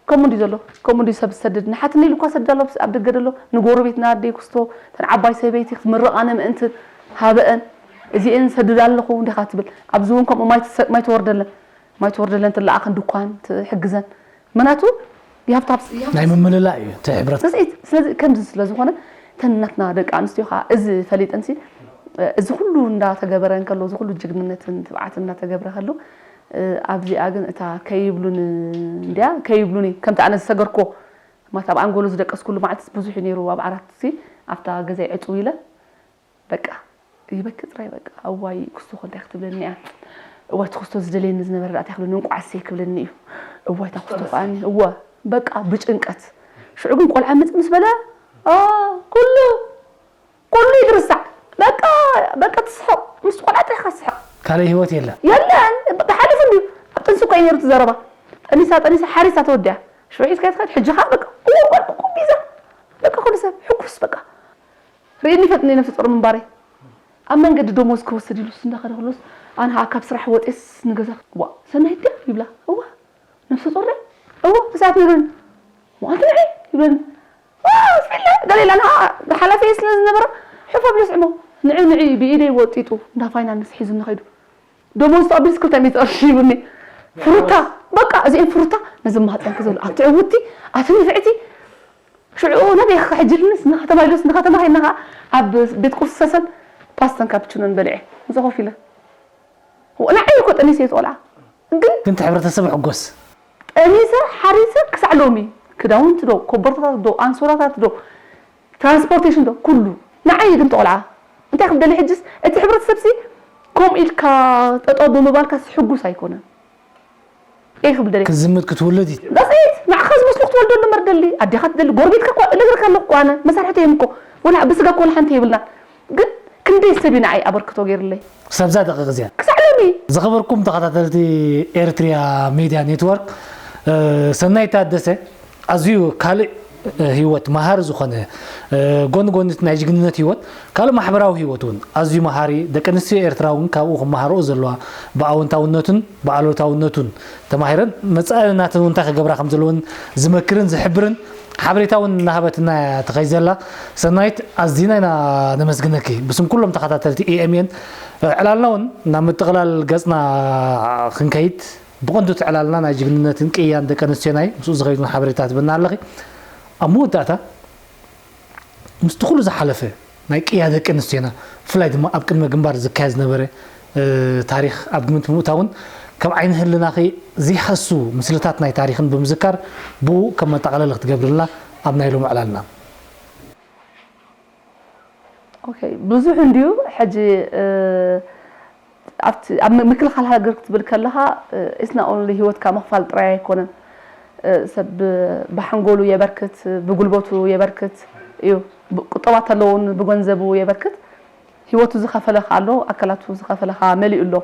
ከምኡ እንዲ ዘሎ ከምኡ እንዲ ሰብ ዝሰድድ ንሓትነይ ኢሉ እኳ ሰድድ ኣሎ ኣብ ደገ ደሎ ንጎረቤት ንኣደይ ክስቶ ተን ዓባይ ሰበይቲ ክትምርቓነ ምእንቲ ሃበአን እዚኤን ሰድድ ኣለኹ እንዲኻ ትብል ኣብዚ እውን ከምኡ ማይ ትወርደለን ማይ ትወርደለን ትለኣኸን ድኳን ትሕግዘን ምክንያቱ you have to have ናይ ምምልላእ እዩ እቲ ሕብረት ስስዒት ስለዚ ከምዚ ስለ ዝኾነ እተን ናትና ደቂ ኣንስትዮ ከዓ እዚ ፈሊጠንሲ እዚ ኩሉ እንዳተገበረ እንከሎ እዚ ኩሉ ጅግንነትን ትብዓትን እንዳተገብረ ከሎ ኣብዚኣ ግን እታ ከይብሉን እንድያ ከይብሉኒ ከምቲ ኣነ ዝሰገርኮ ማለት ኣብ ኣንጎሎ ዝደቀስኩሉ መዓልትስ ብዙሕ እዩ ነይሩ ኣብ ዓራት ሲ ኣብታ ገዛይ ዕፅው ኢለ በቃ ይበኪ ጥራይ በቃ እዋይ ክስቶ ከ እንታይ ክትብለኒ እያ እዋይ እቲ ክስቶ ዝደልየኒ ዝነበረ ደኣ እንታይ ክብለኒ እንቋዕ እሰይ ክብለኒ እዩ እዋይ እታ ክስቶ ከዓኒ እወ በቃ ብጭንቀት ሽዑ ግን ቆልዓ ምፅ ምስ በለ ኩሉ ኩሉ ይትርሳዕ በቃ በቃ ትስሕቕ ምስ ቆልዓ ጥራሕ ኢኻ ትስሕቕ ካልእ ህይወት የለን የለን ተሓሊፉ እንድዩ ኣብ ጥንሲ እኮ እዩ ነይሩ እቲ ዘረባ ጠኒሳ ጠኒሳ ሓሪሳ ተወዲኣ ሽዑ ሒዝካያ ትኸድ ሕጂ ከዓ በቃ እወ ጓል ብቁቢዛ በቃ ኩሉ ሰብ ሕጉስ በቃ ርእኒ ፈጥኒ ነፍሲ ጦር ምንባረይ ኣብ መንገዲ ደሞዝ ክወስድ ኢሉስ እንዳኸደ ክሎስ ኣነ ከዓ ካብ ስራሕ ወጤስ ንገዛ ዋ ሰናይት ድያ ይብላ እዋ ነፍሲ ጦር ድያ እዋ ተሰዓት ነግረኒ ዋንቲ ንዒ ይብለኒ ስለ ገሌላ ንዓ ሓላፊ ስለ ዝነበረ ሕፎ ብለ ስዕሞ ንዒ ንዒ ብኢደይ ወጢጡ እንዳ ፋይናንስ ሒዙ ንኸይዱ ደሞዝ ተቐቢልስ ክልተ ሚእቲ ቅርሺ ይብኒ ፍሩታ በቃ እዚኤን ፍሩታ ነዚ ማህፀንኪ ዘሎ ኣቲ ዕውቲ ኣቲ ንፍዕቲ ሽዑ ናበይ ኢኻ ሕጂ ኢሉኒ ንከተማ ኢሉስ ንከተማ ከይድና ከዓ ኣብ ቤት ቁርሲ ሰሰን ፓስተን ካፕችኖን በሊዐ ምስኡ ኮፍ ኢለ ንዓይ እኮ ጠኒሰ እየ ቆልዓ ግን ግን እቲ ሕብረተሰብ ሕጎስ ጠኒሰ ሓሪሰ ክሳዕ ሎሚ ክዳውንቲ ዶ ኮቦርታታት ዶ ኣንሶላታት ዶ ትራንስፖርቴሽን ዶ ኩሉ ንዓይ ግን ቆልዓ እንታይ ክብደሊ ሕጅስ እቲ ሕብረተሰብሲ ከምኡ ኢልካ ጠጠው ብምባልካ ሕጉስ ኣይኮነን እየ ክብል ደልየ ክዝምት ክትውልድ እዩ that's it ንዓኻ ዝመስሎ ክትወልደሉ እምበር ደሊ ኣዴኻ ትደሊ ጎረቤትካ እኳ እነግረካ ኣለኹ እኮ ኣነ መሳርሕቲ እዮም እኮ ወላ ብስጋ እኮ ወላ ሓንቲ የብልናን ግን ክንደይ ሰብ እዩ ንዓይ ኣበርክቶ ገይርለይ ክሳብዛ ደቂቕ እዚኣ ክሳዕ ሎሚ ዝኸበርኩም ተኸታተልቲ ኤርትሪያ ሜድያ ኔትወርክ ሰናይ ታደሰ ኣዝዩ ካልእ ህይወት መሃሪ ዝኾነ ጎኒ ጎኒ እቲ ናይ ጅግንነት ህይወት ካልእ ማሕበራዊ ህይወት እውን ኣዝዩ መሃሪ ደቂ ኣንስትዮ ኤርትራ እውን ካብኡ ክመሃርኦ ዘለዋ ብኣወንታውነቱን ብኣሉታውነቱን ተማሂረን መፃኢ ናተን እውን እንታይ ክገብራ ከም ዘለወን ዝመክርን ዝሕብርን ሓበሬታ እውን እናሃበትና እያ ትኸይ ዘላ ሰናይት ኣዝና ኢና ነመስግነኪ ብስም ኩሎም ተኸታተልቲ ኤኤምኤን ዕላልና እውን ናብ ምጥቕላል ገፅና ክንከይድ ብቐንዱ እቲ ዕላልና ናይ ጅግንነትን ቅያን ደቂ ኣንስትዮና እዩ ምስኡ ዝኸይዱን ሓበሬታ ትበና ኣለኺ ኣብ መወዳእታ ምስቲ ኩሉ ዝሓለፈ ናይ ቅያ ደቂ ኣንስትዮና ብፍላይ ድማ ኣብ ቅድመ ግንባር ዝካየድ ዝነበረ ታሪክ ኣብ ግምት ብምእታውን ከም ዓይኒ ህልናኺ ዘይሃሱ ምስልታት ናይ ታሪኽን ብምዝካር ብኡ ከም መጠቓለሊ ክትገብርልና ኣብ ናይ ሎሚ ዕላልና። ኦኬ፣ ብዙሕ እንድዩ። ሕጂ ኣብቲ ኣብ ምክልኻል ሃገር ክትብል ከለኻ፣ it's not only ሂወትካ ምኽፋል ጥራይ ኣይኮነን። ሰብ ብሓንጎሉ የበርክት፣ ብጉልበቱ የበርክት እዩ። ቁጠባ ተለውን ብገንዘቡ የበርክት። ሂወቱ ዝኸፈለ ከኣ ኣሎ፣ ኣካላቱ ዝኸፈለ ከኣ መሊኡ ኣሎ።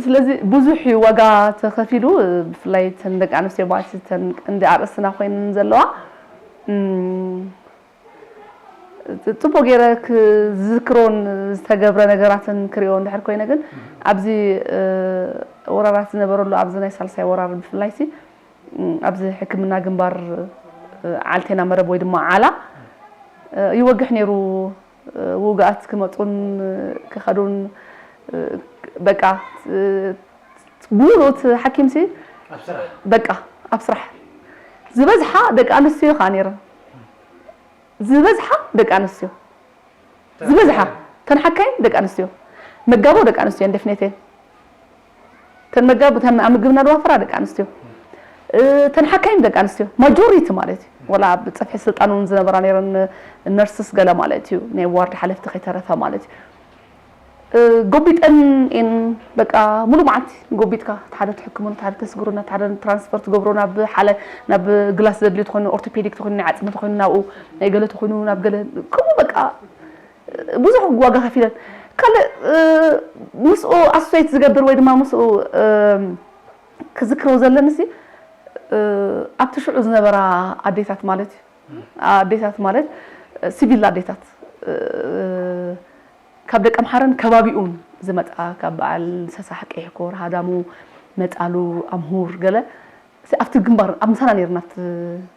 ስለዚ ብዙሕ እዩ ዋጋ ተኸፊሉ። ብፍላይ ተን ደቂ ኣንስትዮ ማለት ተን ቀንዲ ኣርእስትና ኮይነን ዘለዋ፣ ጽቡቅ ገይረ ክዝክሮን ዝተገብረ ነገራትን ክሪኦ እንድሕር ኮይነ ግን፣ ኣብዚ ወራራት ዝነበረሉ ኣብዚ ናይ ሳልሳይ ወራር ብፍላይ ሲ ኣብዚ ሕክምና ግንባር ዓልቴና መረብ ወይ ድማ ዓላ ይወግሕ ነይሩ። ውግኣት ክመጹን ክኸዱን በቃ ብሙሉእ እቲ ሓኪም ሲ በቃ ኣብ ስራሕ ዝበዝሓ ደቂ ኣንስትዮ ከዓ ነይረን። ዝበዝሓ ደቂ ኣንስትዮ ዝበዝሓ ተን ሓካይም ደቂ ኣንስትዮ መጋቦ ደቂ ኣንስትዮ እንደፍኔቴን ተን መጋብ ተን ኣብ ምግብና ድዋፈራ ደቂ ኣንስትዮ ተን ሓካይም ደቂ ኣንስትዮ ማጆሪቲ ማለት እዩ። ወላ ኣብ ፀፍሒ ስልጣን እውን ዝነበራ ነይረን ነርስስ ገለ ማለት እዩ ናይ ዋርድ ሓለፍቲ ከይተረፈ ማለት እዩ። ጎቢጠን እን በቃ ሙሉ መዓልቲ ጎቢጥካ ሓደ ትሕክሙን ሓደ ተስግሩና ሓደ ትራንስፈር ትገብሮ ናብ ሓደ ናብ ግላስ ዘድልዩ ትኾይኑ ኦርቶፔዲክ ትኾይኑ ናይ ዓፅሚ ትኾይኑ ናብኡ ናይ ገለ ትኾይኑ ናብ ገለ ከምኡ በቃ ብዙሕ ዋጋ ከፊለን ካልእ ምስኡ ኣሶሴት ዝገብር ወይ ድማ ምስኡ ክዝክሮ ዘለኒ ሲ ኣብቲ ሽዑ ዝነበራ ኣዴታት ማለት እዩ ኣዴታት ማለት ሲቪል ኣዴታት ካብ ደቀምሓረን ከባቢኡን ዝመፃ ካብ በዓል ሰሳሕ ቀይሕኮር ሃዳሙ መፃሉ ኣምሁር ገለ ኣብቲ ግንባር ኣብ ምሳና ነይርና ኣብቲ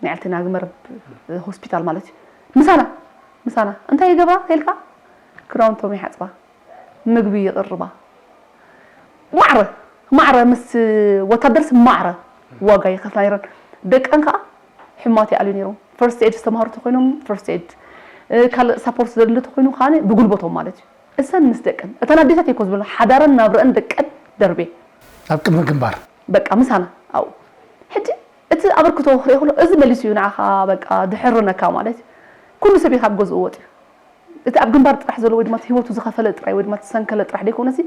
ናይ ዓልቴና መረብ ሆስፒታል ማለት እዩ ምሳና ምሳና እንታይ ይገብራ ተልካ ክዳውንቶም ይሓፅባ ምግቢ ይቕርባ ማዕረ ማዕረ ምስ ወታደርስ ማዕረ ዋጋ ይኸፍላ ነይረን ደቀን ከዓ ሕማት ይኣልዩ ነይሮም ፈርስት ኤድ ዝተምሃሩ ተኮይኖም ፈርስት ኤድ ካልእ ሳፖርት ዘድሊ ተኮይኑ ከዓ ብጉልበቶም ማለት እዩ እሰን ምስ ደቀን እተን ኣዴታት እኮ ዝበላ ሓዳረን ናብረአን ደቀን ደርቤ ኣብ ቅድሚ ግንባር በቃ ምሳና ኣብኡ ሕጂ እቲ ኣበርክቶ ክርኢ ከሎ እዚ መሊሱ እዩ ንዓኻ በቃ ድሕርነካ ማለት እዩ ኩሉ ሰብ እዩ ካብ ገዝኡ ወፂኡ እቲ ኣብ ግንባር ጥራሕ ዘሎ ወይ ድማ ህይወቱ ዝኸፈለ ጥራይ ወይ ድማ ዝሰንከለ ጥራሕ ደይኮነሲ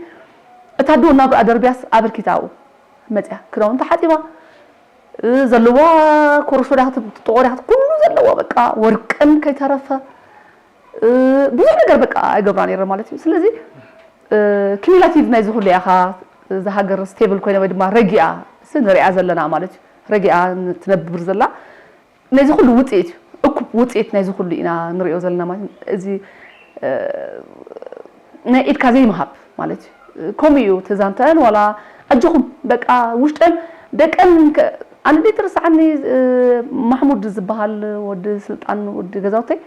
እታ ኣዶ ናብርኣ ደርብያስ ኣበርኪታ ኣብኡ መፅያ ክዳውንታ ሓፂባ ዘለዋ ኮረሾ ዳክት ጥቆ ዳክት ኩሉ ዘለዋ በቃ ወርቅን ከይተረፈ ብዙሕ ነገር በቃ ኣይገብራ ነይረ ማለት እዩ ስለዚ ኪሚላቲቭ ናይዚ ኩሉ ኢኻ እዛ ሃገር ስቴብል ኮይና ወይ ድማ ረጊኣ ንሪኣ ዘለና ማለት እዩ ረጊኣ ትነብር ዘላ ናይዚ ኩሉ ውፅኢት እዩ እኩብ ውፅኢት ናይዚ ኩሉ ኢና ንሪኦ ዘለና ማለት እዚ ናይ ኢድካ ዘይምሃብ ማለት እዩ ከምኡ እዩ ተዛንተን ዋላ ኣጆኹም በቃ ውሽጠን ደቀን ኣነ ዘይትርስዓኒ ማሕሙድ ዝበሃል ወዲ ስልጣን ወዲ ገዛውተይ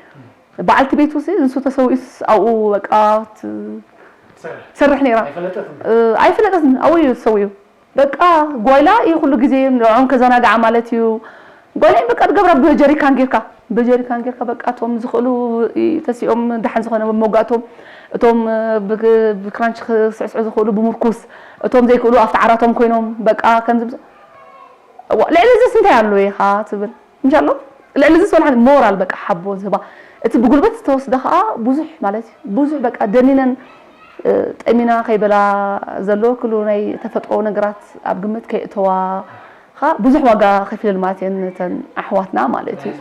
በዓልቲ ቤቱ ሲ ንሱ ተሰዊኡስ ኣብኡ በቃ ትሰርሕ ነይራ ኣይፈለጠትን ኣብኡ እዩ ተሰዊኡ በቃ ጓይላ እዩ ኩሉ ግዜ ንዕኦም ከዘናግዓ ማለት እዩ ጓይላ በቃ ትገብራ ብጀሪካን ጌርካ ብጀሪካን ጌርካ በቃ እቶም ዝኽእሉ ተሲኦም ደሓን ዝኾነ መጓእቶም እቶም ብክራንች ክስዕስዑ ዝኽእሉ ብምርኩስ እቶም ዘይክእሉ ኣብቲ ዓራቶም ኮይኖም በቃ ከምዚ ልዕሊ እዚስ እንታይ ኣሎ ኢኻ ትብል እንሻሎ ልዕሊ እዚስ ወላ ሞራል በቃ ሓቦ ዝህባ እቲ ብጉልበት ዝተወስደ ከዓ ብዙሕ ማለት ብዙሕ በቃ ደኒነን ጠሚና ከይበላ ዘሎ ክሉ ናይ ተፈጥሮ ነገራት ኣብ ግምት ከይእተዋ ብዙሕ ዋጋ ከፊለን ማለት እየን እተን ኣሕዋትና ማለት እዩ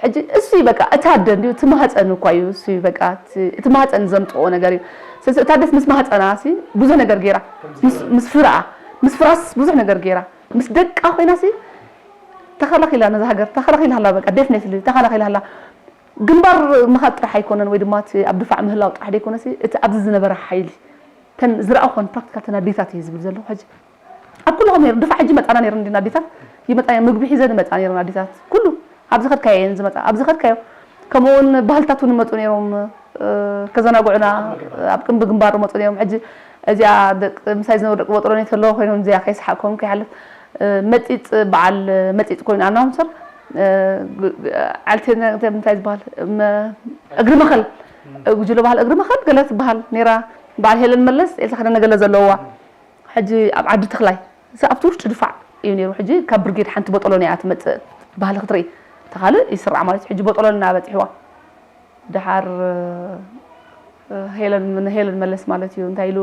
ሕጂ እሱ በቃ እቲ ኣደ እንዲ እቲ ማህፀን እኳ እዩ እሱ በቃ እቲ ማህፀን ዘምፅኦ ነገር እዩ ስለዚ እታ ደስ ምስ ማህፀና ብዙሕ ነገር ገይራ ምስ ፍርኣ ምስ ፍራስ ብዙሕ ነገር ገይራ ምስ ደቃ ኮይና ሲ ተኸላኺላ ነዛ ሃገር ተኸላኺላ ሃላ በቃ ዴፍኔትሊ ተኸላኺላ ሃላ ግንባር ምኻድ ጥራሕ ኣይኮነን ወይ ድማ እቲ ኣብ ድፋዕ ምህላው ጥራሕ ደይኮነሲ እቲ ኣብዚ ዝነበረ ሓይሊ ተን ዝረኣኹን ፕራክቲካል ተን ኣዴታት እየ ዝብል ዘለኹ ሕጂ ኣብ ኩሉ ከም ነይሩ ድፋዕ ሕጂ መፃና ነይሩ እንዲና ኣዴታት ይመፃ ምግቢ ሒዘን ይመፃ ነይሩ ኣዴታት ኩሉ ኣብዚ ከድካዮ እየን ዝመፃ ኣብዚ ከድካዮ ከምኡውን ባህልታት እውን ይመፁ ነይሮም ከዘናግዑና ኣብ ቅንቢ ግንባር መፁ ነይሮም ሕጂ እዚኣ ምሳይ ዝነበሩ ደቂ ወጥሮ ኔተሎ ኮይኖም እዚኣ ከይሰሓቅኮም ከይሓልፍ መፂፅ በዓል መፂፅ ኮይኑ ኣናውንሰር ዓልቴ እንታይ ዝበሃል እግሪ መኸል ጉጅሎ በሃል እግሪ መኸል ገለ ትበሃል ነይራ በዓል ሄለን መለስ ኤልሳ ከደነ ገለ ዘለዋ ሕጂ ኣብ ዓዲ ተኽላይ፣ እዚ ኣብቲ ውሽጢ ድፋዕ እዩ ነይሩ። ሕጂ ካብ ብርጌድ ሓንቲ ቦጦሎኒ እያ ትመጽእ፣ ባህሊ ክትርኢ ተኻልእ ይስራዕ ማለት እዩ። ሕጂ ቦጦሎኒ እናበጽሕዋ ድሓር ሄለን ሄለን መለስ ማለት እዩ እንታይ ኢሉ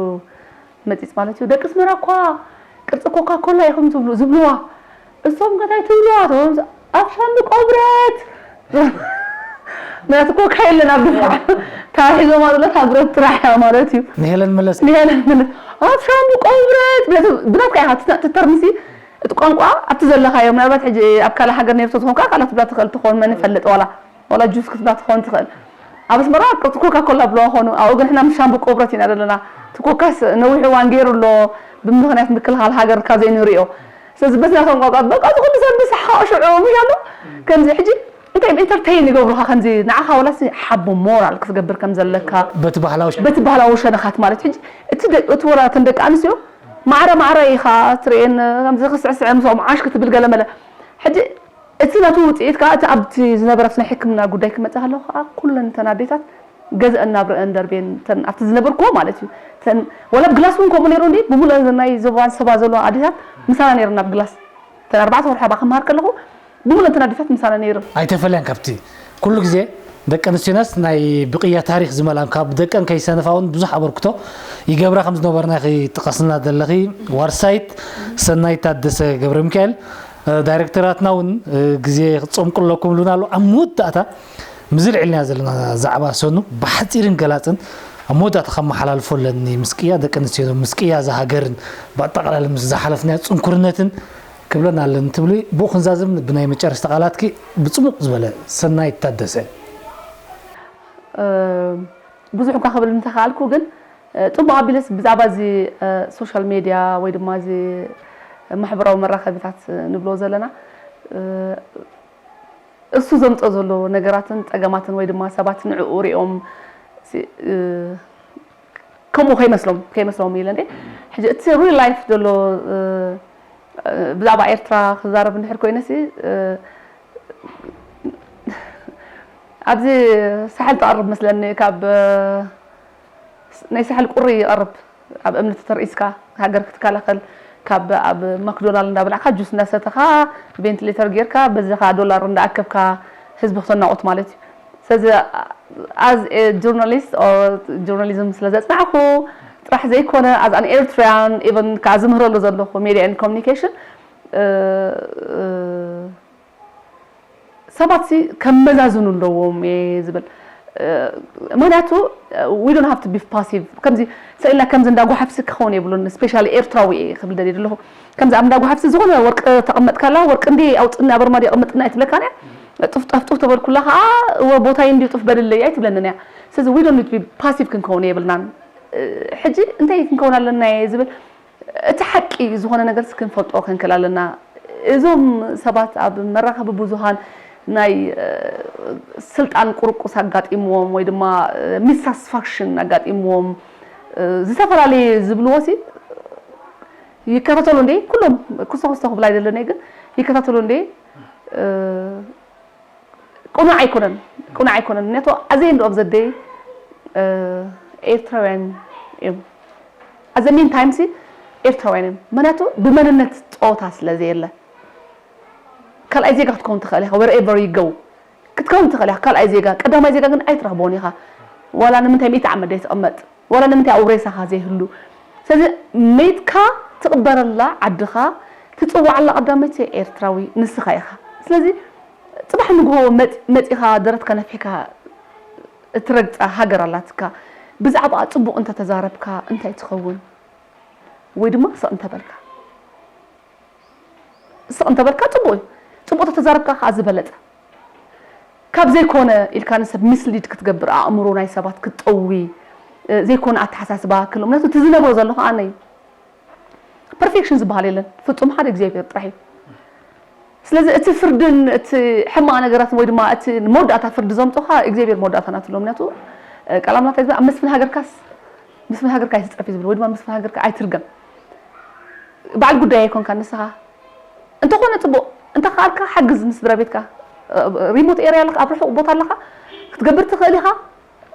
መጺጽ ማለት እዩ። ደቂ ኣስመራ እኳ ቅርጺ ኮካ ኮላ ኢኹም ትብሉ ዝብልዋ፣ እሶም ከ እንታይ ትብልዋ? እቶም ኣብ ሻምብቆ ብረት ምክንያቱ ኮካ የለን ኣብ ድፋዕ፣ ታሒዞማ ዘሎ እታ ብረት ጥራሕ እያ ማለት እዩ። ንሄለን መለስ ንሄለን መለስ ኣብ ሻምብቆ ብረት ብናትካ ኢኻ ትተርምሲ። እቲ ቋንቋ ኣብቲ ዘለኻዮ ምናልባት ሕጂ ኣብ ካልእ ሃገር ነርቶ ዝኾንካ ካልእ ትብላ ትኽእል ትኾን መን ይፈልጥ ዋላ ዋላ ጁስ ክትብላ ትኾን ትኽእል። ኣብ ኣስመራ ቅርጺ ኮካ ኮላ ብለዋ ኾኑ ኣብኡ ግን ሕና ምስ ሻምብቆ ብረት ኢና ዘለና። እቲ ኮካስ ነዊሕ እዋን ገይሩ ኣሎ ብምኽንያት ምክልኻል ሃገር ካብ ዘይንሪኦ። ስለዚ በዚ ናቶም ቋንቋ በቃ ዝኹሉ ሰብ ብሳሓቕ ሽዑ ምሽ ኣሎ። ከምዚ ሕጂ እንታይ ኢንተርቴይን ይገብሩኻ ከምዚ ንዓኻ ዋላሲ ሓቦ ሞራል ክትገብር ከም ዘለካ በቲ ባህላዊ በቲ ባህላዊ ሸነኻት ማለት ሕጂ እቲ ደ- እቲ ወላ እተን ደቂ ኣንስትዮ ማዕረ ማዕረ ኢኻ ትርእየን ከምዚ ክስዕስዐ ምስኦም ዓሽ ክትብል ገለ መለ ሕጂ እቲ ናቱ ውፅኢት ከዓ እቲ ኣብቲ ዝነበረት ናይ ሕክምና ጉዳይ ክመፅእ ከለኹ ከዓ ኩለን እተን ኣዴታት ገዝአን ናብ ርአን ደርቤን እተን ኣብቲ ዝነበርክዎ ማለት እዩ እተን ወላ ኣብ ግላስ እውን ከምኡ ነይሩ እንዲ ብሙሉአን ናይ ዞባን ሰባ ዘለዋ ኣዴታት ምሳና ነይረን ኣብ ግላስ እተን ኣርባዕተ ወርሒ ኣብኣ ክመሃር ከለኹ ብሙሉአን እተን ኣዴታት ምሳና ነይረን ኣይተፈለያን ካብቲ ኩሉ ግዜ ደቂ ኣንስትዮናስ ናይ ብቅያ ታሪክ ዝመልኣን ካብ ደቀን ከይሰነፋ እውን ብዙሕ ኣበርክቶ ይገብራ ከም ዝነበርና ኢኺ ጠቀስና ዘለኺ ዋርሳይት ሰናይት ታደሰ ገብረ ሚካኤል ዳይሬክተራትና እውን ግዜ ክፀምቁ ኣለኩም ኢሉና ኣሎ ኣብ መወዳእታ ምዚ ልዕልና ዘለና ዛዕባ ሰኑ ብሓፂርን ገላፅን ኣብ መወዳእታ ከመሓላልፎ ኣለኒ ምስ ቅያ ደቂ ኣንስትዮ ምስ ቅያ እዛ ሃገርን ብኣጠቃላሊ ምስ ዝሓለፍናዮ ፅንኩርነትን ክብለና ኣለኒ ትብሊ ብኡ ክንዛዝም ብናይ መጨረሽታ ቃላትኪ ብፅሙቕ ዝበለ ሰናይት ታደሰ ብዙሕ እኳ ክብል እንተኽኣልኩ ግን ፅቡቕ ኣቢለስ ብዛዕባ እዚ ሶሻል ሜድያ ወይ ድማ እዚ ማሕበራዊ መራኸቢታት ንብሎ ዘለና እሱ ዘምፅኦ ዘሎ ነገራትን ፀገማትን ወይ ድማ ሰባት ንዕኡ ሪኦም ከምኡ ከይመስሎም ከይመስሎም ኢለ እንዴ ሕጂ እቲ ሪል ላይፍ ዘሎ ብዛዕባ ኤርትራ ክዛረብ እንድሕር ኮይነ ሲ ኣብዚ ሳሕል ትቐርብ መስለኒ ካብ ናይ ሳሕል ቁሪ ይቐርብ ኣብ እምኒ ተተርኢስካ ሃገር ክትከላኸል ካብ ኣብ ማክዶናል እንዳበላዕካ ጁስ እንዳሰተኻ ቬንትሌተር ጌርካ በዚኻ ዶላር እንዳኣከብካ ህዝቢ ክተናቑት ማለት እዩ ስለዚ as a journalist or journalism ስለ ዘጽናዕኩ ጥራሕ ዘይኮነ as an Eritrean even ከዓ ዝምህረሉ ዘለኹ media and communication ሰባት ሲ ከመዛዝኑ ኣለዎም እየ ዝብል ምክንያቱ we don't have to be passive ከምዚ ሰኢልና ከምዚ እንዳጓሓፍሲ ክኸውን የብሉን specially ኤርትራዊ እየ ክብል ደልየ ዘለኹ ከምዚ ኣብ እንዳጓሓፍሲ ዝኾነ ወርቂ ተቐመጥካላ ወርቂ እንዲ ኣውፅና በርማድ የቐምጥና እየ ትብለካ እያ ጥፍጣፍ ጥፍ ተበልኩላ ከዓ እወ ቦታይ እንዲ ጥፍ በልለይ ኣይትብለንን እያ ስለዚ we don't need to be passive ክንከውን የብልናን ሕጂ እንታይ ክንከውን ኣለና እየ ዝብል እቲ ሓቂ ዝኾነ ነገር ክንፈልጦ ክንክእል ኣለና እዞም ሰባት ኣብ መራኸቢ ብዙሃን ናይ ስልጣን ቁርቁስ ኣጋጢምዎም ወይ ድማ ሚሳስፋክሽን ኣጋጢምዎም ዝተፈላለየ ዝብልዎ ሲ ይከታተሉ እንዴ ኩሎም ክስቶ ክስቶ ክብል ኣይደለነ ግን ይከታተሉ እንዴ ቅኑዕ ኣይኮነን ቅኑዕ ኣይኮነን ምክንያቱ ኣዘ end of the day ኤርትራውያን እዮም ኣዘ ሜን ታይም ሲ ኤርትራውያን እዮም ምክንያቱ ብመንነት ፀወታ ስለ ዘየለ ካልኣይ ዜጋ ክትከውን ትኽእል ኢኻ wherever you go ክትከውን ትኽእል ኢኻ ካልኣይ ዜጋ ቀዳማይ ዜጋ ግን ኣይትረኽቦን ኢኻ ዋላ ንምንታይ ሚእቲ ዓመት ደይትቕመጥ ዋላ ንምንታይ ኣብ ሬሳኻ ዘይህሉ ስለዚ መይትካ ትቕበረላ ዓድኻ ትፅዋዓላ ቀዳመይቲ ኤርትራዊ ንስኻ ኢኻ ስለዚ ፅባሕ ንግሆ መፂኻ ደረትካ ነፊሕካ እትረግፃ ሃገር ኣላትካ ብዛዕባኣ ፅቡቕ እንተተዛረብካ እንታይ ትኸውን ወይ ድማ ስቕ እንተበልካ ስቕ እንተበልካ ፅቡቕ እዩ ፅቡቕ ተተዛረብካ ከዓ ዝበለፀ ካብ ዘይኮነ ኢልካ ንሰብ ሚስሊድ ክትገብር ኣእምሮ ናይ ሰባት ክትጠዊ ዘይኮነ ኣተሓሳስባ ክህልኦም ነቲ እቲ ዝነብሮ ዘለኹ ኣነ እዩ ፐርፌክሽን ዝበሃል የለን ፍፁም ሓደ እግዚኣብሔር ጥራሕ እዩ ስለዚ እቲ ፍርድን እቲ ሕማቕ ነገራትን ወይ ድማ እቲ መወዳእታ ፍርዲ ዘምፅኻ እግዚኣብሔር መወዳእታ ናትሎም ምክንያቱ ቃል ኣምላኽ እንታይ ዝብል ኣብ መስፍን ሃገርካስ መስፍን ሃገርካ ኣይትፅረፍ እዩ ዝብል ወይ ድማ መስፍን ሃገርካ ኣይትርገም በዓል ጉዳይ ኣይኮንካ ንስኻ እንተኾነ ፅቡቕ እንተኸኣልካ ሓግዝ ንስድራ ቤትካ ሪሞት ኤርያ ኣለካ ኣብ ርሑቕ ቦታ ኣለካ ክትገብር ትኽእል ኢኻ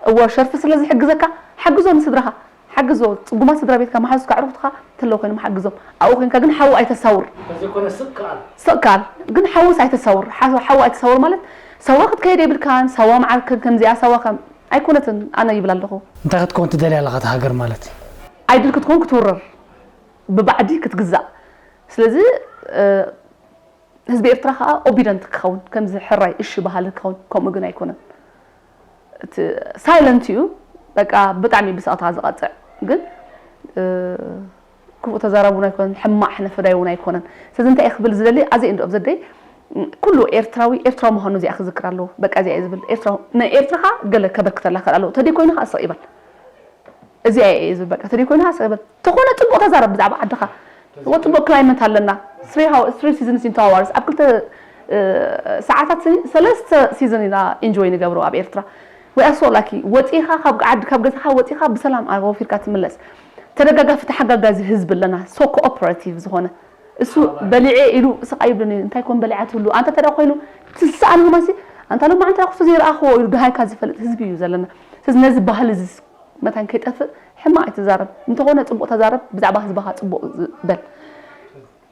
እወ ሸርፊ ስለ ዝሕግዘካ ሓግዞ ንስድራኻ ሓግዞ። ጽጉማት ስድራ ቤትካ፣ መሓዙትካ፣ ኣዕሩኽትካ እንተለዉ ኮይኖም ሓግዞም። ኣብኡ ኮይንካ ግን ሓዉ ኣይተሳውር። ተዘይኮነ ስቅ ከኣል ስቕ ከኣል ግን ሓውስ ኣይተሳውር። ሓ- ሓዉ ኣይተሳውር ማለት ሳዋ ክትከይድ የብልካን። ሳዋ መዓር ከም- ከምዚኣ ሳዋ ከም ኣይኮነትን። ኣነ ይብል ኣለኹ። እንታይ ክትከውን ትደልያ ኣለኻ? እታ ሃገር ማለት ኣይድል ክትኮን ክትውረር ብባዕዲ ክትግዛእ። ስለዚ እ፣ ህዝቢ ኤርትራ ከዓ ኦቢደንት ክኸውን ከምዚ ሕራይ እሺ በሃሊ ክኸውን ከምኡ ግን ኣይኮነን። እቲ ሳይለንት እዩ በቃ ብጣዕሚ ብስቕታ ዝቐፅዕ ግን እ፣ ክፉእ ተዛራቢ እውን ኣይኮነን፣ ሕማቕ ሕነፈዳይ እውን ኣይኮነን። ስለዚ እንታይ እየ ክብል ዝደሊ ኣዘ እንዶ ኣብዘደይ ኩሉ ኤርትራዊ ኤርትራዊ ምዃኑ እዚኣ ክዝክር ኣለዎ። በቃ እዚኣ እየ ዝብል ኤርትራዊ ንኤርትራ ከዓ ገለ ከበርክተላ ክእል ኣለዎ። ተደይ ኮይኑ ከዓ ስቕ ይበል። እዚኣ እየ ዝብል በቃ ተደይ ኮይኑ ከዓ ስቕ ይበል። ተኾነ ፅቡቕ ተዛረብ ብዛዕባ ዓድኻ። ወ ፅቡቕ ክላይመት ኣለና። Three how- three seasons in two hours ኣብ ክልተ እ፣ ሰዓታት ስኒ ሰለስተ ሲዝን ኢና ኢንጆይ ንገብሮ ኣብ ኤርትራ። We are so lucky። ወፂኻ ካብ ዓድ ካብ ገዛኻ ወፂኻ ብሰላም ኣወፊርካ ትምለስ። ተደጋጋፊ ተሓጋጋዚ ህዝቢ ኣለና። So cooperative ዝኾነ እሱ በሊዐ ኢሉ ስቕ ኣይብልን እዩ። እንታይ ኮን በሊዓ ትብሉ ኣንተ ተዳ ኮይኑ ትስኣን ሆማሲ ኣንታ ሎማ ኣንታ ኩስቶ ዘይረኣኽዎ ኢሉ ደሃይካ ዝፈልጥ ህዝቢ እዩ ዘለና። ስለዚ ነዚ ባህሊ እዚ መታን ከይጠፍእ ሕማቕ ኣይትዛረብ። እንተኾነ ፅቡቕ ተዛረብ፣ ብዛዕባ ህዝብኻ ፅቡቕ በል።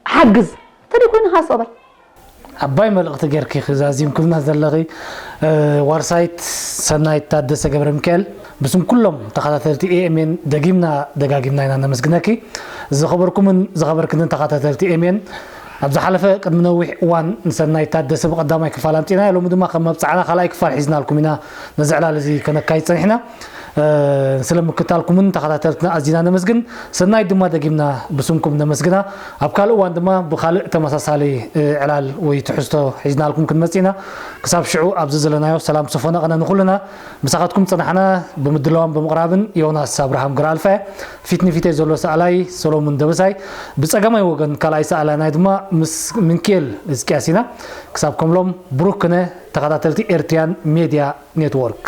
ሓግዝ። ተደይ ኮይኑ ሃስቕ በል። ዓባይ መልእኽቲ ጌርኪ ክዛዚምኩምና ዘለኺ እ፣ ዋርሳይት ሰናይት ታደሰ ገብረ ሚካኤል ብስም ኩሎም ተኸታተልቲ ኤኤምኤን ደጊምና ደጋጊምና ኢና ነመስግነኪ። ዝኸበርኩምን ዝኸበርክንን ተኸታተልቲ ኤምኤን ኣብ ዝሓለፈ ቅድሚ ነዊሕ እዋን ንሰናይት ታደሰ ብቐዳማይ ክፋል ኣምፂእናዮ፣ ሎሚ ድማ ከም መብፅዓና ካልኣይ ክፋል ሒዝናልኩም ኢና ነዚ ዕላል እዚ ከነካይድ ፀኒሕና። እ፣ ስለ ምክታልኩምን ተኸታተልትና ኣዚና ነመስግን። ሰናይት ድማ ደጊምና ብስምኩም ነመስግና። ኣብ ካልእ እዋን ድማ ብኻልእ ተመሳሳሊ እ፣ ዕላል ወይ ትሕዝቶ ሒዝናልኩም ክንመፅእ ኢና። ክሳብ ሽዑ ኣብዚ ዘለናዮ ሰላም ሰፎነ ቐነ ንኹልና። ምሳኻትኩም ፀናሕና ብምድላውን ብምቕራብን ዮናስ ኣብርሃም ግርኣልፋ፣ ፊት ንፊተይ ዘሎ ሰኣላይ ሰሎሙን ደበሳይ፣ ብፀጋማይ ወገን ካልኣይ ሰኣላናይ ድማ ምስ ምንኪኤል ህዝቅያስ ኢና። ክሳብ ከምሎም ብሩክ ክነ ተኸታተልቲ ኤርትሪያን ሜድያ ኔትወርክ።